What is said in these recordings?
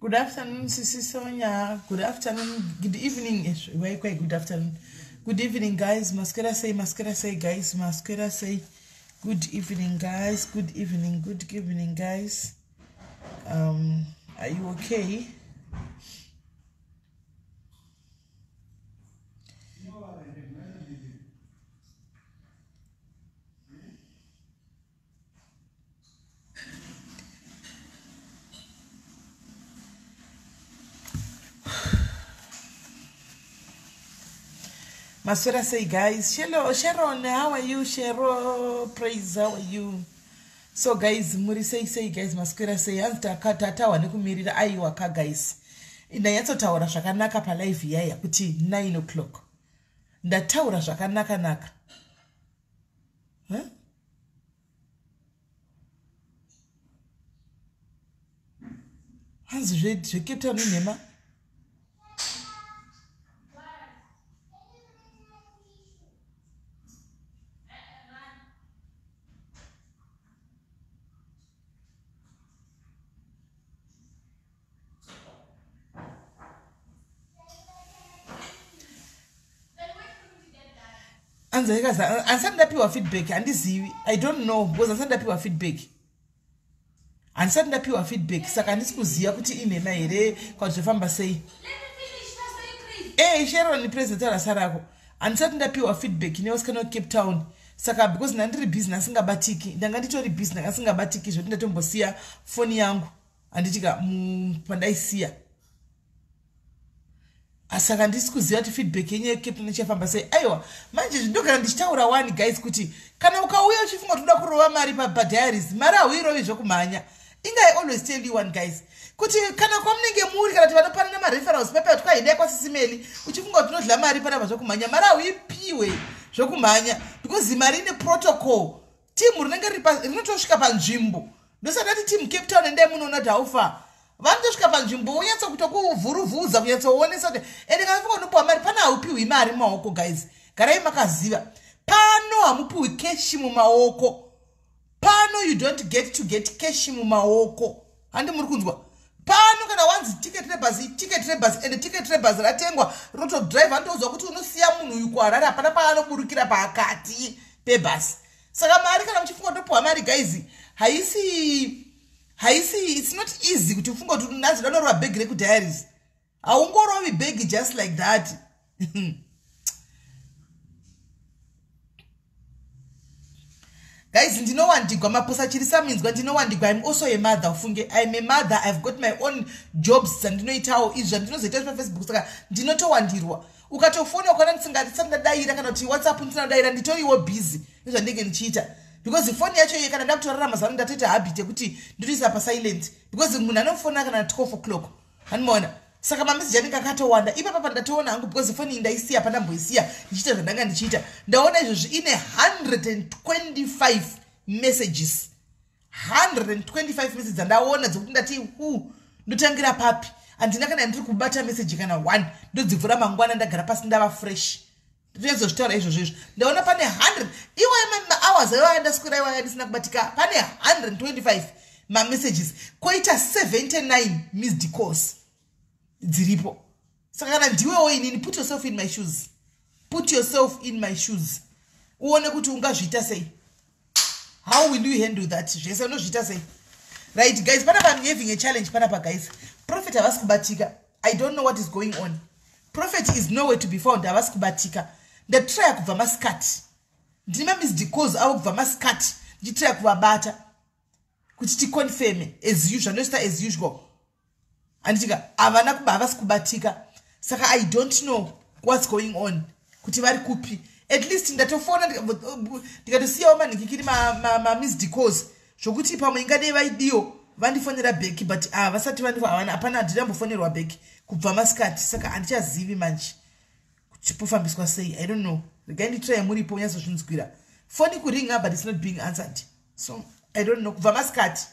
Good afternoon, Sisi Sonia. Good afternoon. Good evening. Why quite good afternoon. Good evening, guys. Masquera say, masquera say, guys. Masquera say. Good evening, guys. Good evening. Good evening, guys. Are you okay? Maswera say, guys. Hello, Sharon, how are you? Sharon, praise, how are you? So, guys, muri say, say, guys, maswera say, hanzi takatawa nekumirira aiwa ka, guys. Ndanyatsotaura zvakanaka palive yaya kuti 9 o'clock. Ndataura zvakanaka naka. Huh? Hanzi zveCape Town inhema. Handisati ndapiwa feedback, handizivi. I don't know because handisati ndapiwa feedback. Handisati ndapiwa feedback, saka handisi kuziva kuti inhema here kana zvofamba sei. Sharon, president rasa rako. Handisati ndapiwa feedback nevasikana weCape Town. Saka because ndandiri busy ndasingabatiki, ndanga nditori busy ndanga singabatiki zvekuti ndatombosiya foni yangu handitika pandaisiya. Saka handisi kuziva kuti feedback yenyu yeCape Town ichafamba sei. Aiwa, manje ndogara ndichitaura wani guys kuti kana ukauya uchifunga kuti uda kurova mari padiaries, mari hauirovi zvokumhanya. Inga I always tell you one, guys, kuti kana kwamunenge muri kana kuti vanopanana mareferrals pepe kuti kwaendai kwasisimeli uchifunga kuti unodya mari panapa zvokumhanya, mari hauipiwe zvokumhanya because mari ine protocol. Timu rinenge rinotosvika panzvimbo, ndosati ati timu Cape Town endai munoona kuti haufa vanotosvika panzvimbo wonyatsa kutokuvhuruvhudza kunyatsoonesa kuti ende kana funga unopiwa mari pana haupiwi mari mumaoko. Guys, garai makaziva, pano hamupiwi cash mumaoko. Pano you don't get to get cash mumaoko, handi muri kunzwa? Pano kana wanzi ticket rebhasi, ticket rebhasi, ende ticket rebhasi ratengwa, rinotodhiraivha anotoudzwa kuti unosiya munhu uyu kuHarare, hapana paanoburukira pakati pebhasi. Saka mari kana muchifunga kutopiwa mari, guys, haisi it's not easy kuti ufunga kuti nanzi ndanorova bhegi rekudiaries. Haungorovi bhegi just like that. Guys, ndinowandigwa maposa chirisaminzwa, ndinowandigwa. I'm also a mother, ufunge. I'm a mother, I've got my own jobs dzandinoitawo, izvi zvandinozoita pafacebook, saka ndinotowandirwa. Ukatofona ukaona ndisati ndadayira kana kuti WhatsApp ndisina kudayira, nditoriwo busy nezvandinenge ndichiita because foni yacho iye kana ndakutorara mazano ndatoita habit yekuti ndotoisa pasilent because munhu anofona kana 12 o'clock, handimaona? Saka mameseji anenge akatowanda ipapa pandatoona hangu because foni iyi ndaisiya pandamboisiya ndichiita zvandanga ndichiita. Ndaona izvozvi ine 125 messages, 125 messages dzandaona dzekuti ndati hu ndotangira papi? Handina kana ndiri kubata meseji kana one. Ndodzivhura mangwana ndagara pasi ndava fresh, ndinozozvitaura izvozvo. Izvo ndaona pane 100 iwayo mahours aiwaya ndaswera iwaya ndisina kubatika, pane 125 mamessages, koita 79 missed calls dziripo. Saka kana ndiwewo inini, put yourself in my shoes, put yourself in my shoes, uone kuti ungazviita sei. How will you handle that? Zvese unozviita sei? Right guys, panapa I'm having a challenge panapa, guys. Prophet havasi kubatika. I don't know what is going on. Prophet is nowhere to be found, havasi kubatika. Ndatraya kubva masikati, ndine mamissed calls avo kubva masikati ndichitraya kuvabata kuti ticonfirme as usual, ndosita as usual, handitika? Havana, havasi kubatika. Saka I don't know what's going on, kuti vari kupi. At least ndatofona ndikatosiyawo manhikikiri mamissed calls zvokuti pamwe ingadei vaidiwo vandifonera back, but ah, vasati havana, hapana, handinambofonerwa back kubva masikati. Saka handichazivi manje kuti pofambiswa sei. I don't know. Regai nditrai muripo unyatsozvinzwira. Foni kuringa but it's not being answered, so I don't know. Kubva masikati,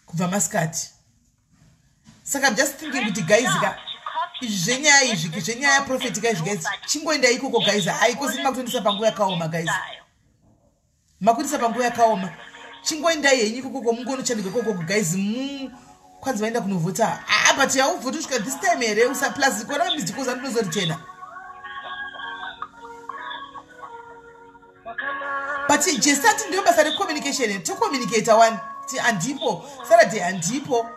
kubva masikati. Saka I'm just thinking kuti guys ka, izvi zvenyaya izvi zvenyaya yaprofeti ka izvi, guys, chingoenda ikoko guys. Haikosi makutondisa panguva yakaoma, guys, makutisa panguva yakaoma. Chingoendai henyu ikokoko, mungonochandika ikokoko guys. Kwanzi vaenda kunovhota. Ah, but hauvhoti kusvika this time here? Usa plus kona missed calls andinozorichena. But jesati ndiyo basa recommunication, tocommunicata one ti handipo Saturday, handipo,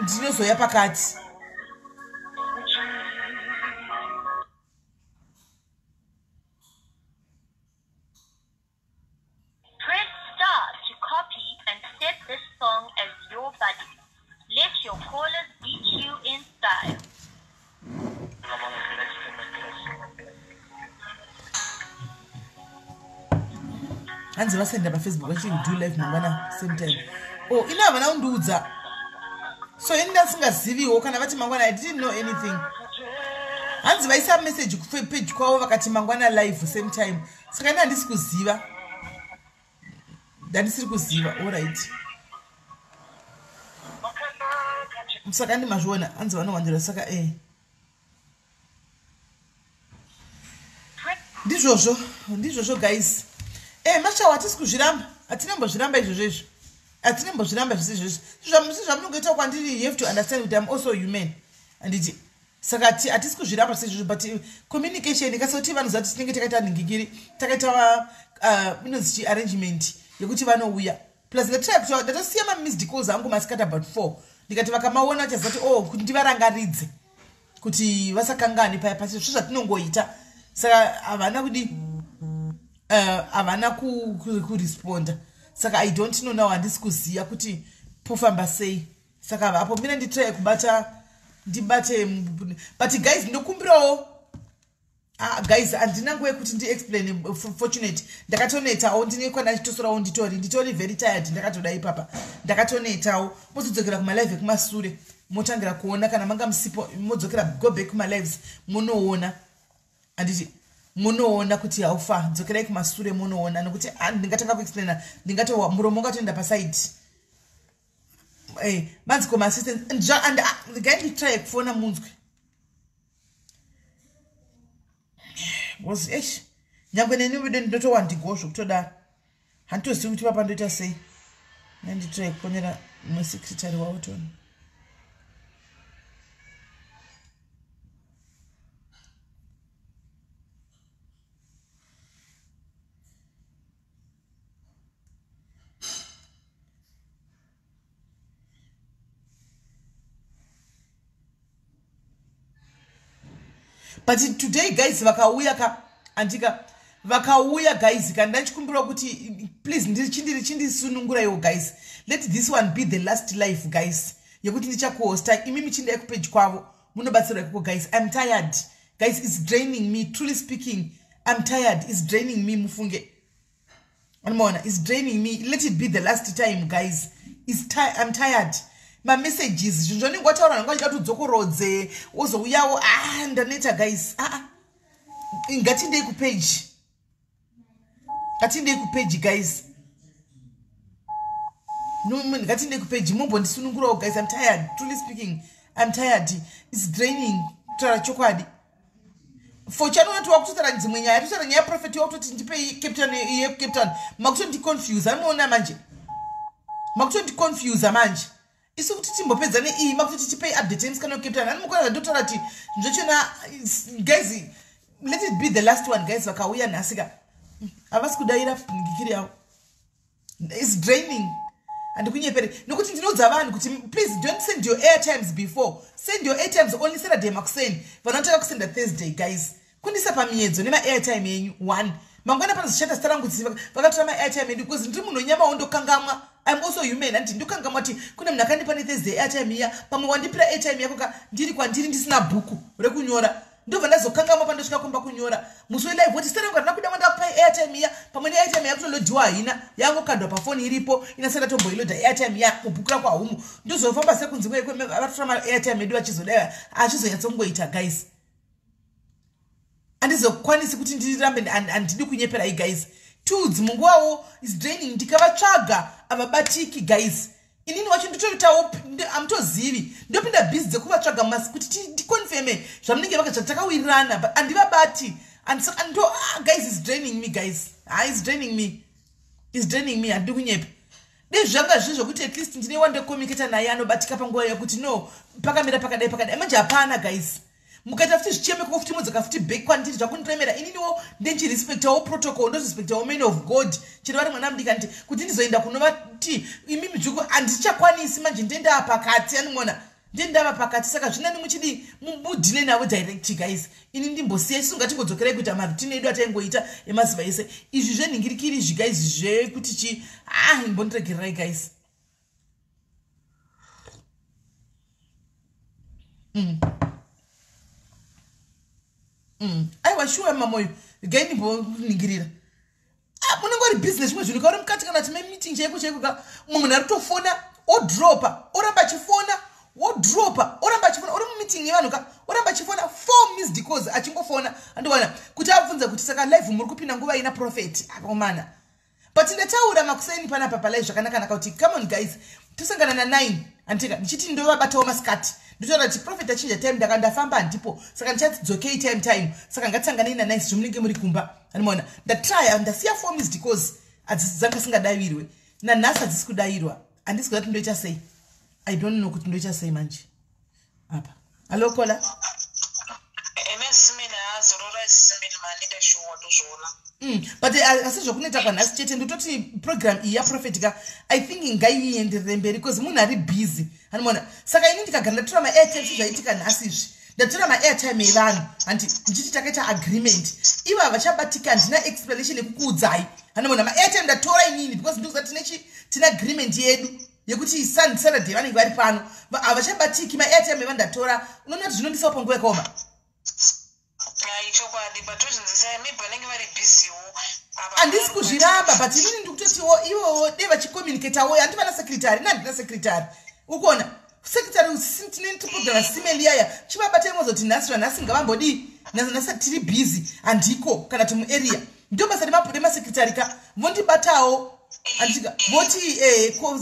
ndinozoya pakati. Press star to copy and set this song as your buddy. Let your callers beat you in style. Hanzi vasenda paFacebook vachi do live mangwana same time. Oh, ini havana kundiudza, so ini ndasingaziviwo kana vati mangwana. I didn't know anything. Hanzi vaisa message kupage kwavo vakati mangwana live same time, saka ini handisi kuziva, ndandisiri kuziva. Allright, saka ndimazviona. Hanzi vanowandira, saka ndizvozvo, ndizvozvo guys. Mashawo hatisi kuzviramba, hatinambozviramba izvozvo, izvo hatinambozviramba zvisi izvozvo sezvamunongoita kwandiri. You have to understand kuti I'm also human, handiti? Saka hatisi kuzviramba seizvozvo, but communication ikasoti vanoziva kuti tinenge takaita nhingikiri, takaita inonzi chi arrangement yekuti vanouya. Plus ndatosiya mamissed calls angu masikati about 4, ndikati vakamaona vachaziva kuti, oh, kuti ndivarangaridze kuti vasakangani paya pasi zvo zvatinongoita. Saka havana kudi, havana kuresponda, saka I don't know now, handisi kuziva kuti pofamba sei. Saka vapo mina nditry kubata, ndibate, but guys, ndokumbirawo. Ah, guys, handina nguva yekuti ndiexplain. Fortunate, ndakatonetawo, ndine kwandachitosorawo, nditori very tired. Ndakatoda ipapa, ndakatonetawo. Mozodzokera kumalive ekumasure, motangira kuona kana manga musipo, modzokera, go back kumalives, munoona, handiti? Munoona kuti haufa. Dzokerai kumasure munoona, nokuti ah, ndingatanga kuexplaina, ndingato muromo ungatoenda paside. Manzi koma assistant, gai nditry kufona munzwe, because eish, nyange neni vedo ndinotowandigwo zvokutodaro, handitozivi kuti papa ndoita sei. Nanditry kufonera musecretary wavo toni. But today, guys, vakauya ka, andika vakauya guys, ka ndachikumbira kuti please chindiri chindisununguraiwo guys. Let this one be the last live, guys, yekuti ndichakuhosta. Imimi chindai kupage kwavo, munobatsirwa ikoko. Guys, I'm tired, guys. It's draining me. Truly speaking, I'm tired. It's draining me, mufunge. Anomaona, it's draining me. Let it be the last time, guys. I'm tired. Mamessages, zvinhu zvanenge wataura, nanga achida kuti udzokorodze, wozouyawo. Ah, ndaneta, guys. Aa, ah. Ngatindei kupage, ngatindei kupage, guys. Ngatindei kupage, mumbondisunungurawo, guys. I'm tired. Truly speaking, I'm tired. It's draining, kutaura chokwadi. Fochani unoti wakutotaura dzimwe nyaya, totaura nyaya yaprofeti, wakutoti ndipei Cape Town, yeCape Town. Makutondiconfuse, anoona manje, makutondiconfusa manje. Isu kuti timbopedza neiyi, makutoti tipei update yemusikana weCape Town. Ani mukona zvandotaura kuti zvachona. Guys, let it be the last one, guys. Vakauya nhasi ka, havasi kudayira ngikiri yavo. It's draining, handikunyepere, nokuti ndinoudza vanhu kuti please don't send your airtimes before. Send your airtimes only Saturday makuseni. Vanhu vanotanga kusenda Thursday, guys, kundisa pamiedzo nemaairtime yenyu. One mangwana panozoshata zita rangu kuti vakatora maairtime edu, because ndiri munhu wenyamawo, ndokangamwa. I'm also human, handiti? Ndokangamwa kuti kune munhu akandipa neThursday airtime iya. Pamwe wandipira airtime yako ka, ndiri kwandiri, ndisina bhuku rekunyora, ndobva ndazokangamwa pandosvika kumba kunyora musi welive, woti zita rangu harina kuda mandakupai airtime iya. Pamwe neairtime yakutolodhiwa, haina, yangokandwa pafoni iripo, inasati atomboilodha airtime iya mubhuku rako haumu. Ndozofamba sekunzi vatora maairtime edu vachizodai, achizonyatsongoita. Guys, handizokwanisi kuti ndirambe, handidi kunyeperai, guys. Two dzimunguvawo is draining. Ndikavatsvaga havabatiki, guys. Inini wacho nditoitawo, hamutozivi, ndopinda busy dzekuvatsvaga masi kuti ticonfirme zvamunenge vaka zvatakawirirana, but handivabati. Ndo ah, guys, is draining me, guys. Ah, is draining me, is draining me. Handidi kunyepa. Dei zvanga zviri zvokuti at least ndine wandocommunicata naye anobatika panguva yekuti no, pakamira pakadai pakadai. Manje hapana guys. Mukaita futi zvichemeko futi modzoka futi back kwandiri, zvakundiremera. Ininiwo ndenchirespectawo protocol, ndorespectawo man of God, chero vari mwana mudiki, anditi kuti ndizoenda kunovati imimi dzvuku handichakwanisi. Manje ndendaa pakati, animona ndendava pakati. Saka zvinani muchidii, mudhile navo direct guys. Ini ndimbosiya, isu ngatingodzokerai kuita maroutine edu ataingoita emazuva ese. Izvi zvenhingirikiri izvi guys, zvekuti chi, ah, imbondiregererai guys. Aiwa, shuwa mamoyo, gai ndimboningirira. Ah, munenge uri busy nezvimwe zvinhu kauri mukati, kana time meeting chaiko chaiko ka, mumwe munhu ari kutofona, odropa, oramba achifona, wodropa, oramba achifona. Uri mumeeting yevanhu ka, oramba achifona, four missed calls achingofona. Andiwana kuti abvunza kuti saka live muri kupinda nguva ina prophet akomana. But ndataura makuseni panapa palive zvakanakanaka kuti come on guys, tosangana na9, andika ndichiti ndovabatawo masikati. Ndotaura kuti prophet achinja time, ndaka ndafamba, handipo, saka ndichati dzokei time time, saka ngatisanganei na9 sezvo munenge muri kumba. Andimaona ndatrya, ndasiya four missed calls, dzanga singadavirwe. Nanhasi hadzisi kudayirwa. Handisi kuda kuti ndoita sei. I don't know kuti ndoita sei manje apa. Hallo caller. Emesimini azorora simini manida shuwa tozviona. But asi zvokunoita kwanhasi chete. Ndototi program iyi yaprophet ka, I think ngaiienderere mberi because munhu ari busy, anomaona. Saka ini ndikagara ndatora maairtime, sezvaitika nhasi izvi, ndatora maairtime evanhu, handi ndichiti takaita agreement, ivo havachabatika. Handina explanation yekukuudzai, anomaona. Maairtime ndatora inini because ndikuziva tinechi tine agreement yedu yekuti Saturday vanenge vari pano. Havachabatiki, maairtime evanhu ndatora. Unoona kuti zvinondisawo panguva yakaoma. Ichokwadi, but tozvinzisa, maybe vanenge vari busywo. Handisi kuzviramba, but inini ndikutotiwo ivowo dei vachicommunicatawo. Handivana secretary, ina handina secretary. Ukuona secretary tine program simeliyaya, chivabata imozoti nhasi zvanhasi ngavambodii, nhasi tiri busy, handiko kana kuti muarea. Ndo basa remasecretary ka, vondibatawo, handitika voti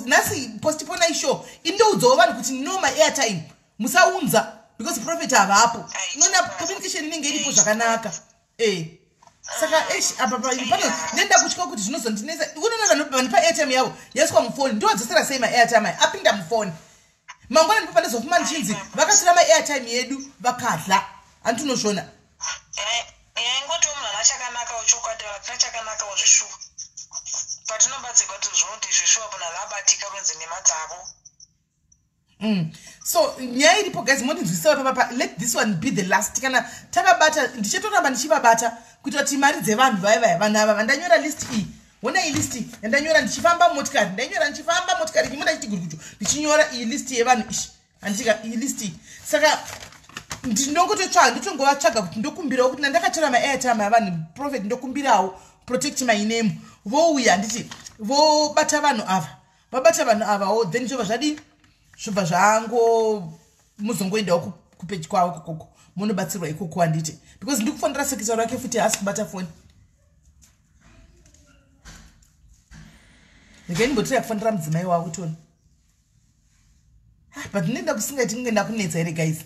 nhasi postpone ishow. Indoudzawo vanhu kuti no, maairtime musaunza because prophet havapo. Unoona communication inenge iripo zvakanaka. Saka esh, apa pano nenda kutya kuti zvinozondinetsa. Unoona vanhu vanipa airtime yavo yaiswa mufoni, ndodzosera sei maairtime aya apinda mufoni? Mangwana ndipo pandazofuma ndichinzi vakatora maairtime yedu vakadla, handiti unozviona? Yaingotiwo munhu ana chakanakawo chokwadi, hatina chakanakawo zvishuwa. Patinobatsirwa tozviona kuti zvishuwa munhu anabatika runzi nhema dzavo. So nyaya iripo guys, mondinzwisisawo papapa. Let this one be the last. Kana tavabata, ndichatoramba ndichivabata kuitira kuti mari dzevanhu vaya vaya, vanhu ava vandanyora list iyi. Honai list yandanyora ndichifamba motikari, ndainyora ndichifamba motikari, chimwe ndachiti guruguju ndichinyora iyi list yevanhu ishi, handitika iyi list iyi. Saka ndinongototsvaga, ndotongovatsvaga kuti ndokumbirawo kuti nandakatora maairtime avanhu, prophet ndokumbirawo protect my name. Vouya, handiti vobata vanhu ava, vabata vanhu avawo, then zvobva zvadii, zvobva zvango muzongoendawo kupeji kwavo kokoko munobatsirwa ikoko, handiti? Because ndikufonera secretary wake futi, haasi kubata foni. Regai ndimbotiraya kufonera mudzimai wavo toni. Ah, but ndinoenda kusingaiti kunge ndakunetsa here guys?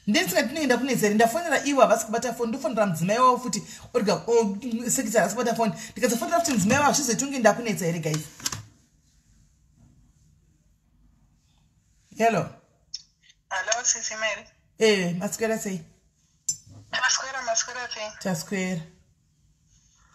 Ndendisingati ndinoenda kunetsa here? Ndafonera ivo, havasi kubata foni. Ndofonera mudzimai wavo futi, orga secretary havasi kubata foni. Ndikazofonera futi mudzimai wavo, zvizoiti kunge ndakunetsa here guys? Hello? Hello, sisi Mary. Maswera sei? Maswera, maswera sei? Taswera.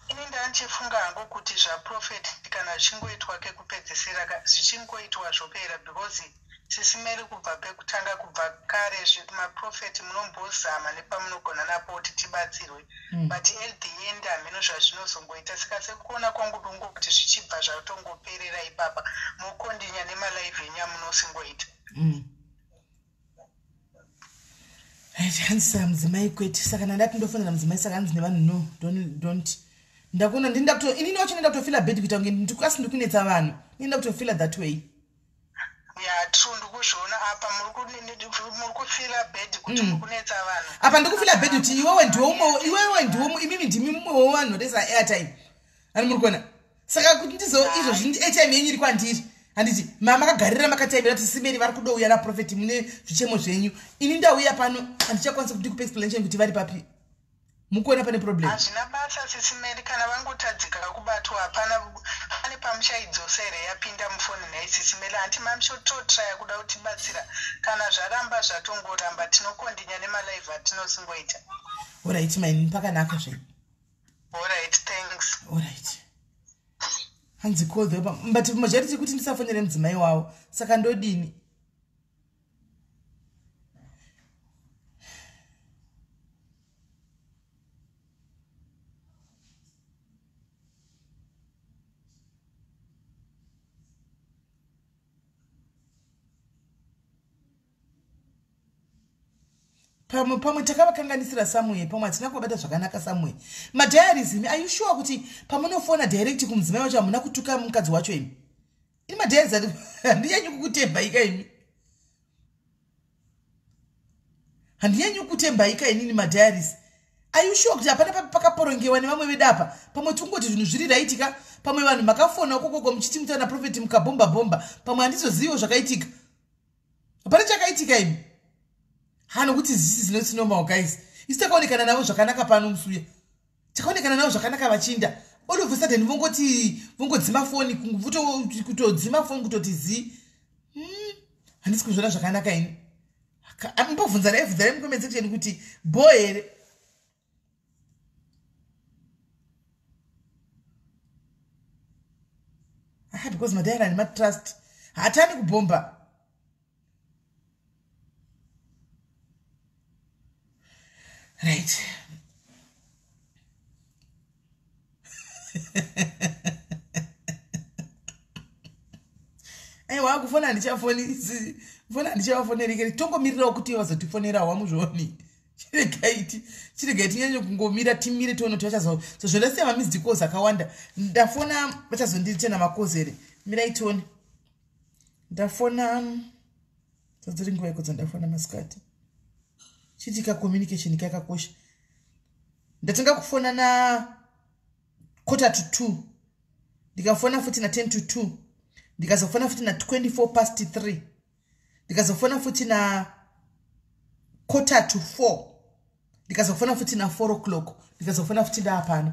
Ini ndandichifunga hangu kuti zvaprophet kana zvichingoitwa kekupedzisira, zvichingoitwa zvopera, because sisi Mary, kubva pekutanga, kubva kare, maprofeti munombozama nepamunogona napo kuti tibatsirwe, but at the end hameno zvazvinozongoita. Saka sekuona kwangu, ndongoti zvichibva zvatongoperera ipapa, mokondinya nemalive enyu amunosingoita. Right, hanzi saka mudzimai kwete. Saka nandati ndofonera mudzimai, saka hanzi nevanhu no, don't. Ndakuona ndinda kuto inini wacho ndinda kutofila bad kuita kunge asi ndikunetsa vanhu. Ndinda kutofila that way. Ya, true, ndikuzviona apa muri kufila bad kuti muri kunetsa vanhu. Apa ndikufila bad kuti iwewe ndiwe umwe, iwewe ndiwe, imimi ndimi mumwe wevanhu vanoisa airtime, ani muri kuona? Saka kuti ndizo izvozvi airtime yenyu iri kwandiri, handiti mama makagarira makataimira kuti simeri vari kudouya naprofeti mune zvichemo zvenyu. Ini ndauya pano, handichakwanisa kuti ndikupe explanation kuti vari papi. Mukuona pane problem. Hazvina basa, sisi Mary, kana vangotadzika kubatwa, hapana. Pane pamuchaidzosa here yapinda mufoni nhai sisi Mela hanti mamuchototraya kuda kutibatsira kana zvaramba zvatongoramba tinokondinya nemalive atinosingoita. Alright maini pakanaka zvenyu. Alright thanks. Alright. Hanzi call the but majority kuti ndisafonere mudzimai wavo saka ndodini? Pamwe pamwe takavakanganisira somewhere, pamwe hatina kuvabata zvakanaka somewhere. Madiaries imi, are you sure kuti pamunofona direct kumudzimai wacho hamuna kutuka mukadzi wacho imi? Ini madiaries handinyanyi kukutembaika imi. Handinyanyi kukutembaika inini madiaries. Are you sure kuti hapana pakaporongewa nevamwe vedu apa? Pamwe tingoti zvinhu zviri right ka? Pamwe vanhu makafona ukokoko muchiti mutana prophet mukabhomba bhomba. Pamwe handizoziviwo zvakaitika. Hapana chakaitika imi. Ha, nokuti this is not normal guys. Isu takaonekana navo zvakanaka pano musuya. Takaonekana navo zvakanaka vachinda. All of a sudden vongoti vongodzima foni, kutodzima foni kutoti zi. Handisi kuzviona zvakanaka ini. Ambobvunzana bvunzanai mucomment section kuti bo here. Ah, because madiary ane matrust hatani kubhomba. Right. Aiwa, kufona handichafoni, fona handichavafonereke. Tongomirirawo kuti vazotifonera wamuzvioni. Chiregai tinyanye kungomira, timire tione kuti vachazo. So zvondasiya mamissed calls akawanda. Ndafona vachazondiritena macalls here? Mirai tione. Ndafona dzadziri nguva iko dzandafona masikati. Chitika communication kakakosha. Ndatanga kufona na 1:45, ndikafona futi na 1:50, ndikazofona futi na 3:24, ndikazofona futi na 3:45, ndikazofona futi na 4 o'clock, ndikazofona futi ndaapano.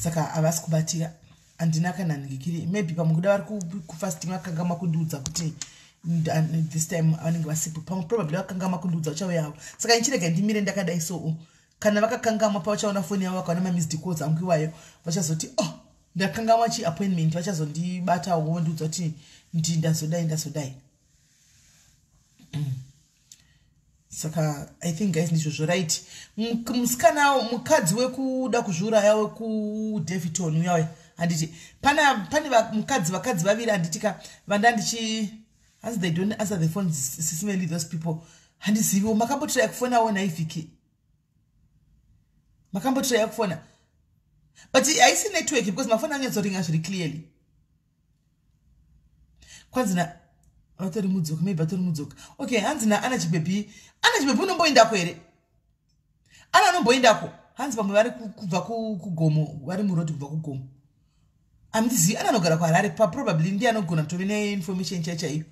Saka havasi kubatika, handina kana ndikiri. Maybe pamwe kuda vari kufasting, vakangama kundiudza kuti this time vanenge vasipo. Pamwe probably vakangama kundiudza vachauya havo. Saka ndichirega ndimire ndakadai. So kana vakakangamwa, pavachaona foni yavo vakaona mamissed calls angu iwayo, vachazoti, "Oh, ndakangamwa chiappointment." Vachazondibatawo vondiudza kuti ndazodai ndazodai. Saka I think guys, ndizvozvo, right? Musikana, mukadzi wekuda kuzviuraya wekuDaviton uyauya, handiti pane mukadzi, vakadzi vaviri, handitika vanda ndichi hanzi they don't answer the phones sisimely those people. Handiziviwo, makambotiraya kufonawo naivhiki? Makambotiraya kufona? But haisi network because mafoni anyatsoringa zviri clearly. Kwanzi na vatori mudzoka, maybe vatori mudzoka. Okay, hanzi naana Chibhebhi, Ana Chibhebhi unomboendako here? Ana anomboendako? Hanzi vamwe vari kubva kugomo, vari murodhi kubva kugomo. Handizivi, Ana anogara kuHarare, paprobably ndiye anogona kutove neinformation chai chaiyo.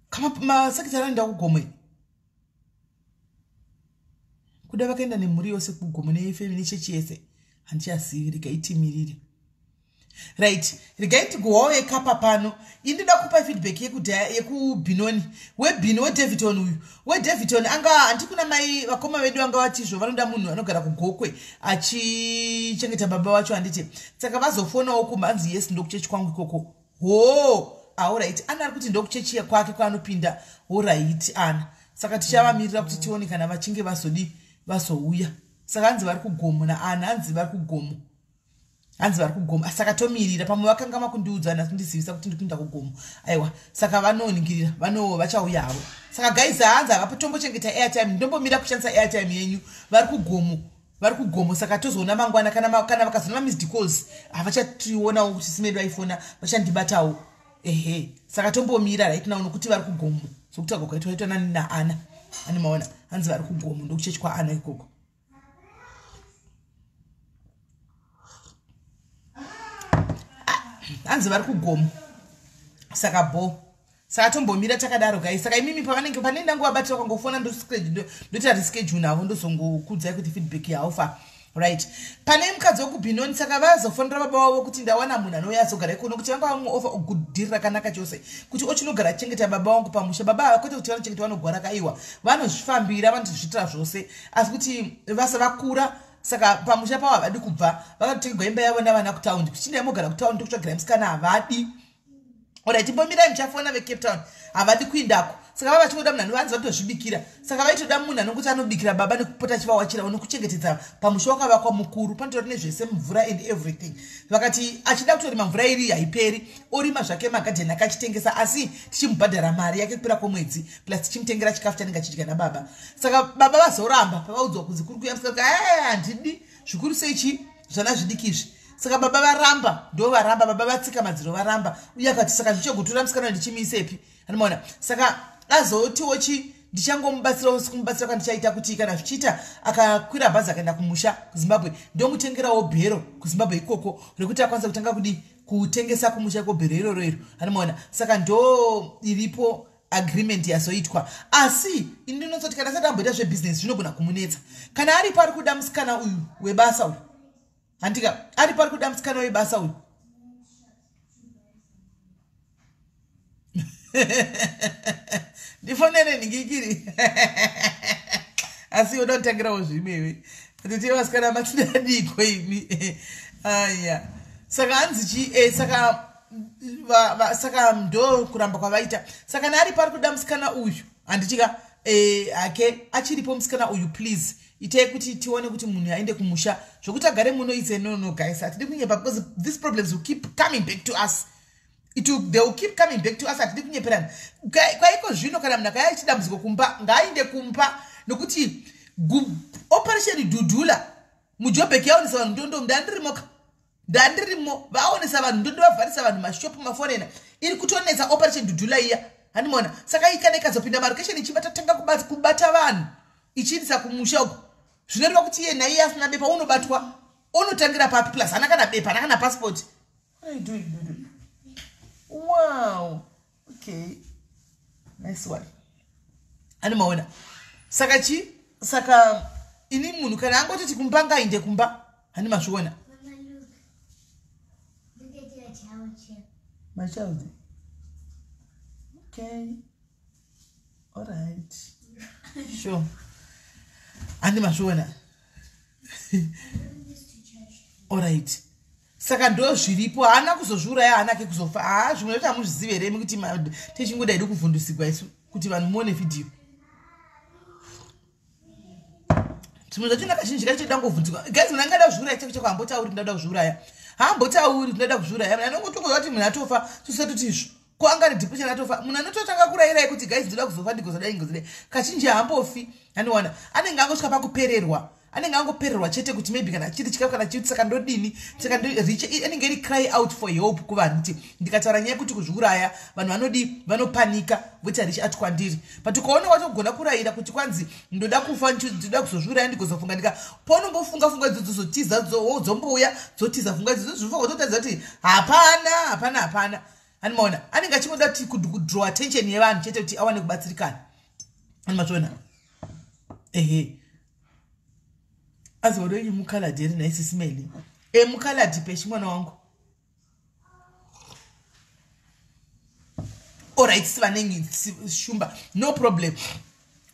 Kama masekretary anoenda kugomo kuda vakaenda nemhuri yose kugomo nefamily nechechi yese, handichazivi. Regai timirire. Right, regai tigowawo yekapa pano. Indoda kupa feedback yekuBinoni, webhini weDaviton uyu. WeDaviton anga handi kuna mai vakoma vedu vanga vatizvo vanoda munhu anogara kuGokwe achichengeta baba vacho, handiti? Saka vazofonawo kumba, hanzi yes, ndokuchechi kwangu ikoko. Ho, alright. Ana ari kuti ndokuchechi kwake kwaanopinda. Alright ana, saka tichavamirira kuti tione kana vachinge vazodi vazouya. Saka hanzi vari kugomo naana, hanzi vari kugomo, hanzi vari kugomo. Saka tomirira, pamwe vakangama kundiudza nhasi, kundizivisa kuti ndikuenda kugomo. Aiwa, saka vanoningirira, vano vachauya havo. Saka guys, hanzi havatombochengeta airtime, ndombomira kushandisa airtime yenyu. Vari kugomo, vari kugomo. Saka tozoona mangwana kana vakazoona mamissed calls, havachationawo kuti simedu aifona, vachandibatawo. Ehe, saka tombomira right now nokuti vari kugomo. Sokutaurwa kwaitwa itwa nani naana ani maona, hanzi vari kugomo, ndokuchechi kwaana ikoko. Hanzi vari kugomo, saka bo saka tombomira takadaro guys. Saka imimi pavanenge pane ndangu vabatira, kwangofona ndoita reschedule navo, ndozongokudzai kuti feedback yaufa. Right, pane mukadzi wekuBenoni. Saka vazofonera baba vavo kuti ndawana munhu anouya azogara ikono, kuti vanga vamuofa gudhiri rakanaka chose, kuti ochinogara achengeta baba vangu pamusha. Baba ava kwete kuti vanochengeta, vanogwara kaiwa, vanozvifambira, vanotozviitira zvose, asi kuti vasa vakura. Saka pamusha pavo havadi kubva, vakatotengerwa imba yavo navana kutaundi, kuti chindai mogara kutaundi, tokutsvagirai musikana. Havadi. Alright, imbomirai, muchafona veCape Town. Havadi kuindako. Saka vava vachingoda munhu anovanzi vatozvibikira. Saka vaitoda munhu anonguti anobikira baba nekupota achivawachirawo nekuchengetedza pamusha wakavakwa mukuru. Panotori nezvese, mvura and everything. Vakati achida kutorima, mvura iri haiperi, orima zvake magadheni akachitengesa, asi tichimubhadhara mari yake kupera kwomwedzi, plus tichimutengera chikafu chanenge achidya nababa. Saka baba vazoramba pavaudzwa kunzi kuri kuya musika. Handidi, zvikuru sei chi zvana zvidiki izvi. Saka baba varamba, ndo varamba baba, vatsika madziro, varamba. Uye akati saka zvichogotora musikana ndichimuisepi? Anomaona. Saka azotiwo chi ndichangomubatsirawo, kumubatsira kwandichaita kuti kana zvichiita akakwira bhazi akaenda kumusha kuZimbabwe, ndomutengerawo bhero kuZimbabwe ikoko rekuti akwanise kutanga kudi kutengesa kumusha iko, bhero iroro iro. Anomaona. Saka ndo iripo agreement yazoitwa. Asi ini ndinotsoti kana asati amboita zvebhizinesi zvinogona kumunetsa. Kana aripo ari kuda musikana uyu webasa uyu, handika aripo ari kuda musikana webasa uyu. Ndifonere nhingikiri, asi yoda kutangirawo zvimwewe atete vasikana matidadiko imi. Aya, saka hanzi chi saka ndo kuramba kwavaita. Saka kana aripo ari kuda musikana uyu, handitika hake achiripo musikana uyu, please itai kuti tione kuti munhu aende kumusha. Zvokuti agare muno ise no no guys, hatidi kunyepa, because these problems will keep coming back to us. They will keep coming back to us. Hatidi kunyeperana. Kwaiko zvino kana munhu akaya achidambudziko kumba, ngaainde kumba, nokuti Operation Dudula muJobek yaonesa vanhu ndondo. Ndandirimo, ndandirimo. Vaonesa vanhu ndondo, vavharisa vanhu mashopu, maforeigner. Iri kutonetsa Operation Dudula iya, handimaona. Saka kana ikazopinda marokesheni ichibata, tanga kubata vanhu ichiindisa kumusha uko, zvinoreva kuti iye naiye asina bepa unobatwa, unotangira papi? Plus hana kana bepa, hana kana passport. What are you doing, Dudu? Wow, okay, nice one. Animaona. Saka chi saka ini munhu kana angototi kumba, ngainde kumba. Hani mazviona? Mama, look. Look at your child chair. My child. Okay, all right, sure. Handi mazviona? I'm doing this to church. Alright, saka ndo zviripo. Haana kuzozviuraya, haana ke kuzofa. Haa, zvimwe zvacho hamuzvizivi here imi, kuti techingoda hedu kuvhundusigwa isu kuti vanhu muone vhidhiyo. Zvimwe zvacho kazhinji kacho toda ngovhunzikwa, guys. Munhu angada kuzviuraya chako chako hambotauri ndinoda kuzviuraya, haambotauri ndinoda kuzviuraya. Munhu anongotongoziva kuti munhu atofa, tosatoti izvo ko angari depression, atofa. Munhu anototanga kurayirai kuti guys, ndoda kuzofa, ndigozodai, ngozodai, kazhinji haambofi. Anowana anenge angosvika pakupererwa, anenge angopererwa chete, kuti maybe kana chiri chikafu, kana chiri, saka ndodini? Saka anenge iri cry out for help kuvanhu, kuti ndikataura nyaya yekuti kuzviuraya, vanhu vanodi vanopanika, voita reach out kwandiri. But ukaona watogona kurayira kuti kwanzi ndoda kufa, ndoda kuzozviuraya, ndigozofunga, ndika paunombofunga funga idzodzo dzotiza, dzombouya dzotiza, funga idzodzo zvofunga kutotadza kuti hapana, hapana, hapana. Animaona, anenge achingoda kuti kudraw attention yevanhu chete kuti awane kubatsirikana. Animazviona? Ehe, azi mukhaladhi here naisisimeli? E, mukhaladhi peshi, mwana wangu. Alright, sivanengi shumba, no problem.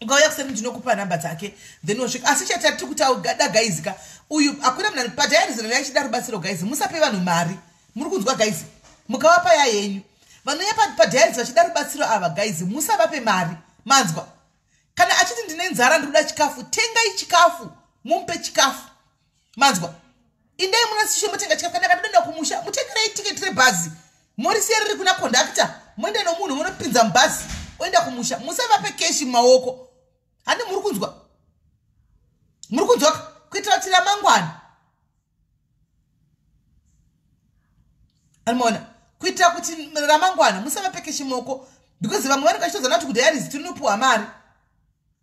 Ukauya kuseni ndinokupa nhamba dzake, then wasvika. Asi chatati kuti augada, guys ka, uyu hakuna munhu padialysis achida rubatsiro. Guys, musape vanhu mari. Muri kunzwa, guys? Mukavapa ya yenyu, vanouya padialysis vachida rubatsiro ava, guys, musavape mari. Manzwa? Kana achiti ndine nzara, ndikuda chikafu, tengai chikafu, mumupe chikafu. Manzwa? Indai muna sisho, motenga chikafu. Kana akatoenda kumusha, mutengerei tiketi rebhazi, morisiya riri kuna kondakta, moenda nomunhu, munopinza mubhazi, oenda kumusha. Musavape cash mumaoko. Handi muri kunzwa? Muri kunzwa? Kuitira kuti ramangwana, anomaona, kuitira kuti ramangwana musavape cash mumaoko, because vamwe vanenge vachitozana kuti kudialysis tinopiwa mari.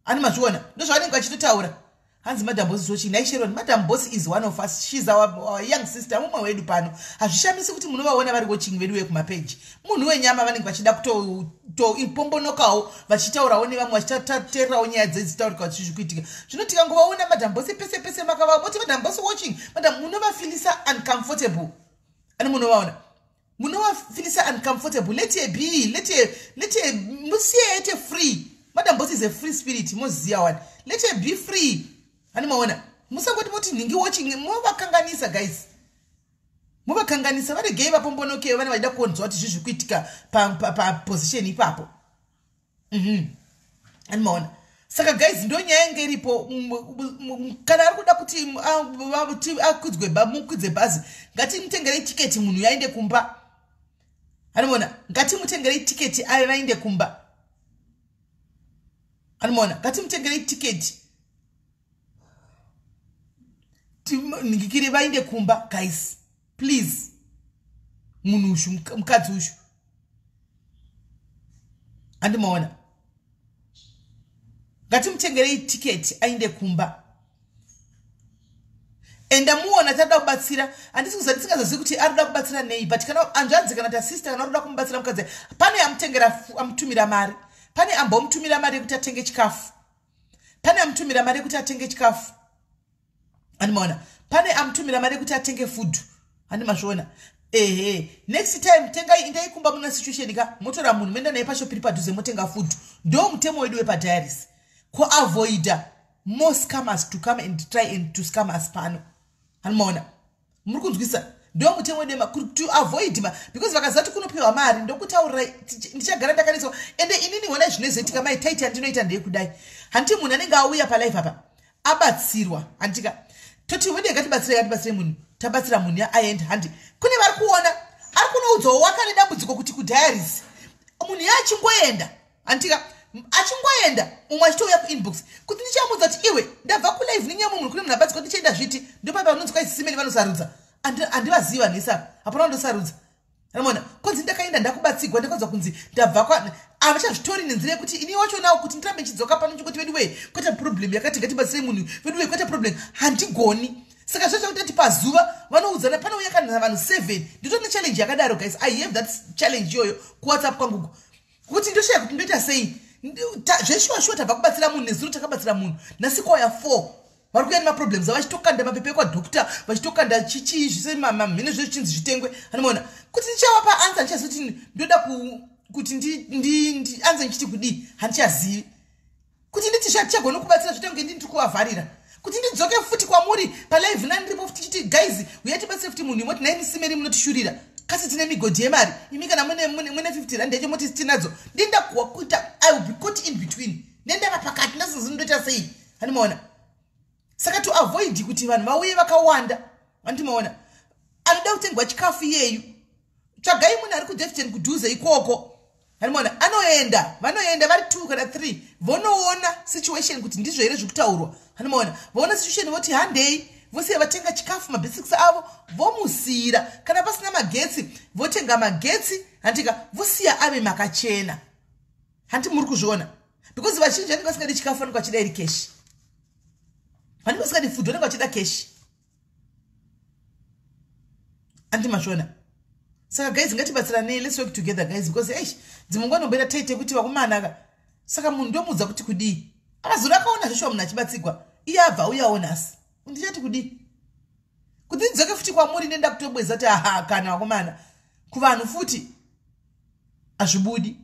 Ani mazviona? Ndozvavanenge vachitotaura. Hanzi Madam Boss zvochi nhai Sharon. Madam Boss is one of us. She's our young sister, mumwe wedu pano. Hazvishamisi kuti munovaona vari watching vedu vekumapeji. Munhu wenyama, vanenge vachida kutoipombonokawo, vachitaurawo nevamwe, vachitatererawo nyaya dzedzitaurika zvichi kuitika. Zvino tikangovaona Madam Boss pese pese, makavamoti Madam Boss watching, madam, munovafilisa uncomfortable. Ani munovaona, munovafilisa uncomfortable. Let her be, let her, musiye aite free. Madam Boss is a free spirit, moziya wani. Let her be free. Ani maona, musangoti moti nhingi watching, movakanganisa guys, muvakanganisa. Varegei vapombonokewo, vane vachida kuonzwa kuti zvizvi kuitika paposition ipapo. Ani maona? Saka guys, ndo nyaya yange iripo. Kana ari kuda kuti akudzwe, mukwidze bhazi, ngatimutengerei tiketi munhu yaende kumba. Anomaona? Ngatimutengerei tiketi ave vaende kumba. Anomaona? Ngatimutengerei tiketi ngikiri vaende kumba guys, please. Munhu ushu, mukadzi ushu, handimaona? Ngatimutengerei tiketi aende kumba. Enda muona tada kubatsira. Handisi kuziva, ndisingazozivi kuti ari kuda kubatsira nei, but kana hanzvanzi kana tasista, kana ari kuda kumubatsira mukadzi, pane amutengera, amutumira mari, pane ambomutumira mari yekuti atenge chikafu, pane amutumira mari yekuti atenge chikafu. Handimaona? Pane amutumira mari yekuti atenge food. Handimazviona? Ehe, next time tengai, indai kumba. Muna situation ka, motora munhu, moenda naye pashop iri padhuze, motenga food. Ndo mutemo wedu wepadiaries, kuavoida more scammers to come and try and to scam us pano. Handimaona? Muri kunzwisa? Ndo mutemo wedu, to avoid ma, because vakaziva kuti kunopiwa mari. Ndokutaurirai, ndichagara ndakaniswa. Ende inini honai zvinozoitika, mai taiti yandinoita ndeyekudai. Handiti munhu anenge auya palive apa abatsirwa, handika? Toti wede ngatibatsirei, ngatibatsirei munhu. Tabatsira munhu, yaaenda. Handi kune vari kuona, ari kunoudzawo wakane dambudziko kuti kudiaries munhu yaachingoenda, handika? Achingoenda, umwe achitouya kuinbox kuti ndichamudza kuti iwe, ndabva kulive nenyaya munhu, kune munhu abatsirwa, ndichienda zviti. Ndopapa vanonzi kwaisisimeni vanosarudza. Handivazivi vanhu isava, hapana vandosarudza. Anoona konzi ndakaenda, ndakubatsigwa, ndakanzwa kunzi ndabva kwa, havachazvitori nenzira yekuti ini wacho nawo kuti ndirambe ndichidzoka pano chingoti vedu wei, kwete problem yakati, ngatibatsirei munhu vedu wei, kwete problem. Handigoni. Saka zvacha kuti pazuva vanoudzana, panouya kana vanhu 7. Nditori nechallenge yakadaro guys. I have that challenge iyoyo kuWhatsApp kwanguko, kuti ndoshaya kuti ndoita sei. Zveshuwa shuwa tabva kubatsira munhu nezuro, takabatsira munhu nhasi, kwauya 4 vari kuya nemaproblems, vachitokanda mapepa ekwadoctor, vachitokanda chichii zvise mamhene zvezvichinzi zvitengwe. Anomaona kuti ndichavapa answer? Ndichazivi kuti ndoda kuti answer ndichiti kudii. Handichazivi kuti nditi zvatichagona kubatsira, zvoita kunge ndini kuvavharira kuti ndidzoke futi kwamuri palive nandiripo futi chiti guys, uya tibatsire futi munhu. Imoti nai misimeri munotishurira kasi tine migodhi yemari. Imi kana mune 50 rand yacho moti tinadzo. Ndindakuwa kuita, I will be caught in between, ndendava pakati, ndasinzi ndoita sei. Handimaona? Saka to avoid kuti vanhu vauye vakawanda, handimaona, anoda kutengwa chikafu iyeyu, tsvagai munhu ari kuDaveyton kudhuze ikoko. Handimaona? Anoenda, vanoenda vari 2 kana 3, vonoona situation kuti ndizvo here zvekutaurwa. Handimaona? Voona situation, voti handei, vosiya vatenga chikafu, mabasics avo, vomusiyira. Kana pasina magetsi, votenga magetsi, handika? Vosiya ave makachena. Handi muri kuzviona? Because vazhinji vanenge vasingadi chikafu, vanenge vachida iri cash. Vanenge vasingadi food, vanenge vachida cash. Andi mazviona? Saka guys, ngatibatsiranei. Let's work together guys, because eish, dzimwe nguva nomboita taite kuti vakumanaka. Saka munhu ndomuudza kuti kudii? Akazori akaona zveshuwa munhu achibatsigwa, iye abva uyawo nhasi, ndichati kudii kuti ndidzoke futi kwamuri? Nenda kutobweza kuti aha, kana vakomana kuvanhu futi hazvibudi.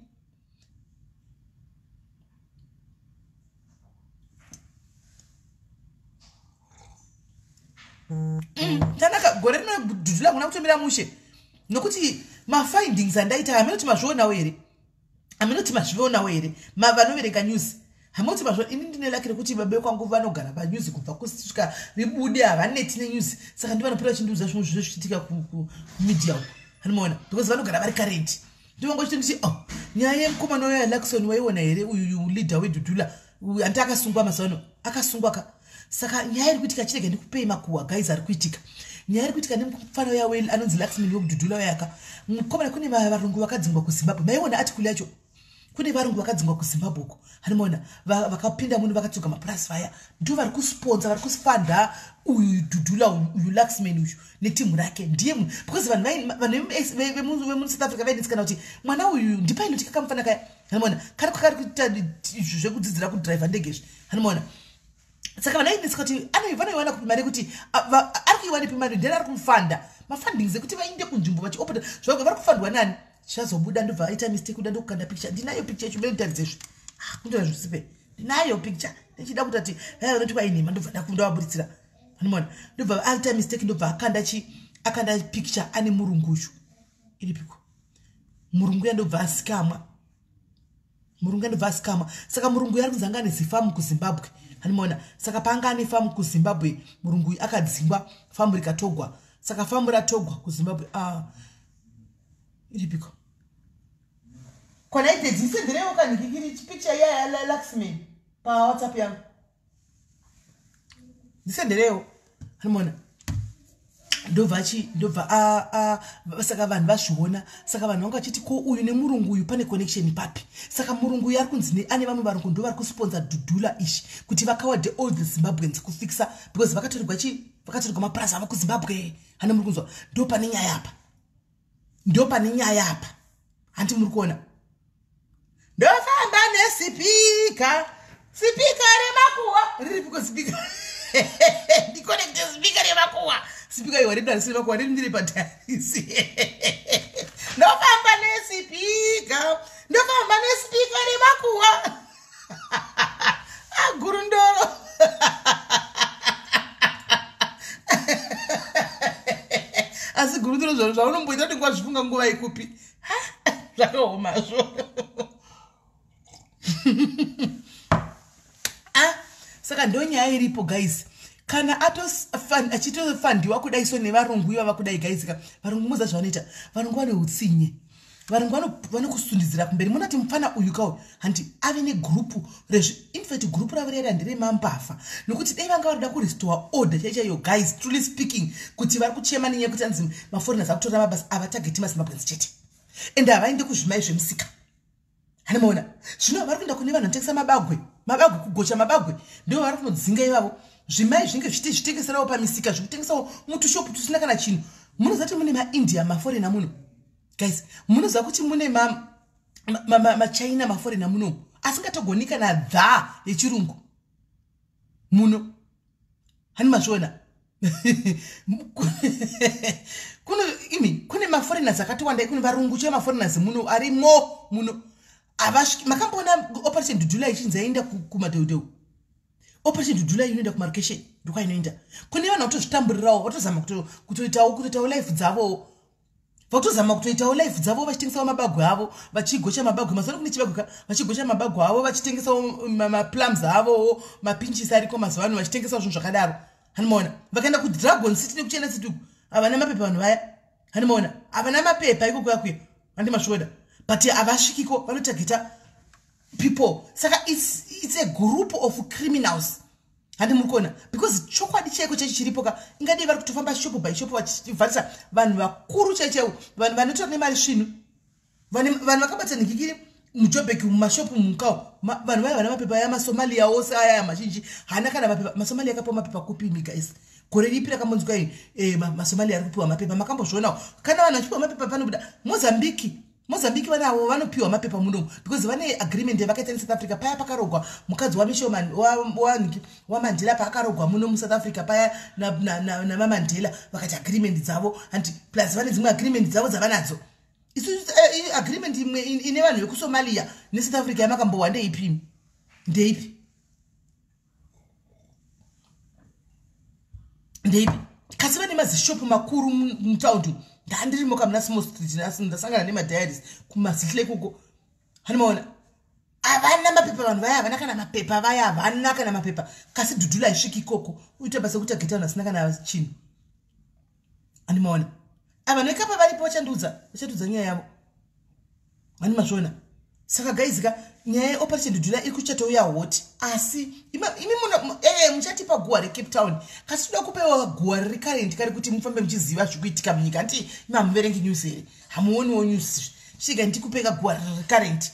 Tanaka, gore rinodhudhula kuna kutomira mushe, nokuti mafindings andaita, hamene kuti mazvionawo here, hamene kuti mazvionawo here vanoverenga news, hamene kuti mazvo. Ini ndine luck rekuti babe kwangu vanogara panews kubva kusvika ribude, havaneti nenews. Saka ndivanopera vachindiudza zvimwe zvinhu zvichiitika kumedia uku. Handimaona? Because vanogara vari current. Ndovangochiti nditi, oh, nyaya yemukomana uyo Alakson waiona here, uyu leader weDudula? Handi akasungwa mazuva ano? Akasungwa ka. Saka nyaya iri kuitika, chirege ndikupei makuhwa guys ari kuitika. Nyaya iri kuitika nemufana uya anonzi Laxman wekudhudhula uyaka mukomana, kune varungu vakadzingwa kuZimbabwe. Maiona article yacho? Kune varungu vakadzingwa kuZimbabwe uko, hanimaona, vakapinda muno vakatsoga mapurasi vaya, ndo vari kusponsa, vari kufanda uyu Dudula uyu, Luxman uyu netimu rake. Ndiye munhu, because vanhu vemuSouth Africa vainetsekana kuti mwana uyu ndipilot, kakamufana kaya, hanimaona, kari kari kuita zvekudzidzira kudhiraivha ndege izvi, hanimaona. Saka vanhu vainetseka kuti vanoiwana kupi mari, yekuti ari kuiwanepi mari, ndeni ari kumufanda, mafundings ekuti vainde kunzvimbo vachiopota zvako, vari kufandwa nani? Zvichazobuda. Ndobva aita mistake kuda ndokukanda picture. Ndinayo picture yacho, mbenditaridze izvi. Ah, kundoa zvisipe, ndinayo picture, ndichida kuti ati vaya vanoti kwainhema, ndobva ndavabuditsira, anomaona. Ndobva aita mistake, ndobva akanda chi akanda picture ane murungu uyu. Iripiko murungu? Yandobva asikamwa murungu, andobva asikamwa. Saka murungu uyu ari kunzi anga ane zifamu kuZimbabwe, hanimaona. Saka paanga ane famu kuZimbabwe, murungu uyu akadzingwa, famu rikatogwa. Saka famu ratogwa kuZimbabwe. Ah, iripiko kwanaitedzi? Isenderewo kanhikikiri picture iya yaLuxman paWhatsApp yangu, ndisenderewo, hanimaona. Ndobva chi ndobva saka vanhu vazviona. Saka vanhu vanga vachiti, ko uyu nemurungu uyu pane connection papi? Saka murungu uyu ari kunzi ane vamwe varungu ndo vari kusponsa Dudula ishi kuti vakawade all the Zimbabweans kufikisa, because vakatorerwa chi vakatorerwa mapurasi avo kuZimbabwe. Handi muri kunzwa? Ndo pane nyaya apa, ndo pane nyaya apa, handi muri kuona? Ndofamba nesipika, sipika remakuwa. Riripiko sipika? Ndikonekte sipika remakuwa. Sipika iwa redu harisiri makuwa, riri ndiri patarisi. Ndofamba nesipika, ndofamba nesipika remakuwa. Agurundoro, asi gurundoro zvaro zvaunomboita kuti kwazvifunga nguva ikupi? Zvakaomazvo. Ah, saka ndo nyaya iripo, guys. Kana achitofandiwa kudai so nevarungu ivava kudai, guys ka, varungu muza zvavanoita. Varungu vane utsinye, varungu vanokusundidzira kumberi. Munoti mufana uyu kauyu handi ave negrupu rezvi, infact gurupu ravo rera nderemambavha, nokuti dai vanga varida kurestore order chaichaiyo, guys, truly speaking, kuti vari kuchema nenyaya yekuti anzi maforeigners akutora mabasa, havatageti maZimbabweans chete, ende havaende kuzvimai zvemusika, hanimaona. Zvino vari kuenda kune vanhu vanotengesa mabagwe, mabagwe, kugocha mabagwe, ndo vari kunodzinga ivavo. Zvimai zvinge zviti zvitengeserawo pamisika, zvikutengesawo mutushopu tusina kana chinhu. Munoziva kuti mune maIndia maforeigner muno, guys? Munoziva kuti mune maChina maforeigner muno asingatogoni kana dha yechirungu muno? Hani mazviona? Kuno imi kune maforeigners akatowanda, kune varungu chaivo maforeigners muno arimo muno. Havasviki. Makamboona Operation Dudula ichinzi yaenda kumadheudheu? Operation Dudula inoenda kumarokesheni, ndokwainoenda. Kune vanhu vatozvitamburirawo, vatozama kutoitawo life dzavowo, vatozama kutoitawo life dzavo, vachitengesawo mabagwe avo, vachigocha mabagwe. Mazuva ano kune chibagwe ka, vachigocha mabagwe avo, vachitengesawo maplums avowo, mapinchisi ariko mazuva ano, vachitengesawo zvinhu zvakadaro, hanimaona. Vakaenda kuDragon City nekuChina City uku, havana mapepa vanhu vaya, hanimaona, havana mapepa ikoko yakuya, handimasvoda, but havasvikiko, vanotageta people. Saka it's a group of criminals, handi muri kuona? Because chokwadi chaiko chacho chiripo ka, ingadei vari kutofamba shop by shop vachivharisa vanhu vakuru chaichaivo, vanhu vanotora nemari svinu, vanhu vakabata nhikikiri muJobek, mumashopu mukao, vanhu vaya vana mapepa aya. MaSomalia ose aya mazhinji haana kana mapepa. MaSomalia akapiwa mapepa kupi imi, guys? Gore ripi rakambonzwa maSomalia ari kupiwa mapepa? Makambozvionawo kana vanhu vachipiwa mapepa panobuda Mozambiki? Mozambiki vanavo vanopiwa mapepa munomu because vane agreement yavakaita neSouth Africa paya pakarogwa mukadzi waMishoman waMandela, paakarogwa muno muSouth Africa paya namaMandela, vakati agreement dzavo, and plus vane dzimwe agreement dzavo dzavanadzo. Isu agreement imwe ine vanhu vekuSomalia neSouth Africa yamakambohwa ndeipi? Ndeipi? Ndeipi? Kasi vane mazishopu makuru mutaundi. Ndandirimo kamuna Small Street, ndasangana nemadiaries kumazihle ikoko, hanimaona. Havana mapepa vanhu vaya, havana kana mapepa vaya, havana kana mapepa. Kasi Dudula haisviki ikoko, uite basa yekuti ageta vanhu vasina kana chinhu, handimaona. Avanhu vekapa varipo, vachandiudza, vachatiudza nyaya yavo, hani mazviona. Saka guys ka, nyaya yeOperation Dudula iri kuchatouya hot, asi imi muno muchatipa guhwa reCape Town, kasi toda kupewa guhwa riri current kari kuti mufambe muchiziva zviri kuitika munyika. Hanti imi hamuverengi news here? Hamuoniwo news? Svika ndikupeka guhwa riri current.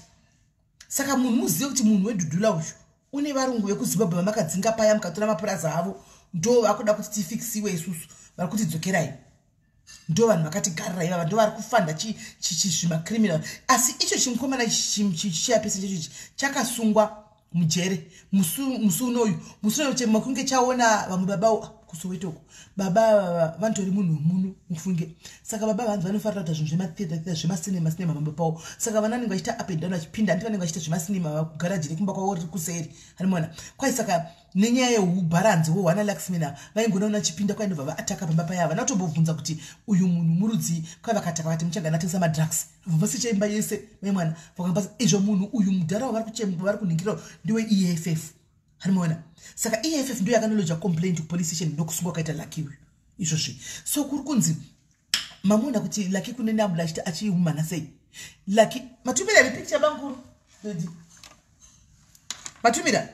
Saka munhu muzive kuti munhu wedhudhula uyu une varungu vekuZimbabwe vamakadzinga paya mukatora mapurazi avo, ndo vakuda kuti tifikisiwe isusu, vari kuti dzokerai. Ndo vanhu vakatigarira ivava, ndo vari kufanda zvimacriminal. Asi icho chimukomana chiyapese checho ichi chakasungwa mujere musi unoyu, musi unoyu makunge chaona vamwe baba kuSoweto uko. Baba vanotori munhu wemuno, mufunge. Saka baba vanzi vanofarira kuita zvinhu zvematheatre, zvemacinema cinema pamba pavo. Saka vana vanenge vachiita up and down vachipinda, handi vanenge vachiita zvemacinema kugaraji rekumba kwavo riri kuseri, hanimona kwai. Saka nenyaya yeubharanzi hwohwana Laxman, vaingonaona achipinda, kwaindobva vaataka pamba paya. Havana kutombobvunza kuti uyu munhu murudzi. Kwai vakataka vati muchangana atengesa madrugs, vasicha imba yese maimwana vakamba izvo. Munhu uyu mudhara wavari kunhingira ndiwe EFF, hanimona. Saka EFF ndiyo yakanoloja complaint kupolice station, ndokusungwa kwaita Lucky uyu izvozvi. So kuri kunzi mamuona kuti Lucky kune nabula achiti achiumana sei. Lucky matumira here picture bankuru? Dodi matumira?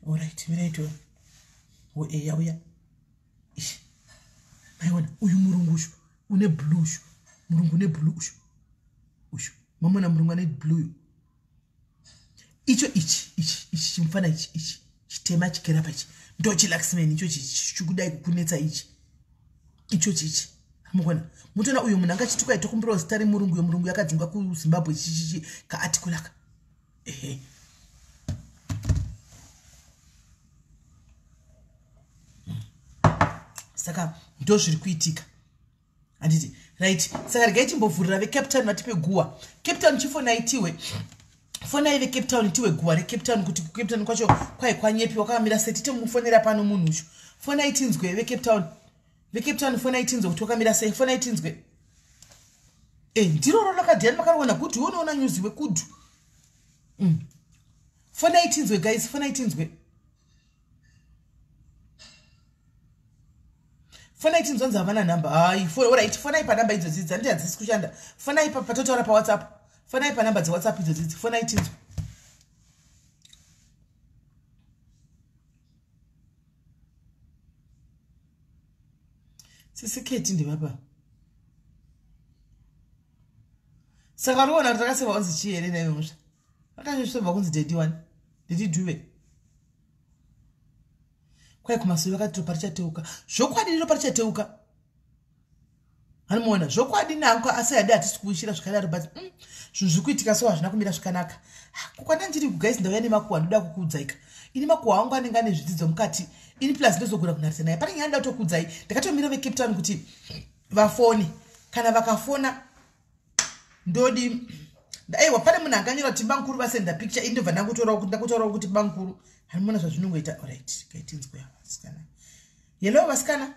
Alright, miraito yauya. Ishi, maiona uyu murungu ushu une blue ushu, murungu une blue ushu ushu, mamona murungu ane blue icho, ichi ichi ichi chimufana ichi, ichi chitema chikerapa ichi, ndo chiLaxman icho chikudai kukunetsa ichi, icho chichi mukona. Mutoona uyu munhu anga chiti kwaitokumbirawo zita remurungu uyo, murungu yakadzingwa kuZimbabwe, chichichi kaarticle aka, ehe. Saka ndo zviri kuitika, handiti? Right, saka regai timbovhurira veCape Town vatipe guwa. Cape Town, chifonai tiwe, fonai veCape Town tiwe guwa reCape Town, kuti kuCape Town kwacho kwai kwanyepiwa, kwakamira sei. Titomufonera pano munhu uchu. Fonai tinzwe veCape Town, veCape Town, fonai tinzwe kuti wakamira sei. Fonai tinzwe. E, ndiroro lakadhiyani makariona kuti unoona news wekudhu. Fonai tinzwe guys, fonai tinzwe, fonai tinzwe. Nzi havana nhamba. Hai, alright, fonai panhamba idzodzi dzandi hadzisi kushanda. Fonai patotaura paWhatsApp, fonai panhamba dzeWhatsApp idzodzidzi, fonai tinzwe. Sisiketi ndivapa. Saka ruona kuti rakaseva kunzi chii here naiwe musha? Rakanyosvobva kunzi Daddy One, Daddy Duve. Kwai kumasuri vakati ropa richateuka. Zvokwadi ropa richateuka, hanimuona zvokwadi nanko. Asi hadi hatisi kuwishira zvakadaro, but zvinhu zviri kuitika so hazvina kumira zvakanaka. Kukwana ndiri kuguys, ndauya nemakuhwa. Ndoda kukuudzaika ini, makuhwa angu anenge ane zvidzidzo mukati. Ini plus ndozogona kunharisa naye. Pane nyaya ndoda kutokuudzai. Ndakatomira veCape Town kuti vafone. Kana vakafona ndodi aiwa, pane munhu anganyora kuti bankuru vasenda picture, indobva ndakutorawo kuti bankuru, hanimona zvazvinongoita. Alright, kaitinzwe vasikana. Hello vasikana.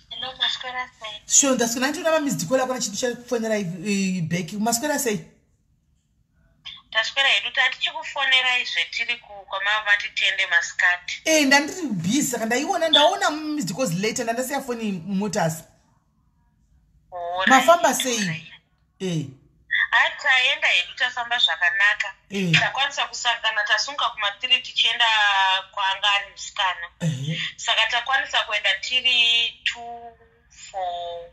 Hello, maswera sei? Sure, ndaswera. Ndiona mamissed call akona chinhu chakufonera back. Maswera sei? Taswera hedu. Tatichikufonerai zvetiri kwamava matitende masikati. E, ndandiri busy, saka ndaiona, ndaona missed calls later. Ndandasiya foni mumotasi. Mafamba sei e? Hai, taenda hedu, tafamba zvakanaka. Takwanisa kusangana, tasunga kuma3 tichienda kwaanga ari musikana. Saka takwanisa kuenda tiri 2 4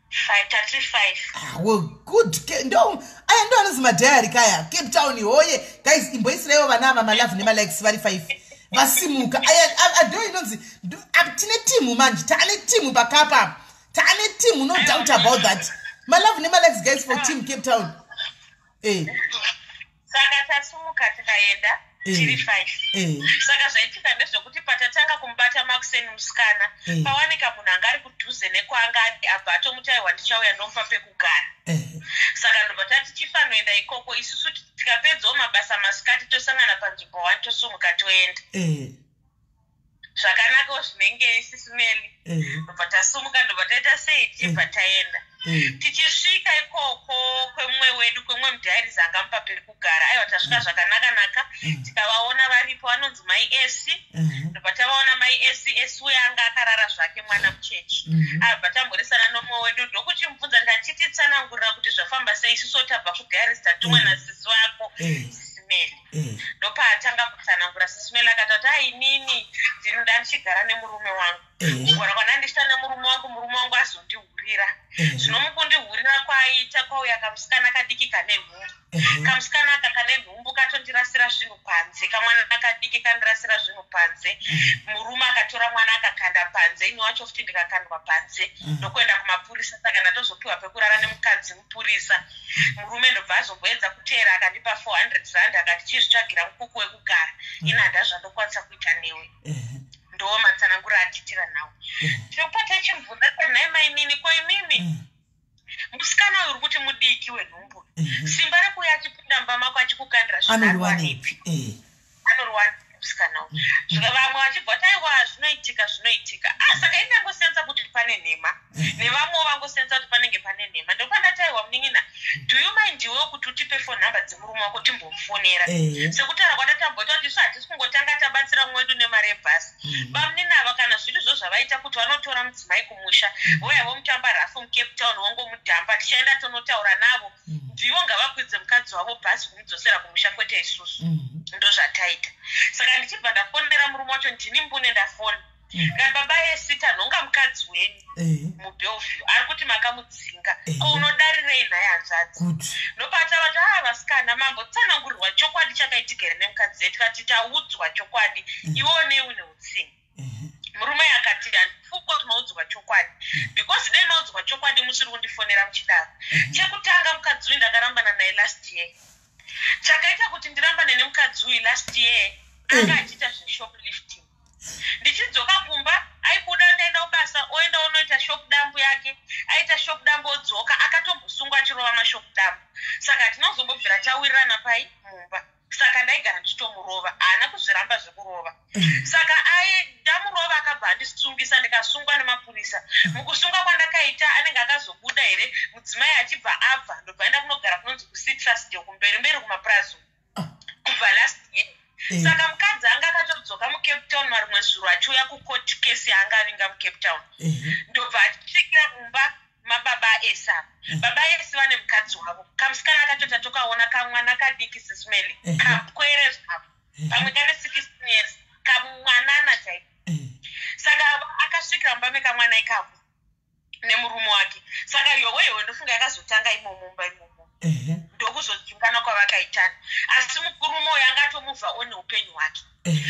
5, tatiri 5. Ah, well, good. Ndo aya ndo anonzi madiary kaya. Cape Town hoye guys, imboisiraiwo vana ava malove nemalikes. Vari 5 vasimuka aya. Ndo inonzi tine timu manje, taane timu pakapa, taane timu, no doubt about that. Malove nemalikes guys for team Cape Town e. Saka tasumuka tikaenda tiri 5. Saka zvaitika ndezvekuti patatanga kumubata makuseni musikana, pawanika munhu anga ari kudhuze nekwaanga ari, abva atomuti aiwa, ndichauya ndomupa pekugara. Saka ndobva tati tifanoenda ikoko isusu, tikapedzawo mabasa masikati tosangana panzvimbo 1, tosumuka toenda. Zvakanakawo zvinenge isisi Meli. Ndobva tasumuka, ndobva taita sei, tichibva taenda. Tichisvika ikoko kwemumwe wedu, kwemumwe mudiaries angamupa pekugara, aiwa, tasvika zvakanaka-naka. Tikavaona varipo, vanonzi mai Esi. Ndobva tavaona mai Esi. Esi uyo anga akarara zvake mwana muchechi. Abva tamboresana nomumwe wedu, ndokuchimubvunza, ndachititsanangurira kuti zvafamba sei, isusu tabva kudiaries, tatumwa nasisi vako, sisi Meli. Ndopaatanga kutsanangura Sisi Melly, akatati, "Ainini ndinoda ndichigara nemurume wangu. Kugara kwana ndichita nemurume wangu, murume wangu azondihurira. Zvino mukundihurira kwaaita, kwauya kamusikana kadiki kane nhumbu. Kamusikana aka kane nhumbu katondirasira zvinhu panze. Kamwana kadiki kandirasira zvinhu panze. Murume akatora mwana akakanda panze, ini wacho futi ndikakandwa panze, ndokuenda kumapurisa. Saka ndatozopiwa pekurara nemukadzi mupurisa. Murume ndobva azomboedza kuteera, akandipa 400 rand, akati, 'Chizvitsvagira mukuku wekugara, ini handa zvandokwanisa kuita newe.' Ndo matsananguro atiitira nawo. Tinopota chimubvunza kuti, 'Nhai mainini, ko imimi musikana uyu uri kuti mudiki wenhumbu, simba rekuuya achipinda mumba mako achikukandira zvinhu Anoriwanepi? Anoriwanepi musikana uyu?' Svika vamwe vachibva kuti, 'Aiwa, zvinoitika, zvinoitika.' Ah, saka ini ndangosenza kuti pane nhema, nevamwewo vangosenza kuti panenge pane nhema. Ndopandati, 'Aiwa munin'ina, do you mind iwewo kuti utipe phone number dzemurume wako timbomufonera?' Sekutaura kwatatamboita kuti isu hatisi kungotanga tabatsira mumwe wedu nemari yebhasi. Bamunini ava, kana zviri zvo zvavaita kuti vanotora mudzimai kumusha, voya vomutamba rafu muCape Town, vongomudhampa, tichaenda tonotaura navo. Ndivo ngavakwidze mukadzi wavo bhazi kumudzosera kumusha, kwete isusu." Ndozvataita. Saka ndichibva ndafonera murume wacho, ndini mbune ndafona, ngati, "Baba Esita, nhonga mukadzi wenyu muBellevue ari kuti makamudzinga. Ko unodarirei nhaye hanzvadzi?" Ndopata vati, "A, vasikana, mambotsanangurirwa chokwadi chakaitika here nemukadzi wedu?" Tikati, "Taudzwa chokwadi. Iwewo nei une utsinye?" Murume akati, "Handifungi kuti maudzwa chokwadi, because dai maudzwa chokwadi musiri kundifonera muchidaro. Chekutanga, mukadzi uyu ndakarambana naye last year. Chakaita kuti ndirambane nemukadzi uyu last year, anga achiita zveshoplifting. Ndichidzoka kumba aibuda, ndaenda kubasa, oenda onoita shop dump yake. Aita shop dump, odzoka. Akatombosungwa achirova mashop dump. Saka hatina kuzombobvira tawirirana pai mumba. Saka ndaigara ndichitomurova. Haana kuzviramba zvekurova. Saka ai ndamurova, akabva andisungisa, ndikasungwa nemapurisa. Mukusungwa kwandakaita, anenge akazobuda here mudzimai achibva abva, ndobva enda kunogara kunonzi kuCitrusdale, kumberi mberi kumapurazi, kubva last year. Saka mukadzi anga akatodzoka muCape Town marimwe zuro achiuya kucourt case yaanga avinga muCape Town, ndobva achisvikira mumba mababa esi apa. Baba esi vane mukadzi wavo. Kamusikana kacho tatokaona, kamwana kadiki, Sisi Melly, kapwere zvavo, pamwe kane 16 years, kamwanana chaiko. Saka akasvikira mumba mekamwana ikako nemurume wake. Saka yowe yowe, ndofunga yakazotanga imomo mumba imomo, ndokuzodzingana kwavakaitana. Asi murume uyu anga atomuvha one upenyu hwake.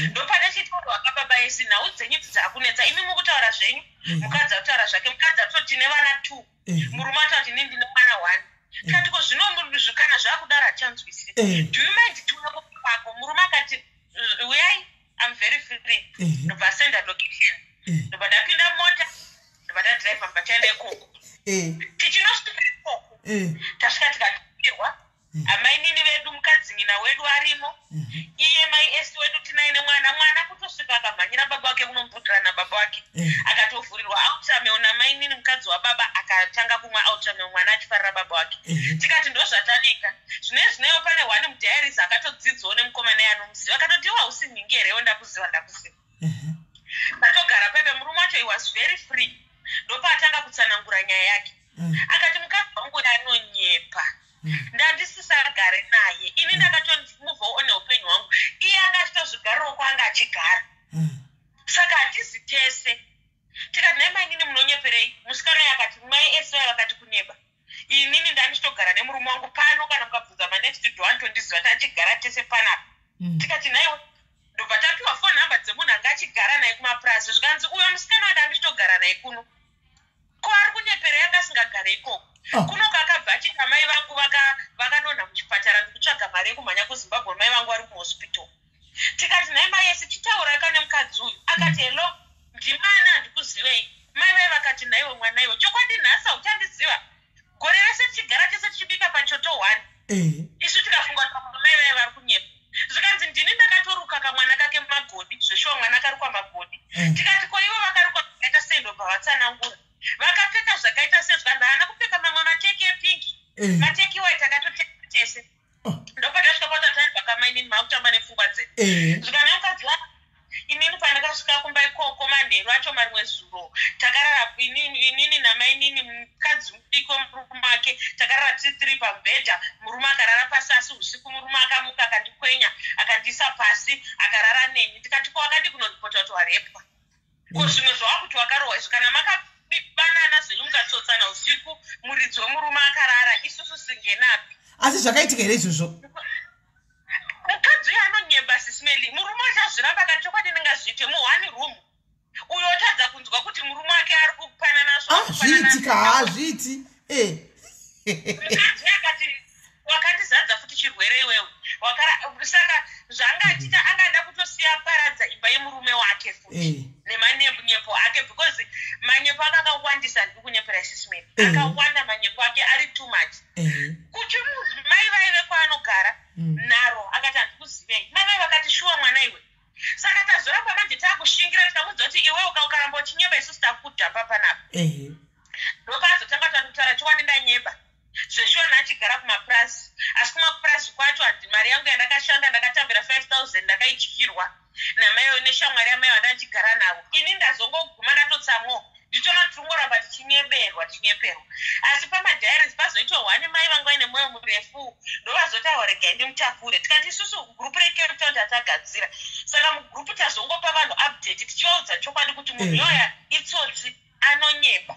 Ndopane chitaurwa kababa esi, nhau dzenyu idzi dzakunetsa. Imi mukutaura zvenyu, mukadzi akutaura zvake. Mukadzi atoti tine vana two, murume atoti ini ndine mwana one. Tikati, 'Ko zvino kana zvakudaro hachanzwisisi. Do you mind tiuye kwako?' Murume akati, 'Uyai, I'm very free.' Ndobva asenda location, ndobva ndapinda mota, ndobva tadhiraivha, mbva taenda ikoko. Tichinosvika ikoko, tasvika tikatipirwa amainini vedu, mukadzin'ina wedu arimo, iye mai esi wedu tinaine mwana. Mwana kutosvika akamhanyira baba wake kunomubudira nababa wake. Akatovhurirwa Ultramel namainini, mukadzi wababa, akatanga kumwa Ultramel, mwana achifarira baba wake. Tikati ndozvatanika zvine zvinewo. Pane one mudiaries akatodzidzawo nemukomana anomuziva, akatoti, 'Iwe hausi nhingi here? Iwe ndakuziva, ndakuziva.' Tatogara pepe. Murume wacho, he was very free. Ndopaatanga kutsanangura nyaya yake. Akati, 'Mukadzi wangu anonyepa. Ndandisisagare naye ini, ndakatomuvha one upenyu hwangu. Iye anga achitozvigarirawo kwaanga achigara, saka hatizi tese.' Tikati, 'Nhai mainini, munonyeperei?' Musikana uyu akati, mai esi vaya vakati kunyeba. Inini ndandichitogara nemurume wangu pano. Kana mukabvunza manext door anotondiziva, tachigara tese panapa.' Tikati, 'Nhaiwe.' Ndobva tapiwa phone number dzemunhu anga achigara naye kumapurazi. Zvikanzi, 'Uyo musikana wanda andichitogara naye kuno. Ko ari kunyepera? Yanga asingagare ikoko.' Kunoko akabva achiti, 'Amai vangu vakadonha muchipatara, ndikutsvaga mari yekumhanya kuZimbabwe. Mai vangu vari kuhospital.' Tikati, 'Nhai mai esi, chitaurai kane mukadzi uyu.' Akati, 'Hello, ndimana handikuzivei.' Mai vai vakati, 'Nhaiwe mwana iwe, chokwadi nhasi hauchandiziva? Gore rese tichigara tese, tichibika pachoto one.' Isu tikafunga kuti mai vai vari kunyepa. Zvikanzi, 'Ndini ndakatoruka kamwana kake magodi.' Zveshuwa mwana akarukwa magodi. Tikati, 'Ko ivo vakarukwa zvakaita sei?' Ndobva vatsanangura, vakapfeka zvakaita sei. Zvikanzi, 'Haana kupfeka mamwe mateki epink, mateki iwayo takatoteka tese.' Ndopatasvika patatari kamainini, maakutamba nepfungwa dzedu. Zvikanzi, mukadzi wa inini pandakasvika kumba ikoko manheru. Manheru acho marimwe zuro takarara inini namainini, mukadzi mudiki wemurume wake, takarara tiri tiri pamubhedha, murume akarara pasi. Asi usiku murume akamuka, akandikwenya, akandiisa pasi, akarara neni. Ndikati, "Ko wakadi kunoripota kuti warepwa? Ko zvimwe zvawakuti wakarohwa izvi, kana makabanana zvenyu mukatsotsana usiku, muridzi wemurume akarara, isusu singenapi?" Asi zvakaitika here izvozvo? Mukadzi uyo anonyeba, Sis Melly. Murume achazviramba akati, "Chokwadi ndingazviite muone room?" Uyo otadza kunzwa kuti murume wake ari kupanana. Ah, zviitika, hazviiti e. Mukadzi uyo akati, "Wakandizadza futi chirwere iwewe." Saka zvanga achiita, angada kutosiya paradza imba yemurume wake futi nemanyepo ake, because manyepo ake akawandisa. Ndiri kunyepera, Sis Melly. Akawanda manyepo ake, ari too much. Kuti mai vaive kwaanogara nharo, akati, "Handikuzivei." Mai vai vakati, "Shuwa mwana iwe." Saka tazoramba manje taakushingira, tikamudza kuti, "Iwe ukaramba uchinyeba, isusu takudhamba panapa." Ndopaazotanga kutaura chokwadi, "Ndanyeba zveshuwa, ndachigara kumapurazi, asi kumapurazi kwacho handi mari yangu yandakashanda, ndakatambira 5000, ndakaidyirwa namaiyo neshamwari yamai vandachigara navo. Ini ndazongoguma ndatotsamwawo, ndichiona kuti tingoramba tichinyeberwa, tichinyeperwa." Asi pamadiaries pazoitwa hwani, mai vanga vaine mwoyo murefu, ndovazotaura, "Regai ndimutakure." Tikati isusu gurupu reCape Town tatagadzira, saka mugurupu tazongopa vanhu update, tichivaudza chokwadi kuti munhu yoya itsotsi, anonyepa.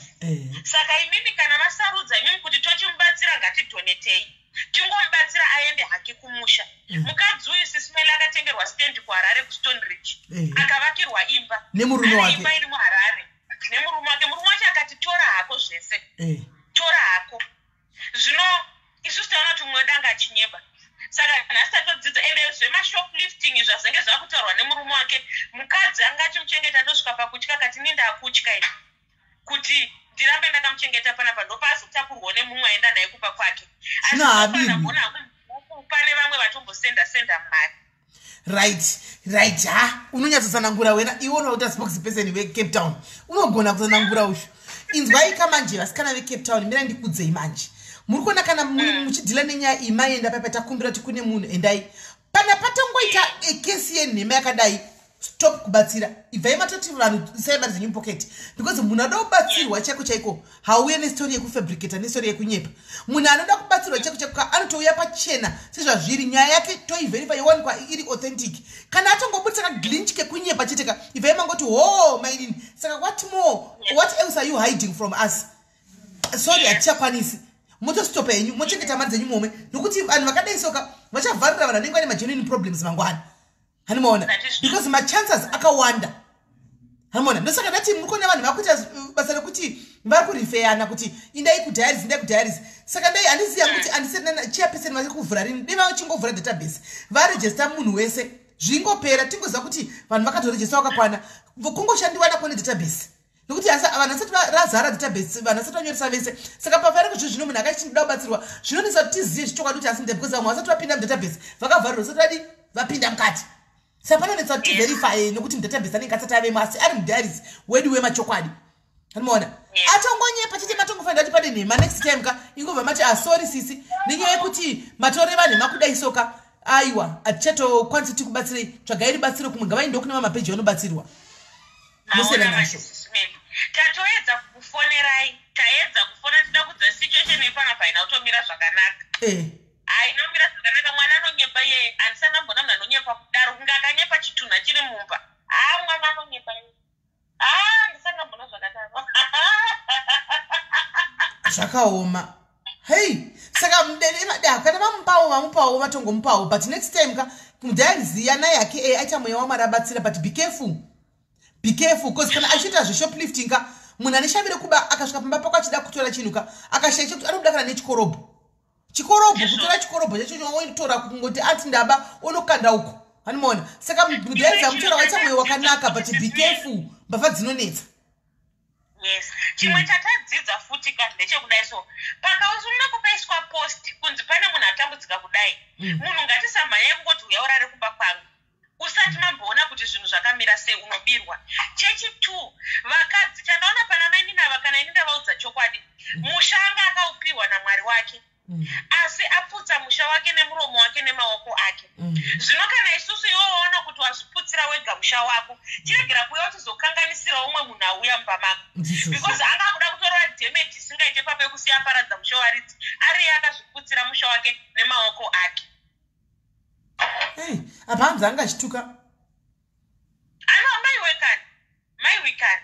Saka imimi kana masarudza imimi kuti tochimubatsira, ngatidhonetei, tingomubatsira aende hake kumusha. Mukadzi uyu, Sis Melly, akatengerwa stand kuHarare, kuStone Ridge. Akavakirwa imba. Nemurume Ane wake. imba iri muHarare nemurume wake. Murume wacho akati, "Tora hako zvese, tora hako." Zvino isusu taona kuti mumwe wedu anga achinyeba, saka nhasi tatodzidza. Ende zvemashoplifting zvazenge zvakutaurwa nemurume wake, mukadzi anga achimuchengeta, atosvika pakutya, akati, "Ini ndakutya ini kuti ndirambe ndakamuchengeta panapa." Ndopaazotakurwawo nemumwe aenda naye kumba kwake. Asi Zvino haabirwi. ndambona hangu pane vamwe vatombosenda senda mari. Right, ha, unonyatsotsanangura wena. Iwe unoita spokesperson veCape Town, unogona kutsanangura ushu. Inzwai kamanje, vasikana veCape Town, mira ndikudzei manje. Muri kuona kana muchidhila nenyaya iyi, maenda paipa takumbira kuti kune munhu, endai. Pana patongoita kesi yenhema yakadai, stop kubatsira. Ibvai matoti vanhu isai mari dzenyu mupoketi, because munhu anoda kubatsirwa chaiko chaiko hauye nestori yekufabricata, nestori yekunyepa. Munhu anoda kubatsirwa chaiko chaiko anotouya pachena sezvazviri, nyaya yake toiverify, yowanikwa iri authentic. Kana atongobudisa kaglinch kekunyepa chete ka, ibvai mangoti, "Ho mainini, saka what more? What else are you hiding from us? Sorry, hatichakwanisi." Motostopa henyu, mochengeta mari dzenyu momwe, nokuti vanhu vakadai soka vachavharira vanhu vanenge vane magenuine problems mangwana, hanimaona? That is true. Because machances akawanda, hanimaona? Ndosaka ndati muri kuona vanhu vakuita basa rekuti vari kurifeyana kuti indai kudiaries, indai kudiaries. Saka ndai handiziva kuti handisina chairperson vari kuvhura rini. Dai vachingovhura database, varejesta munhu wese, zvingopera, tingoziva kuti vanhu vakatorejesta vakakwana. Kungoshandiwa nako nedatabase, nokuti vanhu vasati razara database, vanhu vasati vanyoresa vese. Saka pafari kuzvi zvino munhu akaiti ndinoda kubatsirwa, zvinonetsa kuti tizive zvichokwadi kuti asi because vamwe vasati vapinda mudatabase, vakavharirwa, vasati vadi vapinda mukati. Saka panonetsa kuti tiverifye, nokuti mudatabase anenge asati avemo, asi ari mudiaries wedu wemachokwadi, anomaona? Atongonyepa chete, matongofanira kuti pane nhema. Next time ka, ingobva mati, "Asori ah, sisi, nenyaya yekuti matoreva nhema kudai soka, aiwa, hatichatokwanisi tikubatsirei. Tsvagai rubatsiro kumwe." Ngavaendewo kune mamapeji vanobatsirwa, mosiyana Maona nazvo. Sis Melly, tatoedza kukufonerai, taedza kufona, tida kudza situation yepanapa haina kutomira zvakanaka. Haina kumira zvakanaka. Mwana anonyepa iyeye, handisana mbona munhu anonyepa kudaro, kunge akanyepa chitunha chiri mumba. Haa, mwana anonyepa iyeye, haa, ndisana mbona zvakadaro. Zvakaoma hei. Saka kana vamupawo, vamupawo, vatongomupawo, but next time ka, mudhaiziya naye hake aita mweya waMwari abatsira, but be careful, be careful, because kana achiita zveshoplifting ka, munhu ane shavi rekuba akasvika pamba pako achida kutora chinhu ka, akashaya chekuti anobuda kana nechikorobho, chikorobho, kutora chikorobho chacho, otora kungoti ati ndaba, onokanda uko, anomaona? Saka mudhaizi mutora, waita mweya wakanaka, but be careful, mbavha dzinonetsa. Yes, chimwe chatadzidza futi ka ndechekudai so, pakausuna kupaiswa post kunzi pane munhu atambudzika kudai, munhu ngatisamhanyai kungoti uya urare kumba kwangu usati mamboona kuti zvinhu zvakamira sei, unobirwa. Chechi2, vakadzi, chandaona pana mainini ava, kana ini ndavaudza chokwadi, musha anga akaupiwa naMwari wake. Asi aputsa musha wake nemuromo wake nemaoko ake. Zvino kana isusu iwe waona kuti wazviputsira wega musha wako, chiregera kuuya uchizokanganisira umwe munhu auya mumba mako, because anga akuda kutorova damage isingaite papekusiya aparadza musha waridzi, ariye akazviputsira musha wake nemaoko ake. Hey, apa hanzi anga achituka. Ano maiwekani, maiwekani,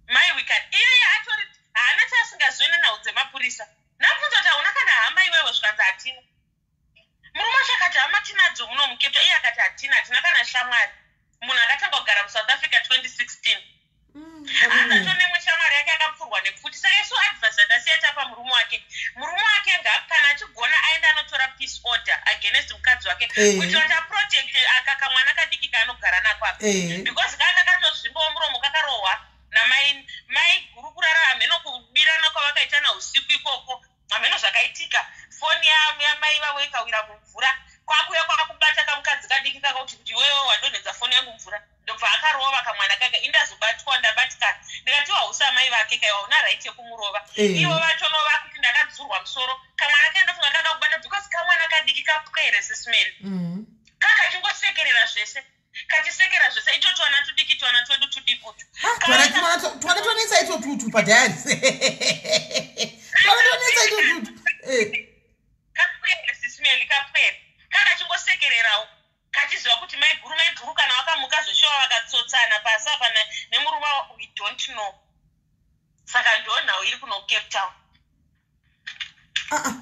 maiwekani. Iyeye atori haana chaasingazivi nenhau dzemapurisa. Ndabvunza kuti hauna kana hama iwewe, zvikanzi hatina. Murume wacho akati hama tinadzo muno muCape, iye akati hatina, hatina kana shamwari. Munhu akatanga kugara muSouth Africa 2016, haana nemwe shamwari yake, akapfurwa nepfuti. Saka isu advice yatasiya tapa murume wake, murume wake kana achigona aenda anotora peace order against mukadzi wake, kuitira kuti aprotecte aka kamwana kadiki kaanogara nako apa, because kanga katozvimbawo muromo, kakarohwa namai mai guru kurara, hameno kubirana kwavakaita nausiku ikoko, hameno zvakaitika. Foni yamai vavo ikawira mumvura, kwakuya kwakubata kamukadzi kadiki kakauti kuti iwewe wadonhedza foni yangu mvura, ndobva akarova kamwana kake. Indazobatwa, ndabatikana, ndikati hausi amai vake kaiwa, hauna right yekumurova. Ivo vachonova kuti ndakadzurwa musoro. Kamwana ke ndofunga kakakubata because kamwana kadiki kapwere sesimeni, kakachingosekerera zvese, kachisekera zvese, ito twana tudiki, twana twedu tudikutu. Twana twanetsa ito tutu padhayari, twana twanetsa ito tutu. Kapwere sisimeli, kapwere kakachingosekererawo, kachiziva kuti maiguru, maiguru kana vakamuka zveshuwa vakatsotsana pasi apa nemurume, we don't know. Saka ndo nhau iri kuno Cape Town. Ah, ah.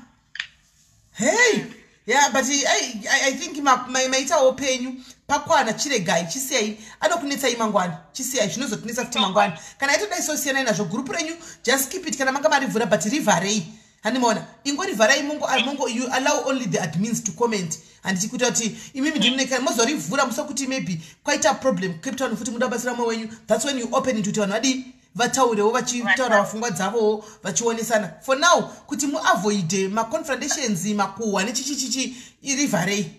Hey, yeah, but I think maitawo penyu pakwana. Chiregai, chisiyai, anokunetsai mangwana. Chisiyai, zvinozotinetsa futi mangwana. Kana aitodai, sosiyanai nazvo. Gurupu renyu, just keep it kana manga marivhura, but rivharei. Handimaona, ingorivharai, mongo you allow only the admins to comment. Handiti kuita kuti imimi ndimuneka mozorivhura musokuti maybe kwaita problem Cape Town futi, muda kubatsira mumwe wenyu, that's when you open it kuti vanhu vadii, vataurewo, vachitaura pfungwa dzavowo, vachionesana. For now, kuti muavoide maconfrontations, makuhwa nechichichichi, irivharei,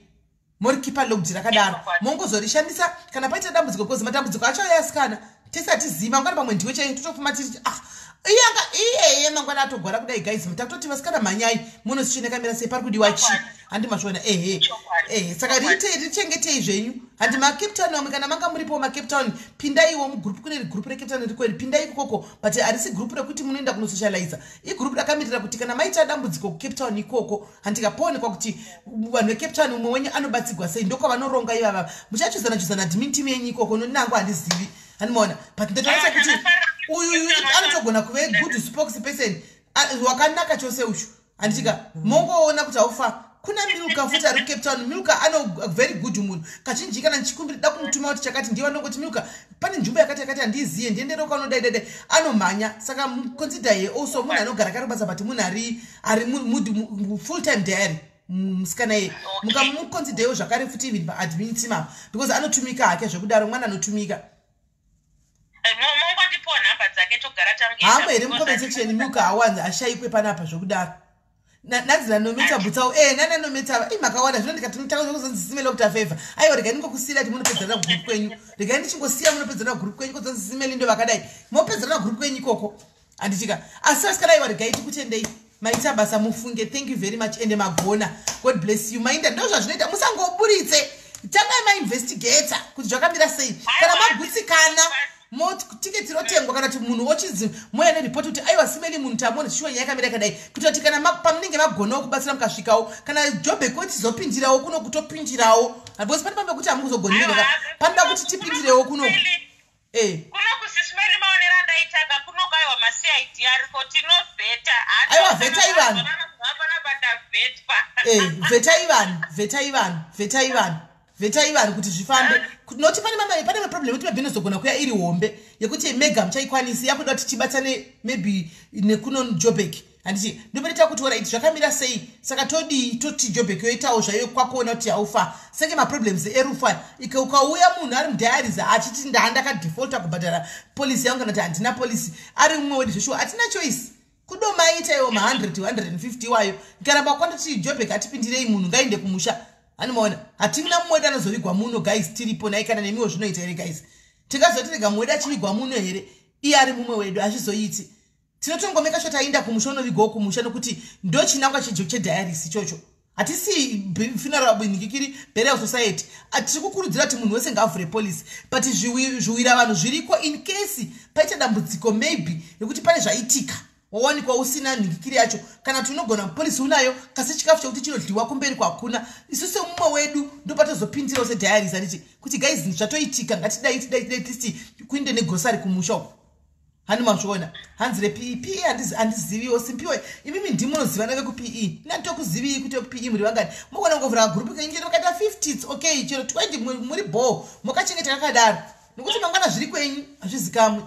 morikipa locked rakadaro, mongozorishandisa kana paita dambudziko, because matambudziko acho ayasikana tese hatizivi. Mangwana pamwe ndiwe chaiyo, totofuma tiri, ah, iyanga iyeye mangwana atogwara kudai. Guys, takutoti vasikana mhanyai munosichinekamira sei, pari kudiwa chi, handi mazviona? Ehe, ehe. Saka richengetei zvenyu. Handi maCape Town vamwe, kana manga muripo maCape Town, pindaiwo mugrupu. Kune gurupu reCape Town rikweri, pindai ikoko, but harisi gurupu rekuti munoenda kunosocializa. Igurupu rakamirira kuti kana maita dambudziko kuCape Town ikoko, handikapoonekwa kuti vanhu veCape Town umwe wenyu anobatsigwa sei. Ndokwavanoronga ivava, muchachuzana chuzana admin team yenyu ikoko. Nonango handizivi, handimaona, but ndatoonesa kuti uyu anotogona kuve good spokesperson wakanaka chose uchu, handitika? Mongoona kuti haufa. Kuna Milka futi ari kuCape Town. Milka ano very good munhu. Kazhinji kana ndichikumbira da kumutuma kuti chakati, ndiye vandongoti, "Milka, pane nzvimbo yakati yakati handiiziye, ndiendereo kaunodai dai dai," anomhanya. Saka consider ye also munhu anogara kari basa, but munhu ari full time diary musikana iye. Mukamuconsiderewo zvakare futi even paadmin team apa, because anotumika hake zvekudaro, mwana anotumika. Mongondipowo nhamba dzake togara. Hamo here mucomment section? Milka hawanzi ashayikwe panapa zvekudaro. Nanzi nanometa bhutsau e nananometa i makawanda. Zvino ndikatanga simele kuta favor, aiwa, regai ndingokusiyira kuti munopedzerana gurupu kwenyu. Regai ndichingosiya munopedzerana gurupu kwenyu, kozonzi simeli ndo vakadai, mopedzerana gurupu kwenyu ikoko, handitika? Asi vasikana, aiwa, regai tikutendei, maita basa mufunge. Thank you very much, ende magona. God bless you. Mainda ndo zvazvinoita, musangoburitse, tangai mainvestigata kuti zvakamira sei. Kana magutsikana, tiketi rotengwa, kana kuti munhu ochinzi moya neripoti kuti aiwa, simeli munhu tamuona chishuwa, nyaya yakamira yakadai, kuitira kuti kana pamunenge magonawo kubatsira mukasvikawo, kana Jobek tizopindirawo kuno, kutopindirawo, because pane pamwe kuti hamukuzogonireka, panoda kuti tipindirewo kuno. Kuno kusisimeli, maonero andaitaka kuno, kaiwa maCID ariko, tinovheta. Aiwa, vhetai vanhu. Panapa tavhetwa. Vhetai vanhu, vhetai vanhu, vhetai vanhu, vhetai vanhu kuti zvifambe. Noti pane maproblem ekuti maybe inozogona kuya iri hombe yekuti mega muchaikwanisi, yakuda kuti tibatsane maybe nekuno Jobek, handiti? Ndopanoita kuti alright, zvakamira sei, saka todii? Toti Jobek yoitawo zvayo kwakuona kuti haufa senge maproblems erufa. Ukauya munhu ari mudiaries achiti ndandakadefaulta kubhadhara policy yangu, kana kuti handina policy, ari mumwe wedu, zveshuwa hatina choice, kudomaita iwo ma100 150 iwayo. Kana kwandoti Jobek atipindirei, munhu ngaende kumusha, hanimaona? Hatina mumwe wedu anozovigwa muno, guys, tiripo nai. Kana nemiwo zvinoita here, guys? Tingazoti rega mumwe wedu achivigwa muno here, iye ari mumwe wedu? Hazvizoiti. Tinotongomeka sure taenda kumusha, unovigawo kumusha, nokuti ndo chinangwa chediaries ichocho. Hatisi funeral nikikiri burial society. Tiri kukurudzira kuti munhu wese ngaavhure policy, but zviwira vanhu zviriko. In case paita dambudziko, maybe nekuti pane zvaitika, wawanikwa usina nhingikiri yacho, kana kuti unogona policy unayo, kasi chikafu chekuti chinodyiwa kumberi kwakuna. Isu semumwe wedu ndopatozopindirawo sediaries, anditi, kuti guys, zvatoitika, ngatidai, tidai, tidai, tisi kuinde negrosary kumusha uko. Hani mazviona? Hanzi rePE handiziviwo. Simpiwe, imimi ndimunozivana vekuPE, inanditokuzivii kuti vekuPE muri vangani. Mugona kungovhura kagurupu kenyu, chero makaita 50, it's okay, chero 20, muri bho, mukachengeta kakadaro, nekuti mangwana zviri kwenyu hazvizikamwi.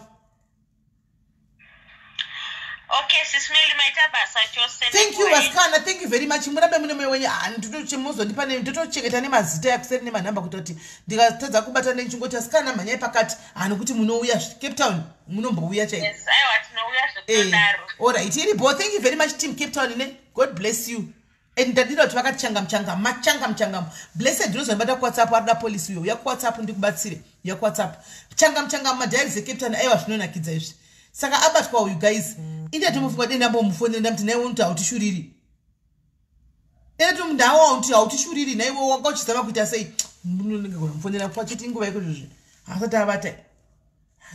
Okay, Sis Melly, maita basa chose. Thank you, vasikana, thank you very much. Murambe mune moyo wenyu. Mozondipa, ndotochengeta nemazita yakuseri nemanhamba, kuita kuti ndikatadza kubata nechingoti asikana mhanyai pakati. Nokuti munouya Cape Town, munombouya chaiko. Yes, aiwa, tinouya zvekudaro. Alright, iribo. Thank you very much, team Cape Town ne God bless you. And ndadida kuti vakati changam changam, machangam changam. Blessed, ndinozondibata kuWhatsApp. Arida policy uyo, uya kuWhatsApp ndikubatsire, uya kuWhatsApp. Changam changam, madiaries eCape Town. Aiwa, zvinonakidza izvi. Saka abatwa uyu, guys, indatomufunga dei ndambomufonera, ndamuti, naiwe unoti hautishuriri, ende ndawa unoti hautishuriri, naiwe wanga uchizama kuita sei? Munonenge mufonera pachiti inguva ikozvozvi asati abata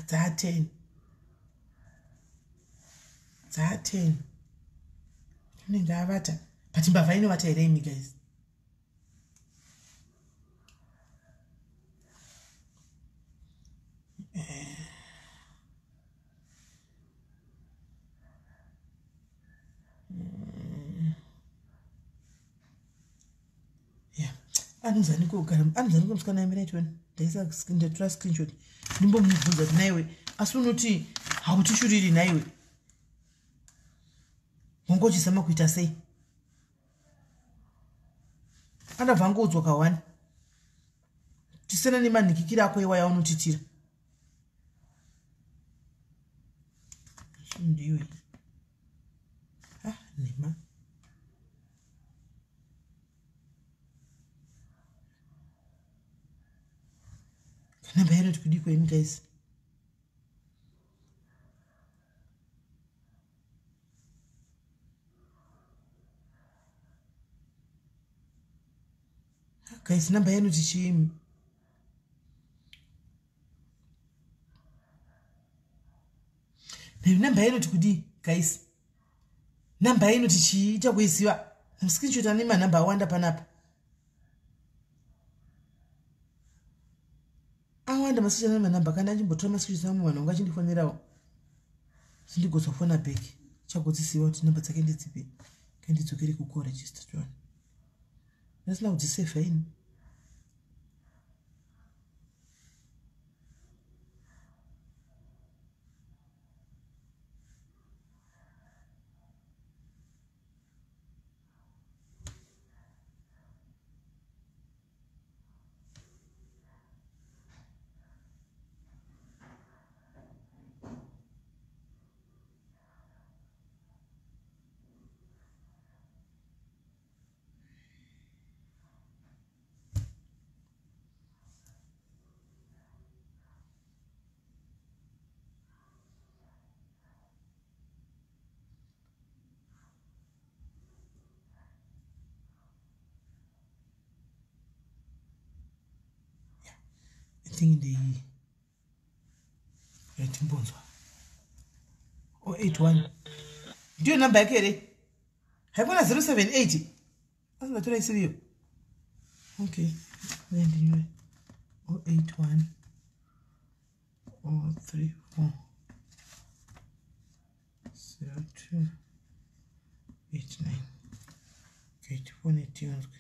dza10, dza10 unenge avata. But mbavha inovata here imi, guys? Yeah, anozani kugara, anozani kumusikana yamiraitoni. Ndaisa, ndatora screenshot, ndimbomubvunza kuti, naiwe asi unoti hautishuriri, naiwe wanga uchizama kuita sei? Andabva angoudzwa kawani, tisina nemanhikikiri ako iwaya unotitira. Ndiwe, ah, nhema. Namba yanoti kudiko imi, guys? Guys, namba yanoti chiimi? Namba yanoti kudii, guys? Namba inoti chii? Chakuiziva screenshot ane manhamba awanda panapa, awanda mascreenshot ane manhamba. Kana achimbotora mascreenshot amwe vanhu vanga achindifonerawo, sindigozofona back, chagodzisiva kuti namba dzake ndedzipi. Kandidzokere kucall register tione. Ndasina kudzisevha ini. I think ndeiyi. Timbonzwa 081, ndiyo namba yake here? Haikona 078, asi ndatora isiriyo. Okay, ndinyore 081 034 02 89. Okay, tifone tionzwe.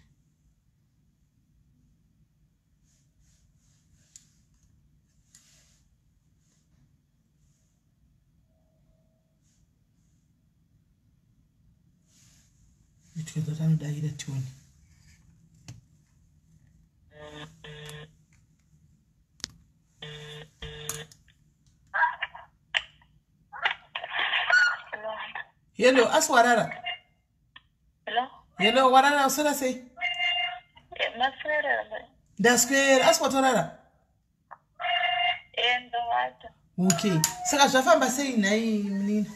Tikadza kuti anodavira, tione. Hello, asi warara? Hello? Hello, warara? Uswera sei? Maswera. Ndaswera. Asi watorara? Ndovata. Okay, saka zvafamba sei nhai, munina?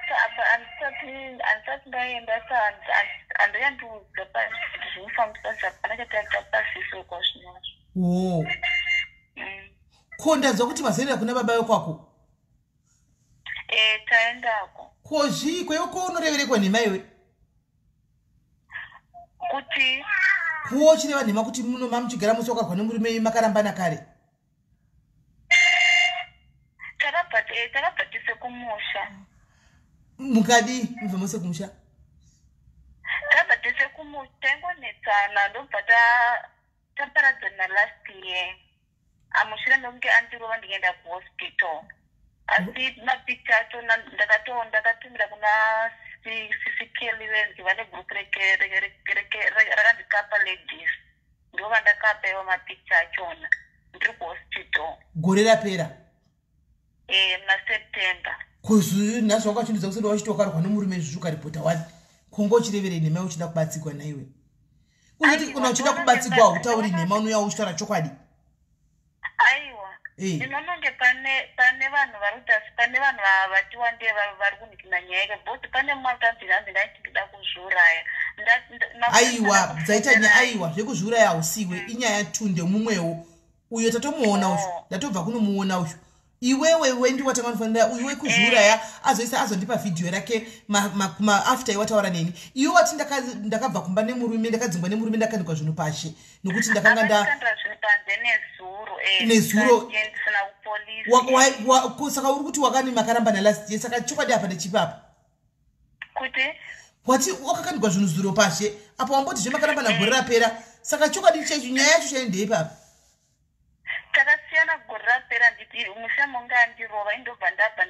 Handisati ndaenda, sa handoyandiudza kuti zvinofambisa zvapana chatapasisokwa zvinazvo. O. Ko ndanzwa kuti mazoenda kuna baba vekwako? E, taendako. Ko zvii kweiwe, ko unoreverekwa nhema iwe? Kuti? Kuwo uchireva nhema kuti muno mamuchigara musi wakarwa nemurume imi makarambana kare. Takabva tise kumusha. Mukadii mubva mose kumusha? Tabva tese kumusha, taingonetsana, ndobva taparadzana last year amushure mekunge andirova ndikaenda kuhospital, asi mapicha acho ndakatumira kuna Sisikeli venzi vane group rakanzi Kapa Ladies, ndo vandakapa ivo mapicha achona ndiri kuhospital. Gore rapera? E, muna September. Kuzi nhasi wanga uchindudza kusenda wachiti wakarwa nemurume izvozvo ukaripota wani, konga uchireverei nhema uchida kubatsigwa naiwe? Kuzoti Aiwa, kana uchida ndinoona kubatsigwa hautauri nhema, unouya uchitaura chokwadi. Aiwa. Ndinononge pane vanhu vari kuti, asi pane vanhu vati wandei vari kunikina nyaya yake, but pane mumwe ari kutanzi hanzi ndaiti ndoda kuzviuraya. Aiwa, dzaita aiwa, zvekuzviuraya hausiwe, inyaya tunde mumwewo uyo tatomuona uyu. Oh. Ndatobva kunomuona uyu. Iwewe wendi watanga unofanira uyu wekuzviuraya azoisa azondipa vhidhiyo rake after iwataura neni. Iwe wati ndakabva kumba nemurume, ndakadzingwa nemurume, ndakandikwa zvinhu pashe nokuti ndakanga nda Akandikandira zvinhu panze nezuro. Nezuro. Ndisina kupolisi. Saka uri kuti wakani makarambana last year, saka chokwadi apa ndechipapa? Kuti? Wati wakakandikwa zvinhu zuro pashe, apa wamboti zvemakarambana gore rapera, saka chokwadi chacho, nyaya yacho chaiyo ndeipapa? Takasiyana gore rapera, nditi mushe monge andirova, indobva ndabva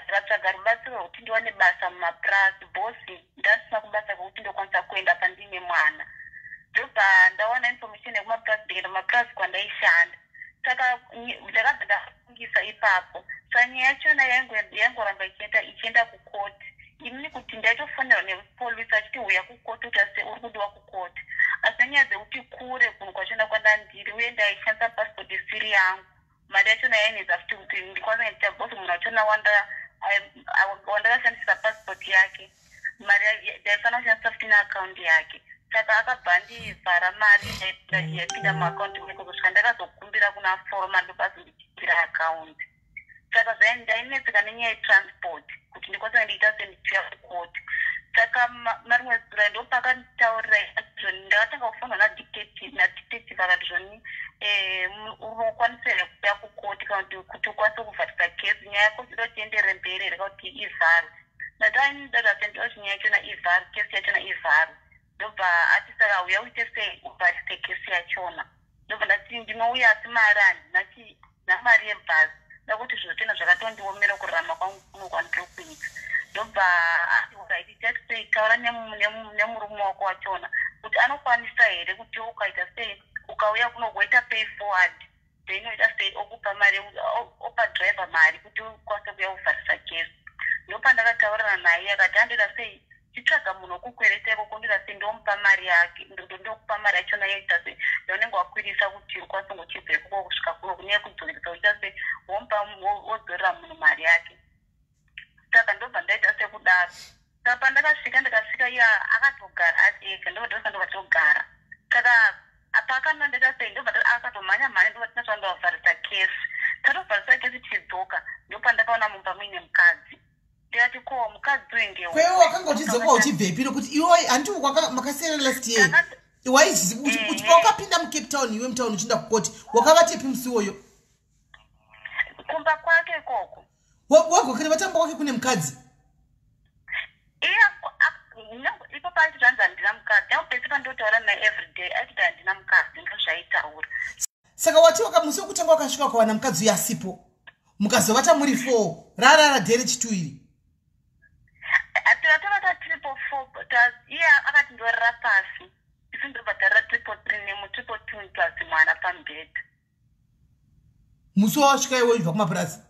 ndatsvaga rubatsiro rwekuti ndiwane basa mumapurasi, bosi ndasina kubasa kwekuti ndokwanisa kuenda pandine mwana. Ndobva ndawana information yekumapurasi, ndikaenda kumapurasi kwandaishanda. Saka ndakabva ndafungisa ipapo, saka nyaya yachona yaingoramba ichienda kukoti. Inini kuti ndaitofonerwa nepolisi achiti uya kukoti, kuti ase uri kudiwa kukoti, asi nenyaya dzekuti kure kunhu kwachona kwandandiri, uye ndaishandisa pasipoti isiri yangu, mari yachona yainetsa futi kuti ndikwanise ndiita, bosi munhu wachona wandakashandisa pasipoti yake, mari ndaifanira kushandisa futi neakaundi yake. Saka akabva andivhara mari yaipinda muakaundi make kusvika ndakazokumbira kuna foroma, ndobazondichipira akaundi. Saka ndainetseka nenyaya yetransport kuti ndikwanise ndiita sendichiuya kukoti. Saka marimwe zura ndopakanditaurira zvoni, ndakatanga kufonwa nadetective, akati zvoni unokwanisa here kuuya kukoti kana kuti ukwanise kuvharisa kesi, nyaya yako ida kuti ienderere mberi here kana kuti ivharwe? Ndati ainidada sendoda kuti nyaya yachona ivharwe, kesi yachona ivharwe. Ndobva ati saka uya uite sei uvharise kesi yachona. Ndobva ndati ndinouya, asi mari handina namari yebhasi, ndakuti zvinotenda zvakatondiomera kurarama kwangu kuno kwandiri kuita. Ndobva ati alright, itaiti sei, taura nemurume wako wachona kuti anokwanisa here kuti ukaita sei ukauya kuno kuita pay forward, then oita sei, okupa mari, opa driver mari kuti ukwanise kuuya kuvharisa kesi. Ndopandakataurirana naye, akati andoita sei, chitsvaga munhu wokukwereta ikoko, ndoita sei, ndomupa mari yake, ndokupa mari yachona yoita sei yaunenge wakwirisa kuti ukwanise kungochibva ikoko kusvika kuno kune kudzoreresa, uita sei, womupa wodzorera munhu mari yake. Saka ndobva ndaita sekudaro. Saka pandakasvika, ndikasvika iye akatogara ari ega, ndobva ndosvika, ndobva togara. Saka paakanga ndaita sei, ndobva akatomhanya mhanya, ndobva tinatwa ndovavharisa kesi. Tatovharisa kesi tichidzoka, ndopandakaona mumba muine mukadzi. Ndikati ko mukadzi uyu ndewe? Kwewe wakanga uchidzoka uchibvepi? Nokuti iwe handiti makasiyana last year, waizi pawakapinda muCape Town, iwe mutown uchienda kukoti, wakavatepi musi iwoyo? Kumba kwake ikoko. Wagokere vatamba kwake kune mukadzi? Iye ipo paiti zvanzi handina mukadzi, nyange pese pandotaura naye everyday aititi handina mukadzi, ndozvaitaura. Saka wati musi wekutanga wakasvika ukawana mukadzi uyu asipo, mukazovata muri four, rarara dhere chitu iri? Tatovata triple four. Iye akati ndorara pasi, isu ndobva tarara triple three nemu triple two plus mwana pamubhedha. Musi wawasvika iwe uchibva kumapurazi?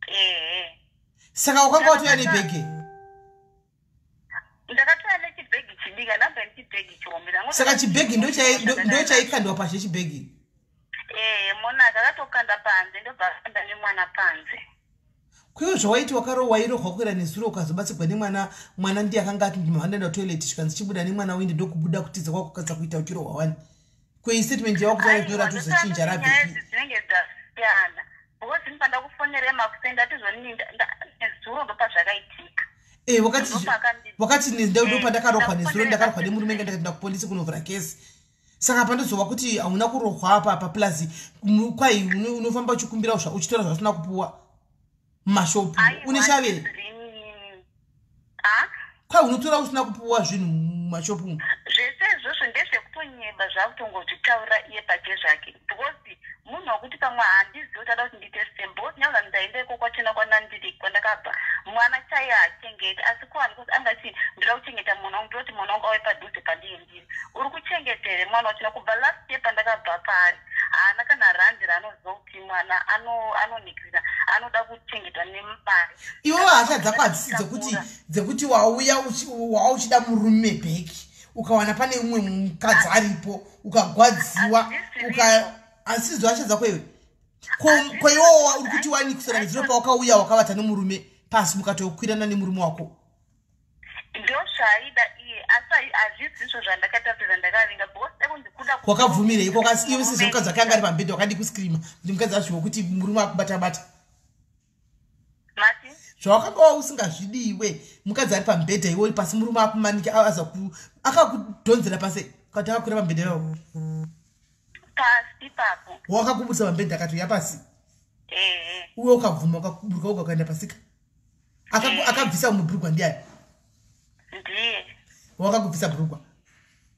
Ehe. Saka wakanga watouya nebhege? Ndakatouya nechibhegi chidiki, andamba nechibhegi chihombe. Saka chibhegi ndochaikandwa pashe chibhegi? Ehe, monaka akatokanda panze, ndobva akanda nemwana panze. Kuiwe zvawaiti wakarohwa wairohwa kuera nezuro ukazobatsirwa nemwana, mwana ndiye akanga ati ndinoenda toilet, zvikanzi chibuda nemwana uende, ndokubuda kutiza kwako kukadza kuita uchirohwa wani. Kwei statement yawakutaura Aiwa, kutora tozochinja ndosaka nyaya rabvepi? idzi dzinenge dzasiyana, because ini pandakufonera makuseni ndatizonini nezuro ndopazvakaitika. Eh, wakati Ndopakandi- wakati ndopandakarohwa nezuro, Ndakufonera ndakarohwa nemurume, nga ndakaenda kupolisi kunovhura kesi. Saka pandozova kuti hauna kurohwa apa apa, plus kwai unofamba uchikumbira uchitora zvausina kupuwa mumashopu. Aiwa, Une shave? handizvirini. Ah? Kwai unotora usina kupuwa zvinhu mumashopu umu. Zvese izvozvo ndezvekutonyeba, zvakutongozvitaurira iye pache zvake, because munhu wekuti pamwe handizivi kuti ada kuti ndiite sei, because nyange ndaenda iko kwachena kwanandiri kwandakabva, mwana chaiye haachengeti, asi kuvanhu kuti angati ndoda kuchengeta mwana wangu, ndoti mwana wangu auye padhuze pandii ndiri, uri kuchengetere mwana wachona? Kubva last year pandakabva paari, haana kana randi raanoziva kuti mwana anonikirira anoda kuchengetwa nemari. Iwewe hasha dzako hadzisi dzekuti wauya wava uchida murume bheki, ukawana pane umwe mukadzi aripo, ukagwadziwa? Hazvisi Hasidzo hasha dzako iwe. Ko iwowo uri kuti wani kusera nezuro pawakauya wakavata nemurume pasi, mukatokwirana nemurume wako? Ndozvaaida iye, asi hazvisizvo zvandakaita kuti zvandakavinga, because ekunzi kuda Wakabvumirei? Iwe sezvo mukadzi wake anga ari pambedha, wakadi kuscreama kuti mukadzi azviwo kuti murume akubata-bata? Mati? Zvawakanga wa usingazvidiwe, mukadzi ari pamubhedha, iwe uri pasi, murume akumanika, aza akakudhonzera pasi kati akakwira pamubhedha iwawo? Pasi ipapo. Wakakubudisa pamubhedha akatoya pasi? Ehe. Uwe ukabvuma, ukaburuka uga ukaenda pasika. Akabvisa mubhurugwa ndiani? Ndiye. Wakakubvisa bhurugwa?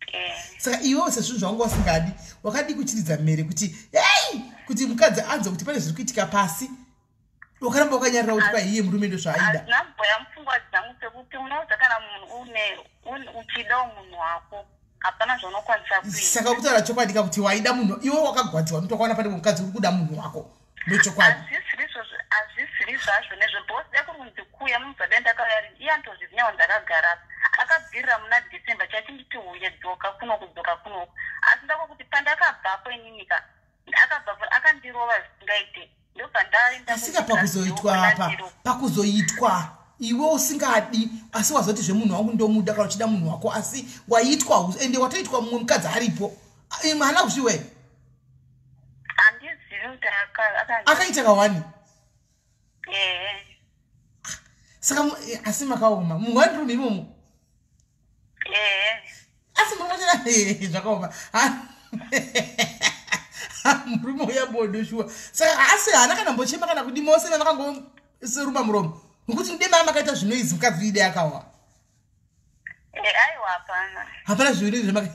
Ehe. Saka iwewo sezvinhu zvawanga usingadi, wakadi kuchiridza mhere kuti ei, kuti mukadzi anzwe kuti pane zviri kuitika pasi? Wakaramba wakanyarira kuti kwai iye murume ndo zvaaida? Hazvina mboya mupfungwa dzangu, sekuti unoudza kana munhu uchidawo munhu wako, hapana zvaunokwanisa kuita. Saka kutaura chokwadi ka, kuti waida munhu, iwe wakagwadziwa nokuti wakaona pane mukadzi, uri kuda munhu wako, ndochokwadi. Hazvisiri zvazvo nezvo, because dai kuri kunzi kuuya munzade ndakauya rini, iye anotozvizinyawo. Ndakagara apa, akabvirira muna December chachinditi uye dzoka kuno, kudzoka kunoku, asi ndakokuti pandakabvapo ininika, akabvapo akandirova zvisingaite, ndobva ndaenda. Asika pakuzoitwa apa, pakuzoitwa iwe usingadi, asi wazoti zvemunhu wangu ndomuda. Kana uchida munhu wako, asi waitwa, ende watoitwa mumwe mukadzi aripo, imwe hana kuzviwe. Handizivi kuti Akaita kawani. Ehe. Saka asi makaoma muone room imomo? Ehe. Asi murume wachona zvakaoma. Ha, murume uya bodo shuwa. Saka asi haana kana mbochema kana kudi, mose vakangoseruma muromo nokuti dema makaita zvinoizi mukadzi uide akawa? Aiwa, hapana. Hapana zviviri zvemaka,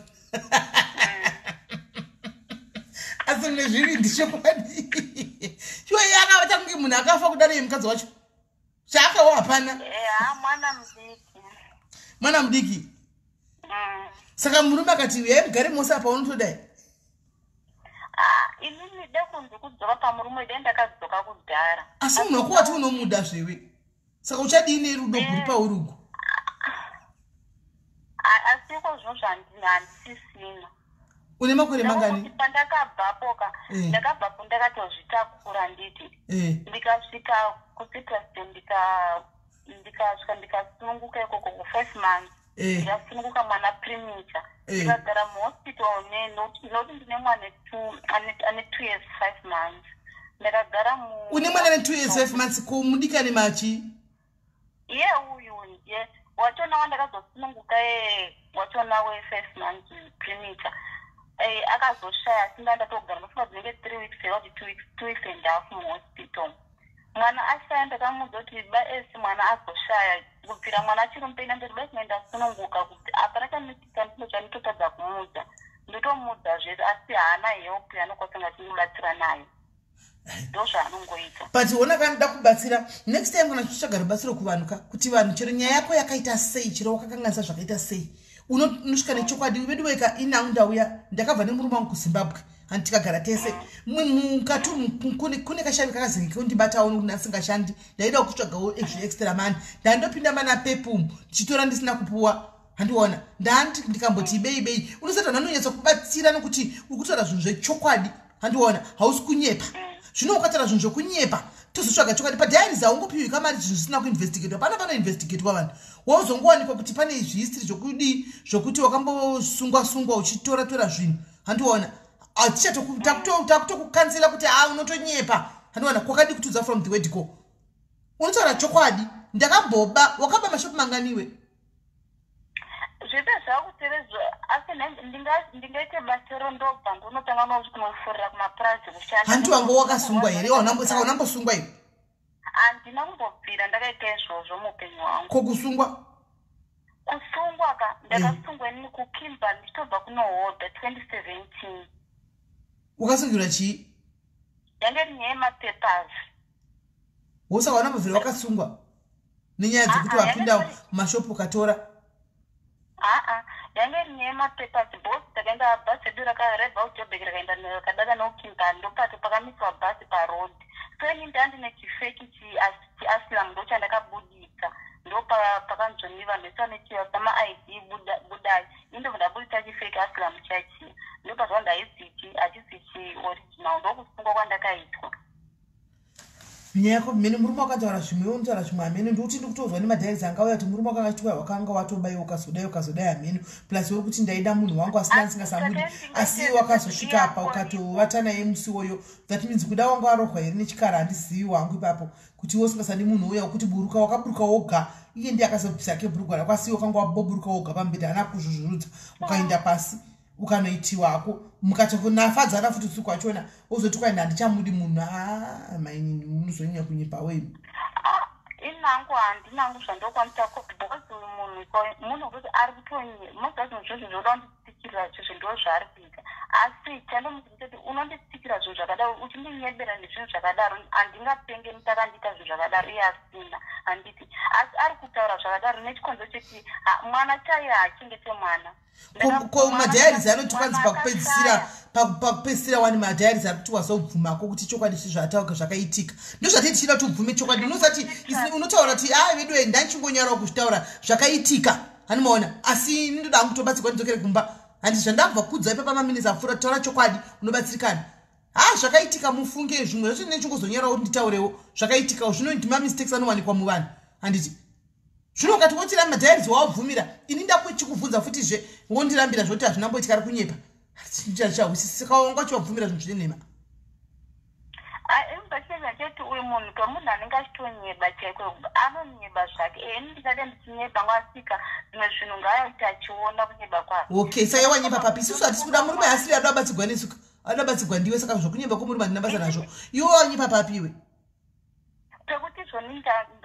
asi mune zvivindi chokwadi. Shuwa, iye akavata kunge munhu akafa kudaro, iye mukadzi wacho chaakawa hapana. Ha, mwana mudiki. Mwana mudiki. Saka murume akati uyai mugare mose apa, unotodai? Ah, inini de kunzi kudzoka pamurume, dai ndakadzoka kudhara. Asi munhu wako wati unomuda zvewe, saka uchadii nerudo guri pauri uku? Asi iko zvino zvandisisina. Une makore mangani? Kuti pandakabvapo ka, ndakabvapo ndakatozvitakura, nditi ndikasvika kuCitrusden, ndikasvika ndikasununguka ikoko ku5 months. Ndikasununguka mwana premature. Ndikagara muhospital nokuti ndine mwana ane 2 years 5 months. Ndakagara mu Une mwana ne 2 years 5 months? Ko mudikani machi? Iye uyu ndiye wachona wandakazosununguka, wachona we5 months premature. Akazoshaya, asi nda ndatogara ndofunga dzinenge 3 weeks here kuti 2 weeks, 2 weeks and half muhospital. Mwana ashaya, ndakamuudza kuti baesi mwana azoshaya, kubvira mwana achiri mupenyu ndoti baesi ndasununguka, kuti hapana chandinotadza kumuudza, ndotomuudza zvese, asi haana help yaanokwanisa kunge achindibatsira nayo, ndozvaanongoita. But ona, kana kubatsira next time, kana uchitsvaga rubatsiro kuvanhu ka, kuti vanhu chero nyaya yako yakaita sei, chero wakakanganisa zvakaita sei, unosvika nechokwadi. Vedu weka inangu, ndauya ndakabva nemurume wangu kuZimbabwe, handi tikagara tese mukati umu, kune kashavi kakazenge kundibatawo nokuti ndasingashandi, ndaida kutsvagawo extra money, ndandopinda mana Pep umu ndichitora ndisina kupuwa, handiona ndandi ndikamboti ibei bei, unosati vanhu vanonyatsa kubatsira nokuti uri kutaura zvinhu zvechokwadi, handiona hausi kunyepa. Zvino ukataura zvinhu zvokunyepa, Tozotsvaga chokwadi padiaries. Haungopiwi kamari zvinhu zvisina kuinvestigatwa. Pana panoinvestigatwa vanhu, wauzongowanikwa kuti pane zvihistory zvokudii, zvokuti wakambosungwa sungwa uchitora tora zvinhu, handiona? Takutokukansela kuti ha, unotonyepa, handiona? Kwakadi kutudza from the word go, unotaura chokwadi. Ndakamboba. Wakaba mashopu manganiwe? Zvese zvakuterezwa, asi ndingaite basa rondobva ndonotanga kunofurira kumapurazi kushanda. Hanti wanga wakasungwa here? Saka unambosungwa iwe? Handina kumbobvira ndakaita izvozvo muupenyu hwangu. Ko kusungwa? Kusungwa ka, ndakasungwa inini kuKimba ndichitobva kunohodha 2017. Wakasungirwa chii? Yange iri nyaya yemapapers. Wosaka unambobvira wakasungwa nenyaya dzekuti wapinda mumashopu ukatora? Aa, yange iri nyaya yemapapers boss. Takaenda, bhasi redu raibva kuJobek, rakaenda rakadaka noKimba, ndopato pakamiswa bhasi paroad. So ini ndandine chifake chiasylum, ndo chandakabuditsa. Ndo pakanzvoni vanhu vese vane sama-ID budai. Ini ndobva ndabuditsa chifake asylum chachiya, ndopazva ndaisichi hachisi chioriginal, ndokusungwa kwandakaitwa. Nyaya yako mhene, murume wakataura zvimwe, iwe unotaura zvimwe. Hamene, ndikuti ndikutozwa nemadiaries anga auya kuti murume wakanga achiti wakanga watobaiwa, ukazodai, ukazodai. Hamene, plus uri kuti ndaida munhu wangu asina ndisingasamudi, asi wakazosvika apa ukatovata naye musi woyo. That means kuda wanga warohwa here nechikara? Handizivi wangu ipapo kuti iwe usingasadi munhu uya wekuti buruka, wakaburuka woga. Iye ndiye akazobvisa ke bhurugwa rako, asi iwe wakanga waboburuka woga pamberi, haana kuzvuzvurudza, ukaenda pasi ukanoitiwako, mukatokunafadzana futi usiku wachona, wozoti kwaenda handichamudi munhu. A, mainini, munozonyanya kunyepa wenu. Ah, inangu handinangu zvandokwanisa, because uyu munhu munhu wekuti ari kutonye most zvinhu zvozvo zvoda kunditsikirira, zvizvo ndo zvaari kuita. Asi chandomuti unonditsikira zvinhu zvakadaro, uchindinyebera nezvinhu zvakadaro, handingapenge takandiita zvinhu zvakadaro iye asina, handiti? Asi ari kutaura zvakadaro nechikonzero chekuti mwana chaiye haachengete mwana. Ko madiaries anoti kwanzi pakupedzisira wani madiaries ari kuti wazobvumako kuti chokwadi zvataurwa zvakaitika. Ndozvatei tichida kuti ubvume chokwadi. Unosati unotaura kuti a, vedu ndachichingonyarawo kuzvitaura zvakaitika, hanimaona? Asi ndoda hangu kutobatsirwa ndidzokere kumba, handi? Zvandabva kudza ipapa maminitsi apfuura, taura chokwadi, unobatsirikana. Ha, zvakaitika, mufunge. Zvimwe zvacho ndinechingozonyarawo kuti nditaurewo zvakaitikawo. Zvino ndimamistakes anowanikwa muvanhu, handiti? Zvino ukati wotira madiaries wawabvumira, ini ndakuchikubvunza futizve, wondirambira zvoti hazvinamboitika, ari kunyepa. Chahwisisika, wanga uchiwabvumira zvinhu zvine nhema. Imbachiza cheti uyu munhu kamunhu anenge achitonyeba chaiko, anonyeba zvake. Ini ndingade ndichinyeba ngasika zvimwe zvinhu ngaaite achiona kunyeba kwake. Okay, saka wanyepa papi? Isusu hatisi kuda murume asiri ada kubatsigwa nesuka, ada kubatsigwa ndiwe. Saka zvokunyeba kwomurume handina basa nazvo. Iwe wanyepa papi iwe? Pekuti zvoni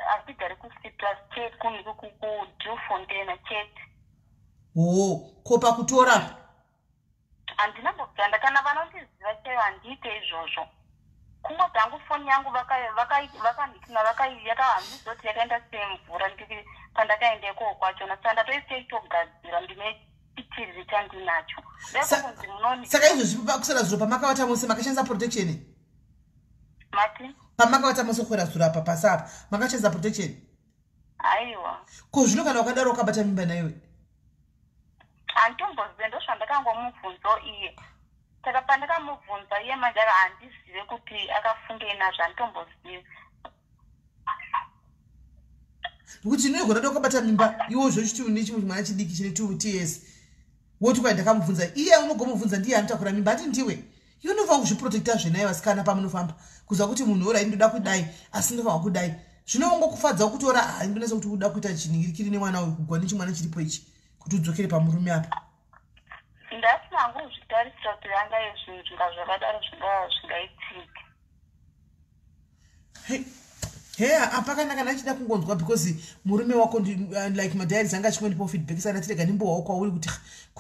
handigari kuC plus chete, kuDriefontein chete. Oo, ko pakutora? Handina mbobvanda. Kana vanondiziva chaivo, handiite izvozvo. Kungoti hangu foni yangu vakandikina, handizoti yakaenda semvura ndiri pandakaenda ikoko kwachona. Saka ndatoisiya ichitogadzira, ndine chitiriri chandinacho. Dai munoni. Saka izvozvi kusara zuro pamakavata mose, makashandisa protection? Mati? Pamakavata mose kukwera zuro apa pasi apa, makashandisa protection? Aiwa. Ko zvino kana wakadaro wakabata mimba naiwe? Handitombozive, ndo zvandakangomubvunzawo iye. Saka pandakamubvunza iye manje aka handizive kuti akafungei nazvo, handitombozive. Nekuti inogona da wakabata mimba iwo zvochiti une chimwe chimwana chidiki chine 2 years, woti kwai ndakamubvunza iye. Unogomubvunza ndiye anotakura mimba, hati ndiwe. Iwe unofanira kuzviprotecta zvenai vasikana pamunofamba, kuziva kuti munhu orai ndoda kudai, asi ndofanira kudai. Zvino ungokufadza kutora, handinasa kuti uda kuita chinhingirikiri nemwana uyu, kugwa nechimwana chiripo ichi, kuti udzokere pamurume apa. Ndasina hangu kuzvitarisira kuti anga zvinhu zvinga zvakadaro zvingaitika. He, apakanaka, ndachida kungonzwa because murume wako like madiaries anga achingondipawo feedback. Saka ndatirega ndimbowawo kwauri kuti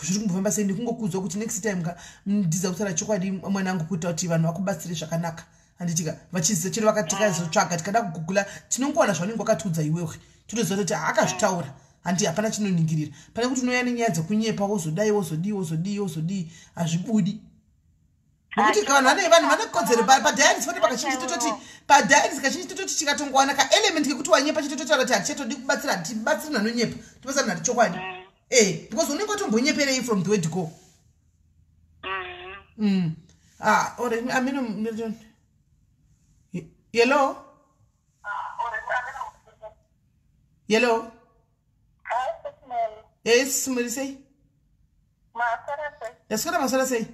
zviri kumbofamba sei, ndikungokuudzwa kuti next time ka ndidza kutaura chokwadi, mwanangu, kuita kuti vanhu vakubatsire zvakanaka, handitika? Vachiziva chero vakatikazotsvaga, tikada kugugula, tinongowana zvaunenge wakatiudza iwewe, totoziva kuti akazvitaura, handi? Hapana chinoningirira pane kuti unouya nenyaya dzekunyepa, wozodai, wozodii, wozodii, wozodii, hazvibudi. Nokuti vanhu vane kodzero padiaries pane pakazhinji, tototi padiaries kazhinji tototi tikatongowana kaelement kekuti wanyepa, chitototaura kuti hatichatodi kubatsira, hatibatsiri munhu anonyepa, tobatsira munhu ati chokwadi. Because unenge watombonyeperei from the word go? Ah, alright, I mean, hello. Yello. Hi, Sismel. Yes, muri sei? Maswera sei? Ndaswera, maswera sei?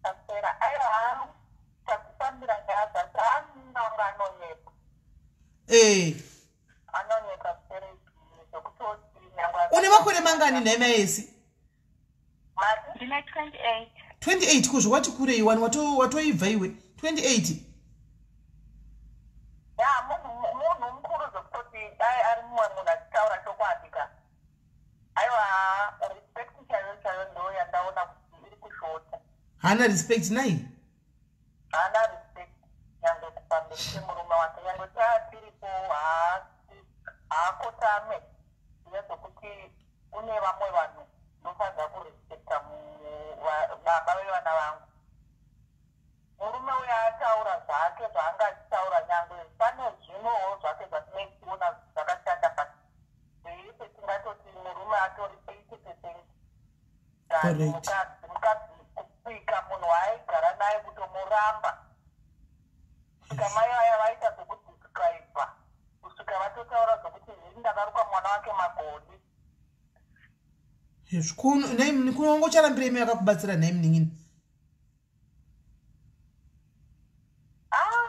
Maswera. Aiwa, takufambira nyaya dzaanonga anonyepa. Anonyepa stereki zvekutoti nyangwe. Une makore mangani nhai maesi? Mati? Ndine 28. 28, kuzvo wati kurei wani, watoibva iwe 28. Ya, munhu mukuru zvekutoti dai ari mumwe munhu achitaura chokwadi ka. Aiwa, respect chaiyo chaiyo ndo yandaona kuti iri kushota. Haana respect nai? Haana respect nyangwe kupamberi pemurume wake, nyangwe taatiripo haakotame zvokuti kune vamwe vanhu ndofanira kurespekta baba vevana vangu. Murume uyo ataura zvake zvaanga achitaura, nyangwe pane zvimwewo zvake zvatinenge tichiona zvakashata, but zvese tingatoti murume atori 80%. Correct. Mukadzi kupika munhu waaigara naye, kutomuramba, kusvika mai vaya vaita zvekudescribe, kusvika vatotaura zvokuti zviri ndakaruka mwana wake magodi. Kunongocharambira imi vakakubatsira nhai munin'ini? Ah,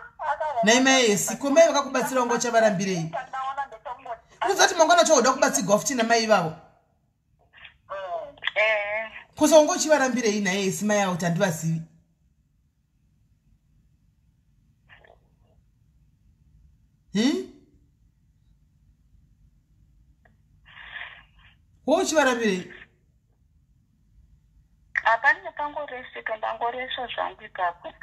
Nhai maesi, ko mai vakakubatsira ungochavarambirei? Chandaona ndechongoti Unoziva kuti mangwana chaoda kubatsigwa futi namai ivavo? Kosa unge uchivarambirei nhai esi mai avo kuti handivazivi? Wo uchivarambirei? Hapana, pangoresveka, ndangoresva zvangu ipapo.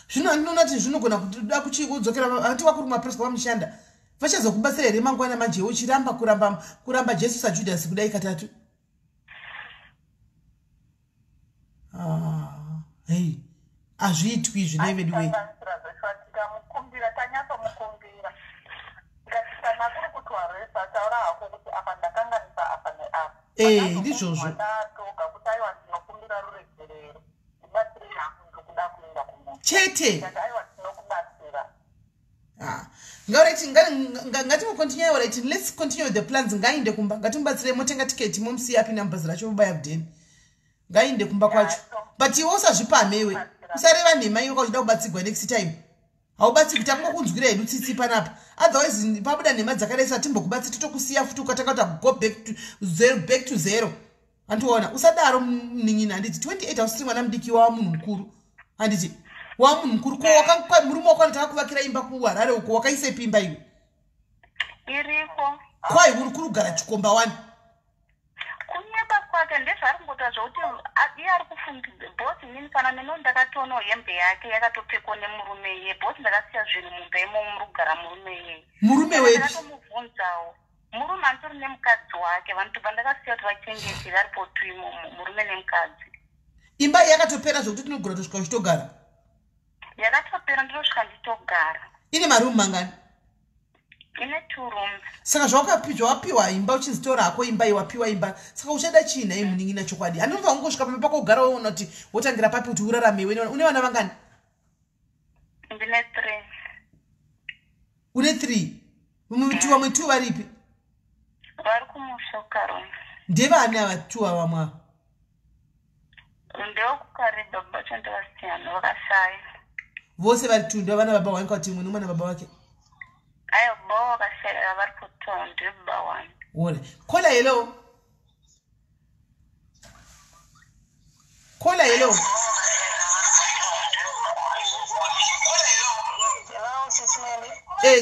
Zvino andinoona kuti zvinogona kuda kudzokera anti wakuri kumapreswa vamushanda vachazokubatsira here mangwana manje uchiramba kuramba Jesu saJudhasi kudai katatu? Ah, hei, hazviitwi izvi nei vedu wei. Achikanganisira zveshuwa, tikamukumbira, tanyatsomukumbira, tikati kana kuri kuti waresa, taura hako kuti apa ndakanganisa apa neapa. Ndizvozvo. Ndatoga kuti aiwa, ndinokumbira ruregerero, ndibatsirei hangu, ndikuda kuenda kumusha. Chete. Tikati aiwa, tinokubatsira. Ah, ngauright, ngatimucontinue. Alright, let's continue with the plans. Ngainde kumba, ngatimubatsirei, motenga tiketi, momusiya apinda mubhazi racho, mobaya kudheni, ngainde kumba kwacho. But iwe usazvipamhe, iwe usareva nhema iwe. Kauchida kubatsigwa next time haubatsigwi, takungokunzwira hedu tsitsi panapa. Otherwise pabuda nhema dzakadai, satimbokubatsi, totokusiya futi ukatanga kuti go back to zero, back to zero. Handiona, usadaro munin'ina, handiti? 28, hausiri mwana mudiki, wava munhu mukuru, handiti? Wava munhu mukuru. Ko murume wako anotaka kuvakira imba kuHarare uko, wakaisepi imba iwe? Iriko. Kwai uri kuri kugara chikomba wani. Kunyepa kwake ndezvaari kungoita zvokuti iye ari kufungidza boss. Inini kana neno ndakatoonawo hembe yake yakatopfekwa nemurume iye boss. Ndakasiya zvinhu mumba imomo muri kugara murume iyeye. Murume wepi? Ndakatomubvunzawo murume anitori nemukadzi wake, vanotobva ndakasiya kuti vachengete varipo tu imomo, murume nemukadzi. Imba iyi yakatopera zvokuti tinogona kutosvika uchitogara? Yakatopera, ndinosvika nditogara. Ine marumu mangani? Ine two rooms. Saka zvawapiwa imba uchinzi tora hako imba iyi, wapiwa imba, saka uchada chii nhai munin'ina? Chokwadi handinobva kungosvika pamba pako kugara woona kuti wotangira papi kuti urarame iwe. Une vana vangani? Ndine three. Une three, vamwe two varipi? Vari kumusha kuKaroma. Ndevani ava two ava vamwe ava? Ndewekukariba, bacho ndevasiyana, vakashaya. Vose vari two ndevana baba wangu kuti imwe nomwana baba wake? Aiwa, baba vakashaya vari kutown, ndebaba wani. Ore caller, hello, caller, hello. Hello, Sis Melly.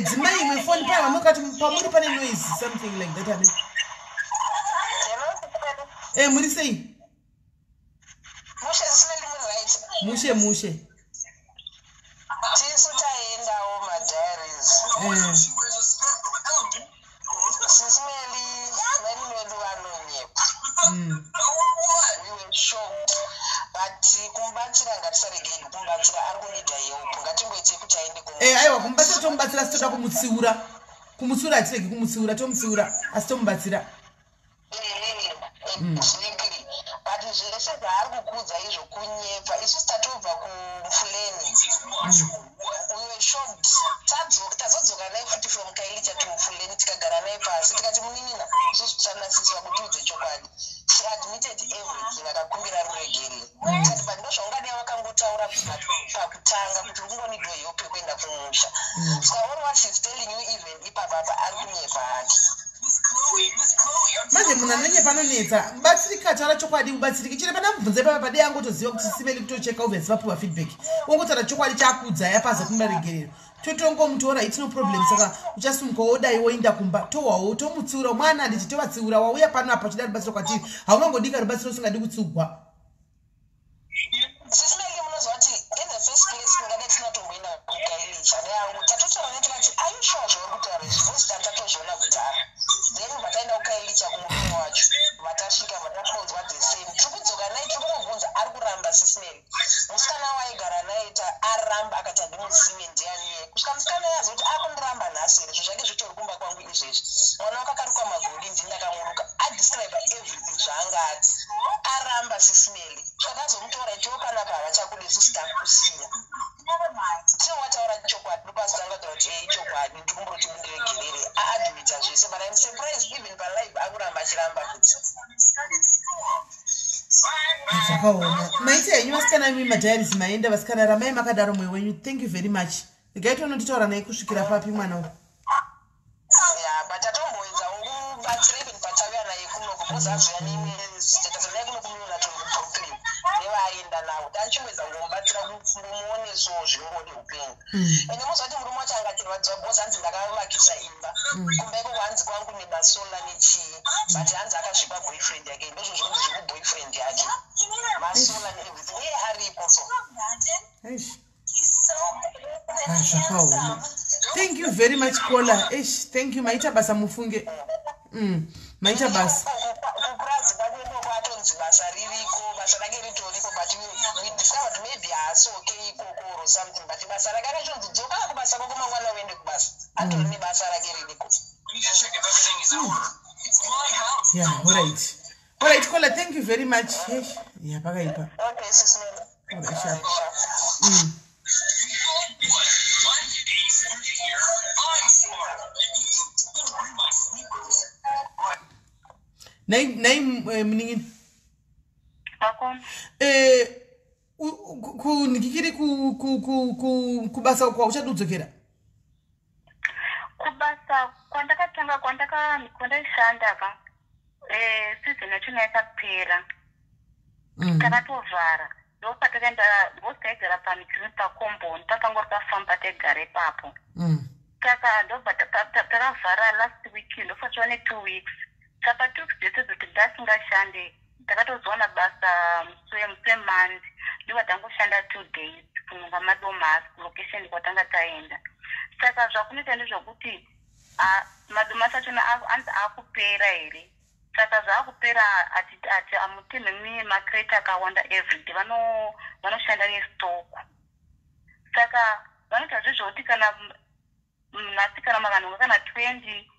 Dzimai imwe foni pane vamwe kati pamuri pane noise, something like that, ame. Hello, Sis Melly. Muri sei? Mushe, Sis Melly, muri right? Mushe mushe. Tisu taendawo madiaries. Sis Melly, mani vedu vanonyepa. We were shocked, but kumubatsira ngatisaregei kumubatsira, ari kunida help, ngatingoitei kuti aende. Aiwa, kumubatsira tomubatsira, asi toda kumutsiura. Kumutsiura hatiregi kumutsiura, tomutsiura asi tomubatsira. Exactly, but zvese zvaari kukudza izvo kunyepa. Isusu tatobva kuMfuleni, we were shocked. Tazodzoka naye futi from Khayelitsha to Mfuleni. Then tikagara naye pasi, tikati, "Munin'ina, isusu tisanasiswa kuti udze chokwadi." She admitted everything, akakumbira ruregerero. Tikati, "But ndo zvaungadai wakangotaura pakutanga kuti uri kungonidwa help yekuenda kumusha." Saka all what she's telling you, even ipapapa ari kunyepa hake. Manje munhu anonyepa anonetsa. Batsirika, taura chokwadi, ubatsirike. Chine pana mubvunze papa padei, angotoziva kuti simeli kutocheka obviously vapiwa feedback. Wongotaura chokwadi chaakudza yapaza kumuregerero, totongomutora, it's no problem. Saka uchasimuka wodai woinda kumba, tohwawo tomutsiura mwana, handiti? Tovatsiura. Wauya pano apa uchida rubatsiro kwatiri, haungangodika rubatsiro usingadi kutsiugwa. Sis Melly, munoziva kuti in the first place ndingade tisina kutomboenda kuKhayelitsha neyangu. Tatotaura netikati, "Are you sure zvauri kutaura izvi?" Because tatozviona kudhara. Then vataenda kuKhayelitsha kumurume wacho, vatasvika vatatonzwa the same. Tiri kudzoka naye, tiri kumubvunza, ari kuramba. Sis Melly, musikana waaigara naye aramba, akati, "Handimuzive, ndianiye?" Kusvika musikana yazoti akundiramba nhasi here, zvo zvake zvitori kumba kwangu izvezvi. Mwana wakakarukwa magodi, ndini ndakamuruka. Adescribe everything zvaanga ati, aramba. Sis Melly, takazomutora itiwo panapa, havachakudi, isusu takusiya. Tinowataura chokwadi, ndopasitanga kutaura kuti, "Ei, chokwadi, ndikumbura kuti mundiregerere." Aadmita zvese, but I'm surprised even palive akuramba, achiramba futi. Zvakaoma. Maita henyu vasikana, imi madiaries maenda. Vasikana, ramai makadaro, mwoyo wenyu. Thank you very much. Regai tonotitaura naye kusvikira papi mwana uyu. Ya, but tatomboedzawo kubatsira even patauya naye kunoko, because azoya neimwe sister, tazoya naye kuno kuMilnerton kuBrooklyn nevaaenda navo. Tachimboedza kungomubatsira kungomuoneso zvinongodi upenyu. Ende mozvati murume wacho angatirwadziwa because hanzi, "Ndakavakisa imba kumba ikoko," hanzi, "kwangu nemasolar nechii," but hanzi akazvipa boyfriend yake. Ndozvo zvinonzi zviri kuboyfriend yake, masolar neeverything, iye aripo so. Eish. Ah, zvakaoma. Thank you very much, caller. Eish, thank you, maita basa mufunge. Maita basa. Kupurazi kwake ikoko atonzi basa ririko, basa rake ritoripo, but we discovered maybe haasi okay ikoko or something, but basa rake akachonzi, "Dzoka kubasa kwako mangwana, uende kubasa." Atori nebasa rake ririko. Yeah, alright, caller, thank you very much. Eish, yeah, pakaipa. Okay, sis Melly. Alright, sharp. Nai munin'ina. Vakoma. Kunhikikiri kubasa kwauchadi kudzokera? Kubasa kwandakatanga, kwandaishanda ka, season yachona yakapera. Takatovhara, ndopatakaenda because taigara pamikiri pakomboni, papangori pafamu pataigara ipapo. Saka ndobva takavhara last week, ndofa ne 2 weeks. Saka 2 weeks dzese dzoti ndasingashande, ndakatozowana basa musi weMonday, ndobva tangoshanda 2 days kunonga madomasi kulocation kwatanga taenda. Saka zvakunoita ndezvokuti, ah, madomasi achona anzi akupera here. Saka zvaakupera, ati amutemhemi macrate akawanda everyday, vanoshanda nestock. Saka vanoita zvezvokuti kana nhasi kana makanhonga kana 20,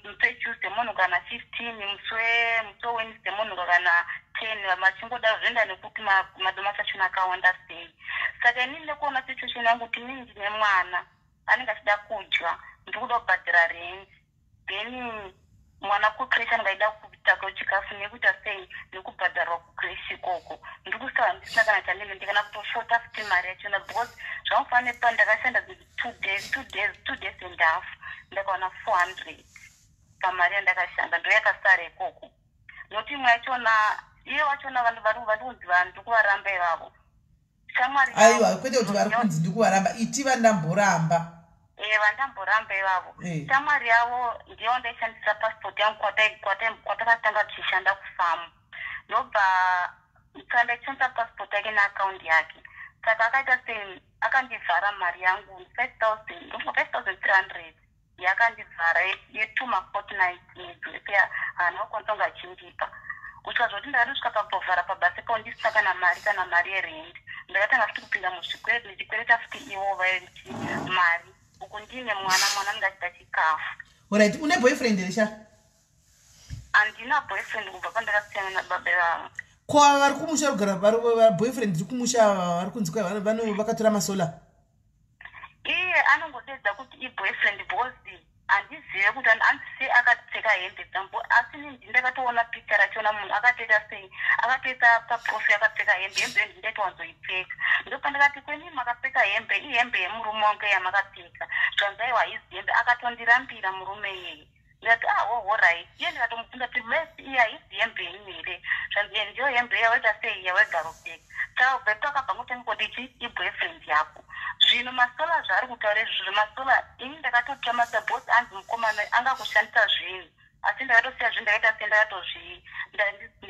musi weTuesday munhu kana 15, musi weWednesday munhu kana 10, machingodaro, zvoenda nekuti madomasi achona akawanda sei. Saka inini nekuona situation yangu kuti inini ndine mwana anenge achida kudya, ndiri kuda kubhadhara rent, then mwana kucreche anenge achida kutsvakawo chikafu, nekuita sei nekubhadharwa kucreche ikoko, ndiri kusara ndisina kana chandinoita, kana kutoshota futi mari yachona, because zvangofanira nepa ndakashanda 2 days, 2 days, 2 days and half, ndakawana 400 pamari yandakashanda, ndo yakasara ikoko, nokuti imwe yachona iye wachona vanhu vari kunzi vanhu ndikuvaramba ivavo, shamwari. Aiwa, kwete kuti vari kunzi ndikuvaramba, iti vandamboramba. E, vandamboramba ivavo. Shamwari yavo ndiyo ndaishandisa passport yangu kwatakatanga tichishanda kufamu, ndobva saka ndaishandisa passport yake neakaundi yake. Saka akaita sei, akandivhara mari yangu 5000, ndofunga 5300 yakandivhara yetwo mafortnight, mwedzi wese haana kukwanisa kunge achindipa, kusvika zvoti ndakatosvika pakutovhara pabasa ipapo ndisina kana mari, kana mari yerent. Ndakatanga futi kupinda muzvikwereti, ndichikwereta futi ivo vaiti mari, uku ndine mwana, mwana anenge achida chikafu. Alright, une boyfriend here sha? Handina boyfriend kubva pandakasiyana nababa vavo. Ko ava vari kumusha kugara boyfriend iri kumusha, ava vari kunzi kwai vakatora masolar? Iye anongodedza kuti iboyfriend because Handizive kuti hanzi sei akatipfeka hembe dzangu, asi ini ndini ndakatoona picha rachona munhu akatoita sei, akatoita paprofi akapfeka hembe, hembe iyo ndindaitowanzoipfeka. Ndopandakati kweni makapfeka hembe, ihembe yemurume wangu yamakapfeka. Zvanzi aiwa haizi hembe, akatondirambira murume iyeye. Ndikati ah ho horait. Iye ndikatomubvunza kuti Mercy iyi haisi hembe yenyu here? Zvanzi eh ndiyo hembe yawaita sei yawaigaro pfeka. Saka kubva ipapo akabva angotanga kunditi chi iboyfriend yako. Zvino masolar zvaari kutaura izvozvo zvemasolar ini ndakatotsva masabots anzi mukomana uyu angakushandisa zvinhu asi ndakatosiya zvinhu ndakaita sei ndakatozvi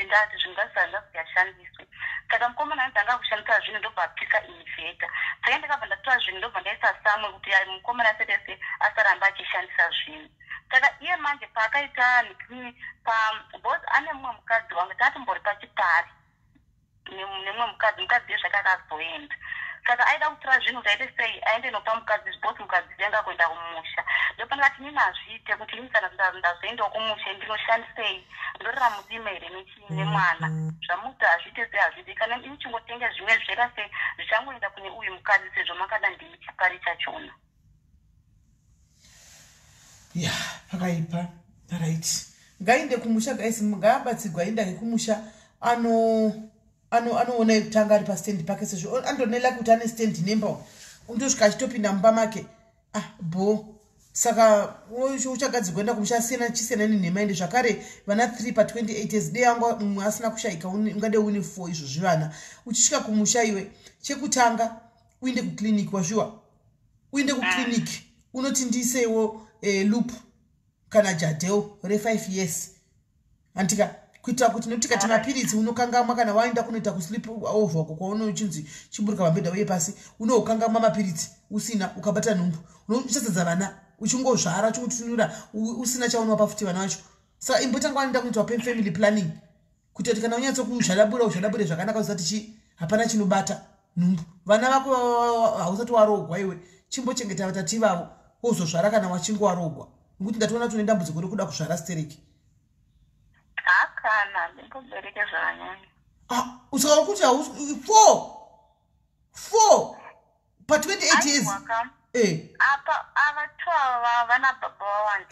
ndati zvinhu ngazvisashandiswe. Saka mukomana anzi angakushandisa zvinhu ndobva apisa inverter. Saka ndakabva ndatora zvinhu ndobva ndaisa samwe kuti mukomana asaite sei asaramba achishandisa zvinhu. Saka iye manje paakaita nhikini pa because ane mumwe mukadzi wangu tatimbori pachipari nemumwe mukadzi, mukadzi iye zvake akazoenda. Saka aida kutora zvinhu kuti aite sei aende nopa mukadzi because mukadzi anga kuenda kumusha. Ndopandakati inini hazviite kuti ini kana ndazoendawo kumusha ndinoshandisei, ndorera mudima here nechii nemwana. Zvamuti hazviite sei hazviite kana ini chingotenga zvimwe zvichaita sei zvichangoenda kune uyu mukadzi sezvo makada ndini chipari chachona. Ya, pakaipa. Right, ngainde kumusha guys, ngaabatsigwa aindake kumusha ano anoona yekutanga ari pastendi pake sezvo andone laki kuti ane stand nemba undosvika achitopinda mumba make. Ah, bo saka uchagadzirwa kuenda kumusha asiyana chisiyana nenhema. Ende zvakare vana 3 pa28 years dei anga mumwe asina kushayika ungade une 4 izvozvi vana. Uchisvika kumusha iwe, chekutanga uinde kuclinic, wazviwa? Uinde kuclinic unoti ndiisewo loop kana Jadelle re5 years, andika, kuitira kuti nokuti kati mapiritsi unokangamwa kana waenda kunoita kusleep over uko kwaunochinzi chiburuka pambedha uye pasi, unokangamwa mapiritsi usina, ukabata nhumbu uchazadza vana uchingozvara uchingotunura usina chaunovapa futi vana vacho. Saka imbotanga waenda kunoitwa family planning kuitira kuti kana unyatsokuzvadabura uzvadabure zvakanaka, usati chi hapana chinobata nhumbu vana vako. Hausati warogwa iwe, chimbochengeta vatati vavo wozozvara kana wachinge warogwa, nekuti ndatoona kuti une dambudziko rekuda kuzvara stereki. Hakana, ndimbobereke zvakanyanya. Ah, saka uri kuti four pa28 years? Aiwa ka. Eh. Apa ava two ava vana baba vawanda.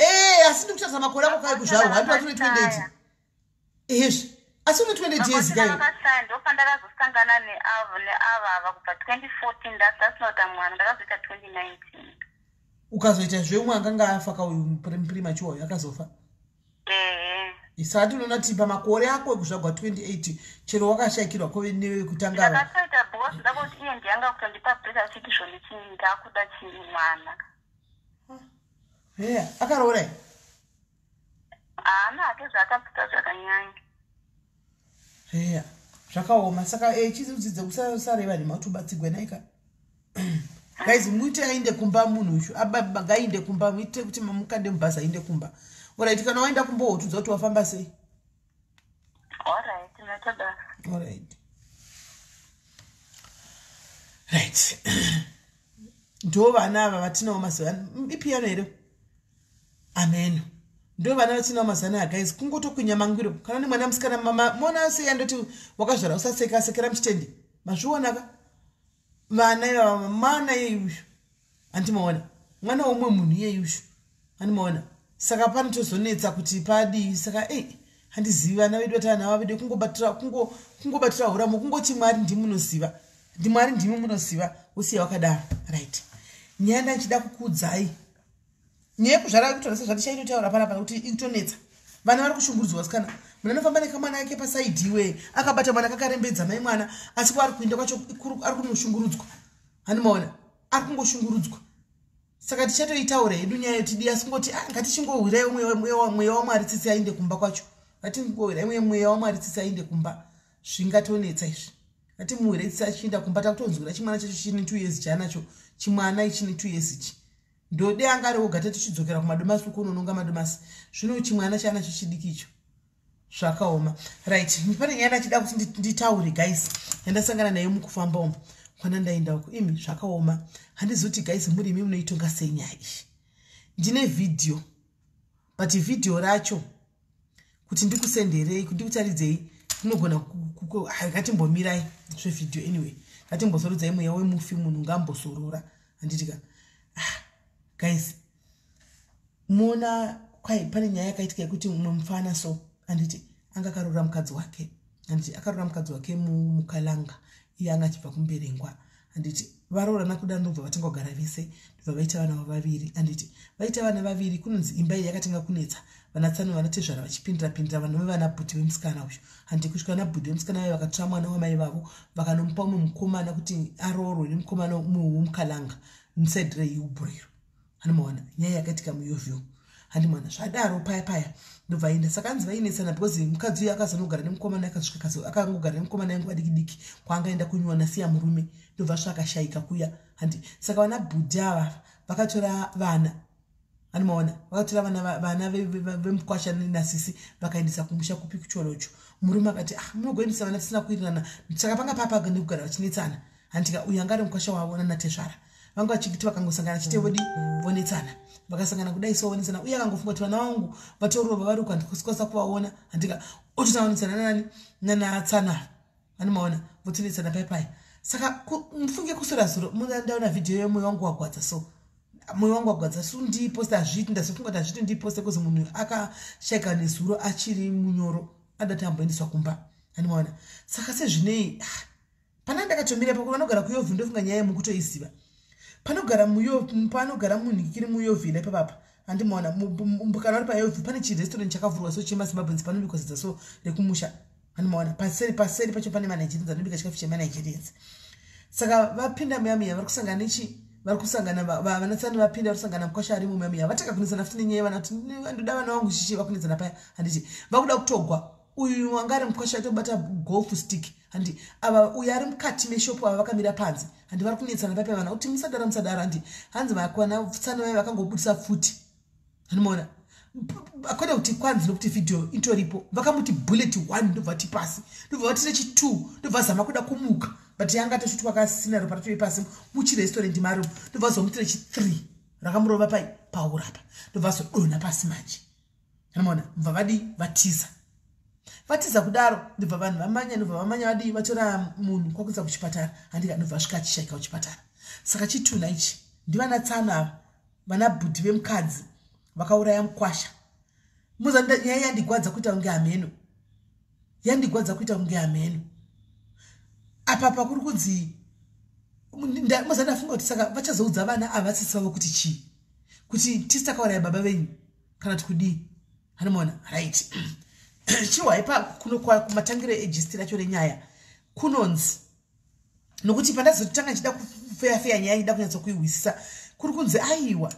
Asi ndikutarisa makore ako kai kuzvarwa, handi wati une 28 ehezvi, asi une 28 years kai. Vakasaya, ndopandakazosangana neavo neava ava kubva 2014 ndasina kuita mwana, ndakazoita 2019. Ukazoita zveumwe akanga afa kauyu premature uyu akazofa? Ehe. Saka tinoona kuti pamakore ako ekuzvagwa 28 chero wakashayikirwa kove newekutanga ava. Ndakatoita because ndakuti iye ndiyanga kutondipa pressure achiti zvoni chii ndakuda chii mwana. Eya, akaroora here? Haana hake zvaakapfuta zvakanyanya. Eya, zvakaoma. Saka chizidzidze kusareva nhema kuti ubatsigwe naika. Guys, muite ainde kumba munhu uyu, ngainde kumba, muite kuti mukande mubhazi ainde kumba. Alright, kana waenda kumba wotudza kuti wafamba sei. Alright, maita basa. Alright, right, ndo vana ava vatinawo mazuva ipiyano here? Ameno, ndo vana vatinawo mazuva anaya guys, kungotokwinya mangwiro. Kana nemwana musikana mama mona sei andoti wakazvara usaseka sekera muchitende, mazvionaka vana ivava. Mwana iyeyuyu handimaona, mwana womumwe munhu iyeyuyu handimaona. Saka panotozonetsa kuti padii. Saka ei, handizivi vana vedu vatana vedu kungobatira kungobatira huramo, kungoti Mwari ndimunoziva, ndimwari ndimi munoziva, usiya wakadaro. Right, nyaya ndanchida kukuudzai, nyaya yekuzvara kutora sezvatichaitotaura panapa kuti ikutonetsa vana vari kushungurudzwa. Sikana munhu anofamba nekamwana ake pasaidhi iwe akabata mwana kakarembedza mai mwana, asi kwaari kuenda kwacho ari kunoshungurudzwa, handimaona, ari kungoshungurudzwa. Saka tichatoitaura hedu nyaya yotidi, asi kungoti ah, ngatichingohwirai mweya waMwari tsitsi ainde kumba kwacho, ngatingohwirai mweya waMwari tsitsi ainde kumba. Zvingatonetsa izvi, ngatimuhwire tsitsi achiinda kumba. Takutonzwira chimwana chacho chine 2 years chaanacho, chimwana ichine 2 years ichi ndode anga ari woga. Tatichidzokera kumadomasi uko unononga madomasi, zvino chimwana chaanacho chidiki icho, zvakaoma. Right, pane nyaya ndachida kuti nditaure guys, yandasangana nayo mukufamba umu kwana ndaenda uko. Imi, zvakaoma, handizivi kuti guys muri imi munoitonga sei nyaya iyi. Ndine vhidhiyo, but vhidhiyo racho kuti ndikusenderei, kuti ndikutaridzei, kunogona ngatimbomirai zvevhidhiyo. Anyway, ngatimbosorodzai mweya wemufi, munhu ngambosorora, handitika? Ah, guys. Muona kwai pane nyaya yakaitika yekuti mumwe mufana so, handiti, anga akaroora mukadzi wake, handiti, akaroora mukadzi wake muKalanga, iye anga achibva kuMberengwa, handiti. Varoorana kuda, ndobva vatanga kugara vese, ndobva vaita vana vavaviri, handiti. Vaita vana vaviri, kunonzi imba iyi yakatanga kunetsa vanatsano, vanatezvara vachipindira pindira vanhu vevana bhudhi vemusikana uyu, handiti, kusvika vana bhudhi vemusikana vaye vakatora mwana wamai vavo, vakanomupa umwe mukomana kuti aroorwe nemukomana umwe womuKalanga musaidi reUbriro. Handimaona nyaya yakaitika muYoville, handimaona. Zvadaro paya paya ndobva aenda. Saka anzi vainetsana because mukadzi uyu akazonogara nemukomana, akasvika akangogara nemukomana yenguva diki diki, kwaangaenda kunywa nasiya murume, ndobva asvika akashayika kuya, handi. Saka vana bhudhi ava vakatora vana, handimaona, vakatora vana vemukwasha nasisi, vakaendesa kumusha kupi? KuCholocho. Murume akati, "Ah, munogoendesa vana tisina kuwirirana." Saka panga papa nekugara vachinetsana, handika. Uyu anga ari mukwasha wavo nanatezvara vanga vachiti vakangosangana chite vodi vonetsana, vakasangana kudai so vonetsana. Uye akangofunga kuti vana vangu vatorova vari uku, handikwasikwanisa kuvaona, handika, ototanga nani nanatsana, animaona, votonetsana pai pai. Saka mufunge kusora zuro ndaona vhidhiyo yemwoyo wangu wagwadza, so mwoyo wangu wagwadza, so ndiiposte hazviiti. Ndazofunga kuti hazviiti ndiiposte kuzi munhu akashaika nezuro achiri munyoro, adati amboendeswa kumba, animaona. Saka sezvinei, ah, pana ndakatomira pakuti vanogara kuYovhi, ndofunga nyaya yemukutoiziva, panogara panogara munhikiri muYovhila ipapapa, handimaona. Kana uri paYovhi pane chirestaurant chakavhurwa so chemaZimbabweans, panobikwa sadza so rekumusha, handimaona. Paseri paseri pacho pane maNigerians anobika chikafu chemaNigerians. Saka vapinda muyamiya, vari kusangana nechi, vari kusangana vanatsani vapinda, vari kusangana mukwasha arimo muyamiya, vatanga kunetsana futi nenyaya vana kuti ndoda vana vangu chichi, vakunetsana paya, handiti. Vakuda kutogwa uyu wanga ari mukwasha atobata golf stick, handi. Ava uyu ari mukati meshopu, ava vakamira panze, handi, vari kunetsana paipa vana kuti musadaro, musadaro, handi. Hanzi vakwana tsana vaya vakangobudisa pfuti, handimaona, kwete kuti kwanzi nokuti vhidhiyo itoripo. Vakamuti bullet one, ndobva vati pasi, ndobva vati rechi two, ndobva zama kuda kumuka, but yanga atosvitwa kasina ropa ratove pasi muchirestaurant maro. Ndobva vazomuti rechi three, rakamurova pai paurapa, ndobva vazodonha pasi manje, anomaona. Mubva vadi vatiza, vatiza kudaro, ndobva vanhu vamanya, ndobva vamanya vadii, vatora munhu kwakuisa kuchipatara, handika. Ndobva vasvika achishaika kuchipatara. Saka chitunha ichi ndivana tsano ava, vana bhudhi vemukadzi vakauraya mukwasha. Muza nyaya yandigwadza kuita kunge hameno, yandigwadza kuita kunge hameno. Apa pakuri kunzi muza, ndafunga kuti saka vachazoudza vana ava vasisi vavo kuti chii? Kuti tisi takauraya baba venyu kana kuti kudii? Hanomaona, right. Chihwaipa kuno kumatangiro egist racho renyaya kunonzi, nokuti pandazotanga nchida kufeyafeya nyaya, ida kunyatsokuihwisisa, kuri kunzi aiwa,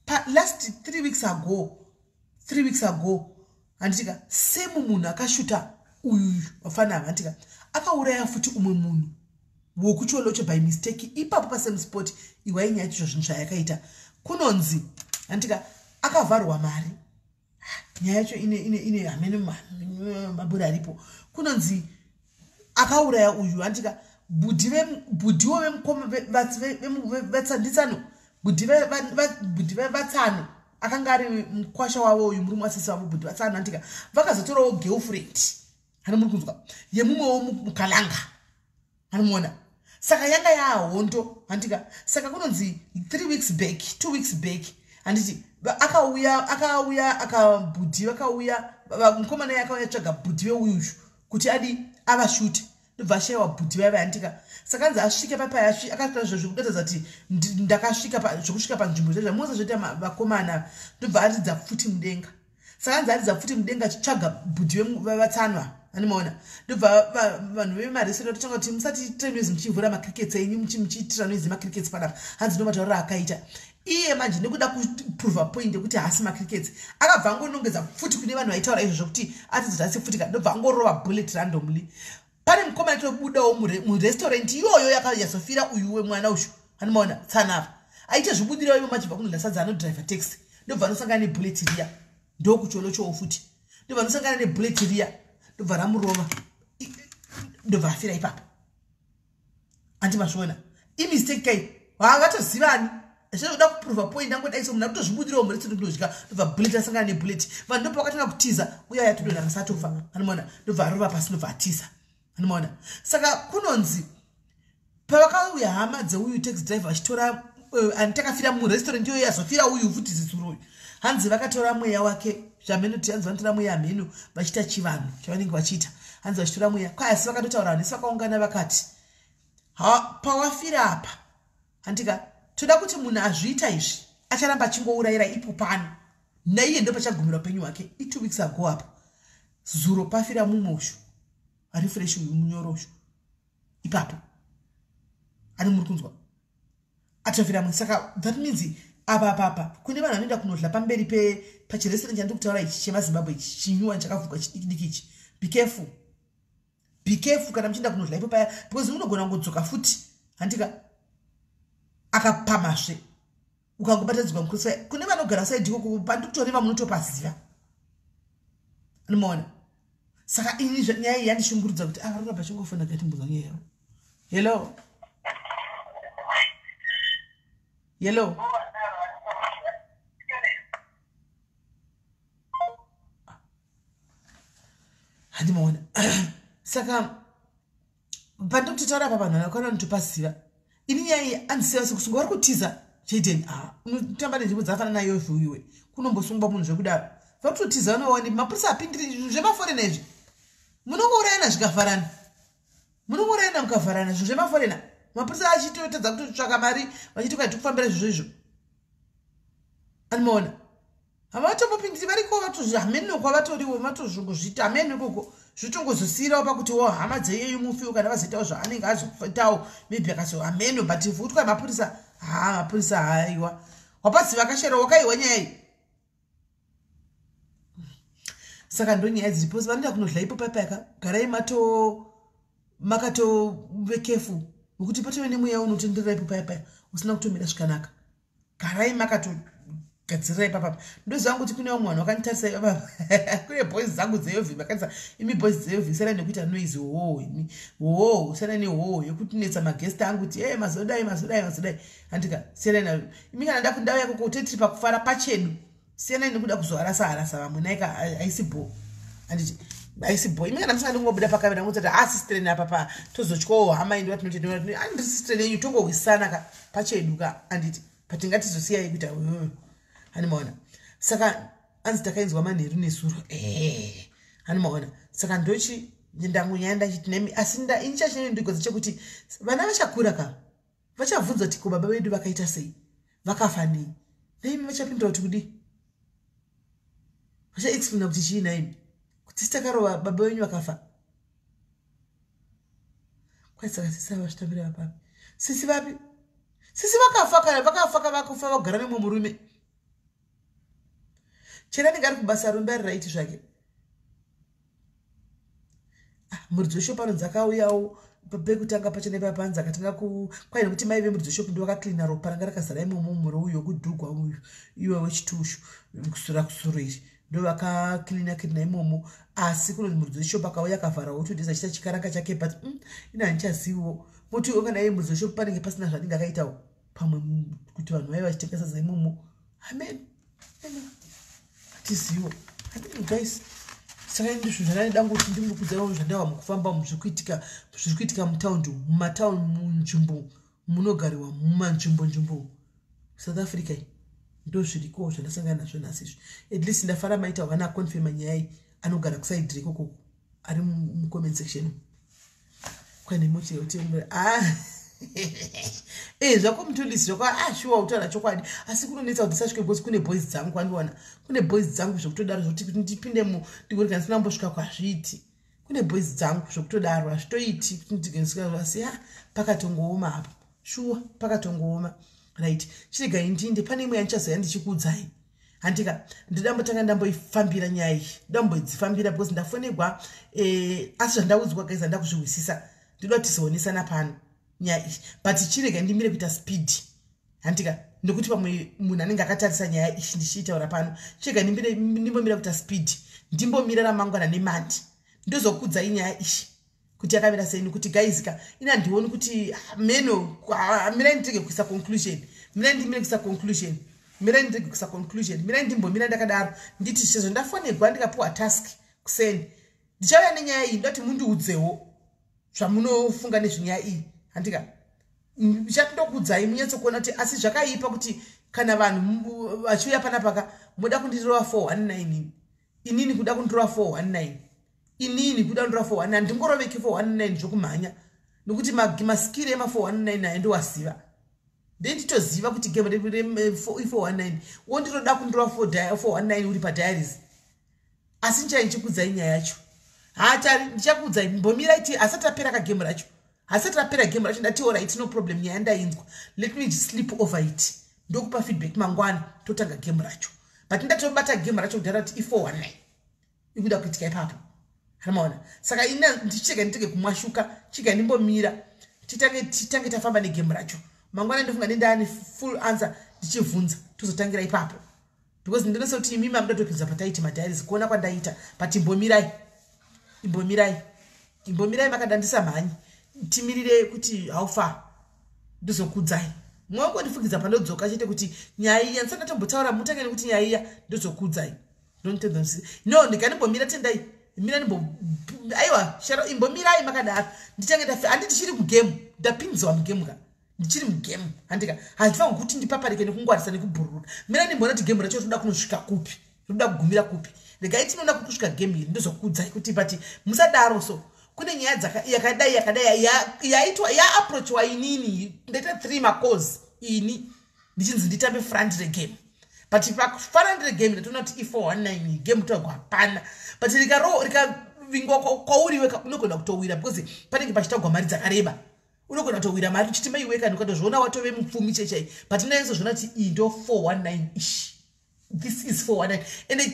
palast 3 weeks ago, 3 weeks ago, handitika, semu munhu akashuta uyu wafana, handitika, akauraya futi umwe munhu wokuCholocho by mistake ipapo pasame spot. Iwai nyaya yacho zvinhu zvayakaita, kunonzi, handitika, akavharwa mari. Nyaya yacho ine hamene maburi aripo. Kunonzi akauraya uyu, handitika, bhudhiwo vemukoma nditsano, bhudhi vatsano akanga ari mukwasha wavo uyu, murume wasisi vavo, bhudhi vatsano, handitika, vakazotorawo girlfriend, hani muri kunzwa, yemumwewo muKalanga, hanimuona. Saka yanga yahondo, handika. Saka kunonzi 3 weeks back, 2 weeks back, handiti, akauya akabhudhi vakauya, mukomana akauya tsvaga bhudhi veuyuyu kuti adi avashute, ndobva ashayiwa bhudhi vaiva, handika. Saka anzi asvike papaya, akasvika zvekudatadza kuti ndakasvika zvokusvika panzvimbo zvezvamuoza zvoita vakomana, ndobva aridza pfuti mudenga. Saka anzi aridza pfuti mudenga achitsvaga bhudhi vatsanwa, animaona. Ndobva vanhu vemarestaurant totanga kuti musatiitire noise muchivhura macrickets enyu, muchiitira noise macrickets panapa. Hanzi ndo matauriro akaita iye manje nekuda kuprova point yekuti haasi macrickets, akabva angonongedza pfuti kune vanhu vaitaura izvo zvokuti atidza kuti asi pfuti ka, ndobva angorova bullet randomly. Pane mukomana tobudawo murestaurant iyoyo yakazofira uyu wemwana uyu, animaona, tsanava aite zvibudirawo imo machibva kunodya sadza, anodriver taxi, ndobva anosangana nebullet riya, ndokuCholochowo futi, ndobva anosangana nebullet riya, ndobva ramurova, ndobva afira ipapo. Andi mazviona, imistake kai, havatozivani, zvinoda kuprova point angodai so munhu akutozvibudirawo murestaurant kundodya, ndobva bullet asangana nebullet. Vanhu ndopa vakatanga kutiza, uye ayatodonha masatofa, anomaona, ndobva arova pasi, ndobva atiza, anomaona. Saka kunonzi pavakauya hama dzeuyu taxi driver vachitora ani takafira murestaurant iyoyo, yazofira uyu futi zizuro uyu. Hanzi vakatora mweya wake zvamheno ti hanzi vanotora mweya mheno vachiita chivanhu chavanenge vachiita. Hanzi vachitora mweya. Kwai asi vakatotaura vanhu vese vakaungana vakati pawafira apa handika toda kuti munhu azviita izvi acharamba achingourayira ipo pano naiye ndo pachagumira upenyu hwake. I2 weeks ago apa zuro pafira mumwe ushu ari fresh uyu munyoro ushu ipapo ani muri kunzwa atofira mumwe. Saka that means apa apa apa kune vanhu vanoenda kunodla pamberi pachirestaurant chandiri kutaura ichi chemaZimbabwe ichi chinyuwani chakavhurwa chidiki diki ichi. Be careful, be careful kana muchienda kunodla ipo paya because munogona kungodzoka futi handika akapamazve ukangobatanidzwa mukusa. Kune vanogara side ikoko pandikutoreva munotopaziva anomaona. Saka ini nyaya iyi yandishungurudza kuti ah, vari kuramba gati mbudza nyaya yavo. Hello, hello. Handimaona. Saka pandikutotaura apa vanhu vakwana vanotopaziva. Ini nyaya iyi andisiva sekusungwa vari kutiza Jaden. Ah, unotamba nenzvimbo dzafanana nayo iwe kunombosungwa munhu zvekudaro. Vari kutotiza vanowanikwa mapurisa apindiri zvemaforena izvi. Munongourayana zvikavharana, munongourayana mukavharana zvinhu zvemaforena. Mapurisa achitotadza kutotsvaka mari vachiti kwai tikufambira zvizvo izvo. Anomaona havatombopindiri variko hameno kwavatoriwo vatozvongozviita hameno ikoko zvitongozosiyirawo pakuti wo hama dzeiyeyu mufiwo kana vazoitawo zvaanenge azoitawo maybe akazo hameno but futi kwai mapurisa ha mapurisa haiwa wapaziva akashera wakaiwa nyaya iyi. Saka ndo nyaya dziripo. Vanoenda kunodla ipo papaka garai mato makatove careful nokuti patove nemweya unotenderera ipo paya paya usina kutomira zvakanaka. Garai makatogadzirira ipapapa. Ndoziva kuti kune vamwe vanhu vakanditarisa ipapapa. Kune boys dzangu dzeyovi vakanisa imi boys dzeyovi siyanai nekuita noise hoho imi hoho siyanai nehoho yekutinetsa magest angu kuti e mazodai mazodai mazodai handika siyanai nayo imi. Kana ndauya koko tiri pakufara pachedu, siyanai nekuda kuzoharasa harasa vamwe naika haisi bho handiti haisi bho imi. Kana musingadi kungobuda pakamera ngoti a sister apa pa tozotyawo hama indi vatinoti andiri sister yenyu tongohwisana ka pachedu ka handiti patingatizosiyai kuita hani maona. Saka anzi takainzwa manheru nesuro hani maona. Saka ndochi ndangu nyaya ndachiti nemi asi ini chachinondigodza chekuti vana vachakura ka vachabvunza kuti ko baba vedu vakaita sei vakafa nei naimi vachapindura kuti kudii vachaexplaina kuti chii naimi kuti sitakarova baba venyu vakafa kwai. Saka sisi ava zvitambira vapapi sisi vapi sisi vakafa kana vakafa kavakufa vagara nemumwe murume chero anenge ari kubasa rumbe ari right zvake. Ah, muridzi weshopu anonzi akauyawo pekutanga pachena ipapanzi akatanga kwai nekuti mai vemuridzi weshopu ndo vakaklina ropa ranga rakazara imomo muro uyu wekudhugwa uyu iwe wechitushu kusura kusuro izvi ndo vakaklina klina imomo. Asi kunonzi muridzi weshopu akauya akavharawo 2 days achiita chikaranga chake but ina handichaziviwo muti kana iye muridzi weshopu panenge pasina zvanenge akaitawo pamwe kuti vanhu vaiva vachitengesa zaimomo amen hatizivo amen guys. Saka ndizvo zvandandida kuti ndimbokudzaiwo zvandava mukufamba zviri zviri kuitika mutaundi mumatauni munzvimbo munogariwa mumanzvimbo nzvimbo South Africa. Ndo zviriko zvandasangana nazvo nhasi izvi. At least ndafara maita vana confirma nyaya iyi anogara kuside ikoko ari mucomment section kwanemocheuti ah zvako mutolisi zvako ah shuwa utaura chokwadi asi kunonetsa kuti ndisasvike because kune boys dzangu kwandiwana kune boys dzangu zvekutodaro zvokuti kuti ndipindemo ndigorega ndisina kumbosvika kwazviiti kune boys dzangu zvekutodaro hazvitoiti kuti ndigonisvika asi ha pakatongooma apo shuwa pakatongooma. Right, chiregai ndinde pane imwe yandichazoya ndichikuudzai handika ndidambotanga ndamboifambira nyaya iyi ndamboidzifambira because ndafonegwa asi zvandaudzwa guys handakuzvihwisisa ndinoda kuti tizoonesana pano nyaya iyi but chirega ndimire kuita speed handika nekuti pamwe munhu anenge akatarisa nyaya iyi ndichiitaura pano. Chirega ndimbomira kuita speed ndimbomira ramangwana nemandi ndozokudzai nyaya iyi kuti yakamira sei nekuti guys ka ini handioni kuti meno mirai ndirege kuisa conclusion mirai ndimire kuisa conclusion mirai ndirege kuisa conclusion mirai ndimbomira ndakadaro nditi sezvo ndafonegwa ndikapiwa task kuseni ndichauya nenyaya iyi ndoti mundiudzewo zvamunofunga nezvenyaya iyi handika ndichandokudzai munyatsokuona kuti asi zvakaipa kuti kana vanhu vachiuya panapaka. Muda kundirova 419 inini, kuda kundirova 419 inini, kuda kundirova 419. Handingoroveki 419 zvokumhanya, nokuti maskiri ema419 ayo ndowaziva. Ndenditoziva kuti game i419, wondiroda kundirova 419 uri padiaries. Asi ndichai ndichikuudzai nyaya yacho. Hatari, ndichakuudzai. Mbomirai ti hasati rapera kagame racho, hasati rapera game racho. Ndati alright, no problem, nyaya ndainzwa, let me sleep over it, ndokupa feedback mangwana, totanga game racho. But ndatobata game racho kudhara kuti i419 ikuda kuitika ipapo, hamaona. Saka ina ndichitega nditege kumwashuka, chiga ndimbomira, titange tafamba negame racho. Mangwana ndofunga nendaane full answer, ndichibvunza, tozotangira ipapo, because ndinosa kuti imimi amuda topinza pataiti madiaries kuona kwandaita. But imbomirai, imbomirai, imbomirai, makadandisa mhanyi, timirire kuti how far, ndozokudzai. Mwangondifungidza pandodzoka chete kuti nyaya iya ndisati ndatombotaura, mutange nekuti nyaya iya ndozokudzai. Don't, no, ndikanimbomira. Tendai, mira ndimbo, aiwa sharo, imbomirai makadaro, ndichange ndafi. Handiti chiri mugame, ndapinzwa mugame ka, ndichiri mugame, handika handifangi kuti ndipaparike nekungwarisa nekubhururuka. Mira ndimboona kuti game racho rinoda kunosvika kupi, rinoda kugumira kupi. Regai tinoona kuti kusvika game iri, ndozokuudzai kuti. But musadaro. So kune nyaya yakadai yakadai yaitwa, yaapproachwa inini, ndaita three macalls ini ndichinzi nditambe front regame. But pafront regame ndatoona kuti i419 game togwa hapana, but rikavingwa kwauriwe unogona kutowira, because panenge pachitagwa mari dzakareba. Unogona kutowira mari uchiti maiwe kani, ukatozviona watove mupfumi chechai. But ndinanyatsoziona kuti iyi ndo 419 ish, this is 419. Ende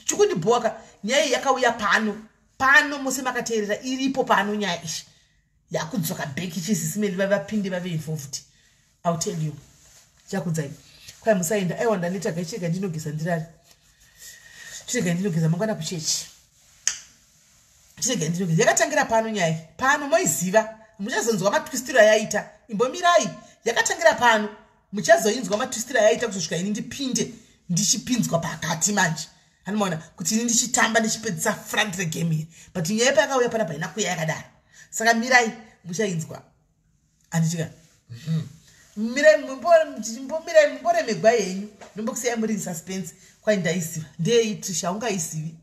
chikundibhoka, nyaya iyi yakauya pano pano, mose makateerera, iripo pano nyaya ishi yakudzoka back. Chisisimeli vavapinde vave involved. I'll tell you, chakudzai kwai musaenda. Aiwa, ndaneta gaichega, ndinogeza ndirari. Chirega ndinogeza, mangwana kuchechi. Chirega ndinogeza. Yakatangira pano nyaya, pano moiziva, muchazonzwa matwistiro ayaita. Imbomirai, yakatangira pano, muchazoinzwa matwistiro ayaita kuzosvika ini ndipinde, ndichipinzwa pakati manje. Anomaona kuti ini ndichitamba, ndichipedzisa front regame iri. But nyaya payakauya panapa haina kuya yakadaro. Saka mirai, muchainzwa, handitika? Mirai, mbomirai, mumboremegwa henyu, ndombokusiyai muri suspense. Kwai ndaiziva ndeyei? Trisha, ungaisivi?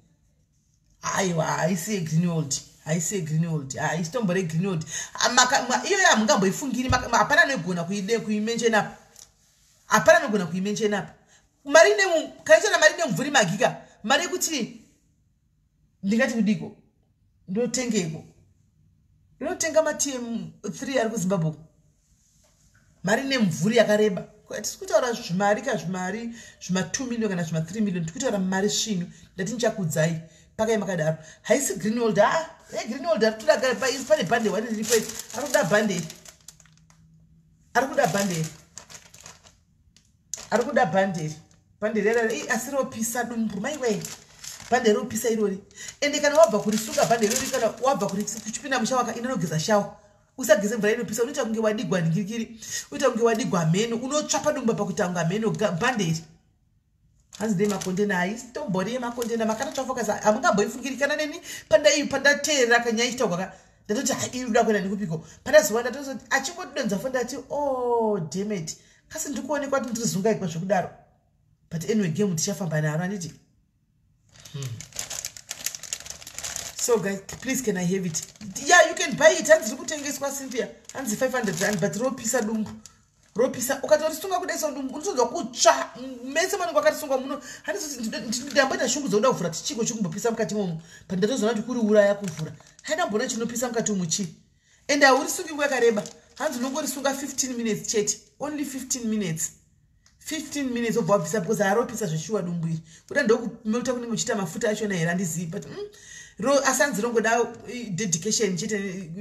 Aiwa, haisi yegreenworld, haisi yegreenworld, haisitombori yegreenworld iyoyo. Hamungamboifungiri, hapana anogona kuimention apa, hapana anogona kuimention apa. Mari kaichana, mari nemumvuri magika, mari yekuti ndingati kudiko, ndotengeko, ndinotenga matm 3 ari kuZimbabwe. Mari nemvuri yakareba, tisi kutaura zvimari ka, zvimari zvima2 million kana zvima3 million, tiri kutaura mari svinu. Ndati ndichakudzai pakai makadaro. Haisi Greenworld. Aa, eGreenworld ari kutoda pane bhande one riripo, ari kuda bhande, ari kuda bhande, ari kuda bhanderi, bhanderi rara, asi ropisa dumbu maiwei. Bhande ropisa irori. Ende kana wabva kurisunga bhande irori, kana wabva kuchipinda mushower, inonogeza shower, usageze mvura inopisa, unoita kunge wadigwa ningirikiri, unoita kunge wadigwa mheno, unotsva padumbu pakuita kunge mheno. Bhande iri hanzi ndei makondena, haisitombori yemakondena. Makatotsva, hamungamboifungiri kana neni. Pandai pandateerera kanyaya ichitaurwa, ndatoti ha, iri kuda kuenda nekupiko. Pandazuva ndatozoti achingodonza fo, ndati, "Oh dammit, kasi ndiri kuonekwa kuti ndiri zungaikwa zvekudaro." But anyway, game tichafamba naro, handiti? So guys, please, can I have it? Yeah, you can buy it. Hanzi riri kutengeswa, Cynthia, hanzi R500, but ropisa dumbu, ropisa. Ukatorisunga kudai so dumbu unotonzwa kutsva mese manenge wakarisunga muno. Handamboita shungu dzokuda kuvhura tichiko chikumbopisa mukati momo, but ndatozoona kuti kuriuraya kuvhura. Haidamboona chinopisa mukati umu chii. Ende haurisungi nguva yakareba, hanzi unongorisunga 15 minutes chete, only 15 minutes, 15 minutes obva wabvisa, because haropisa zveshuwa dumbu iri. Kuda ndokumelta kunenge uchiita mafuta achona here, handizivi. But asi hanzi rongoda dedication chete,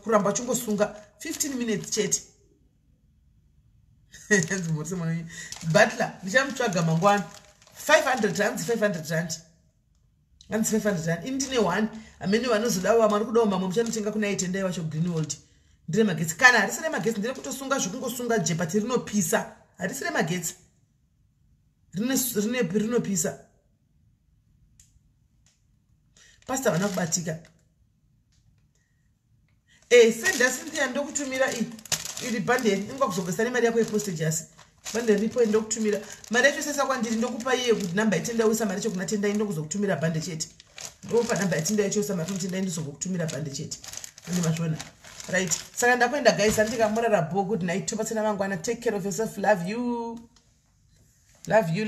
kuramba uchingosunga 15 minutes chete. Butler ndichamutsvaga mangwana. 500, hanzi R500, hanzi R500. Ini ndine one, hamene vanozoda vamwe vari kudawo mamwe, muchanotenga kuna itendai wacho. Greenworld ndire magetsi kana harisi remagetsi, ndire kutosunga zvokungosunga jebati, rinopisa. Harisi remagetsi, rinopisa. Pastor vana kubatika. E, senda Cynthia, ndokutumira iri bhanderi, inga kuzogesa nemari yako yepostage. Asi Bhande riripo, ndokutumira mari yacho. Sesa kwandiri, ndokupa iye kuti namba yatendai, uisa mari yacho kuna Tendai, ndokuzokutumira bhande chete. Ndokupa namba yatendai yacho, uisa mari kuna Tendai, ndizokutumira bhande chete. Ande mazvona? Right, saka ndakuenda, guys. Andikamurara bo. Good night, tobatsana mangwana. Take care of yourself. Love you, love you.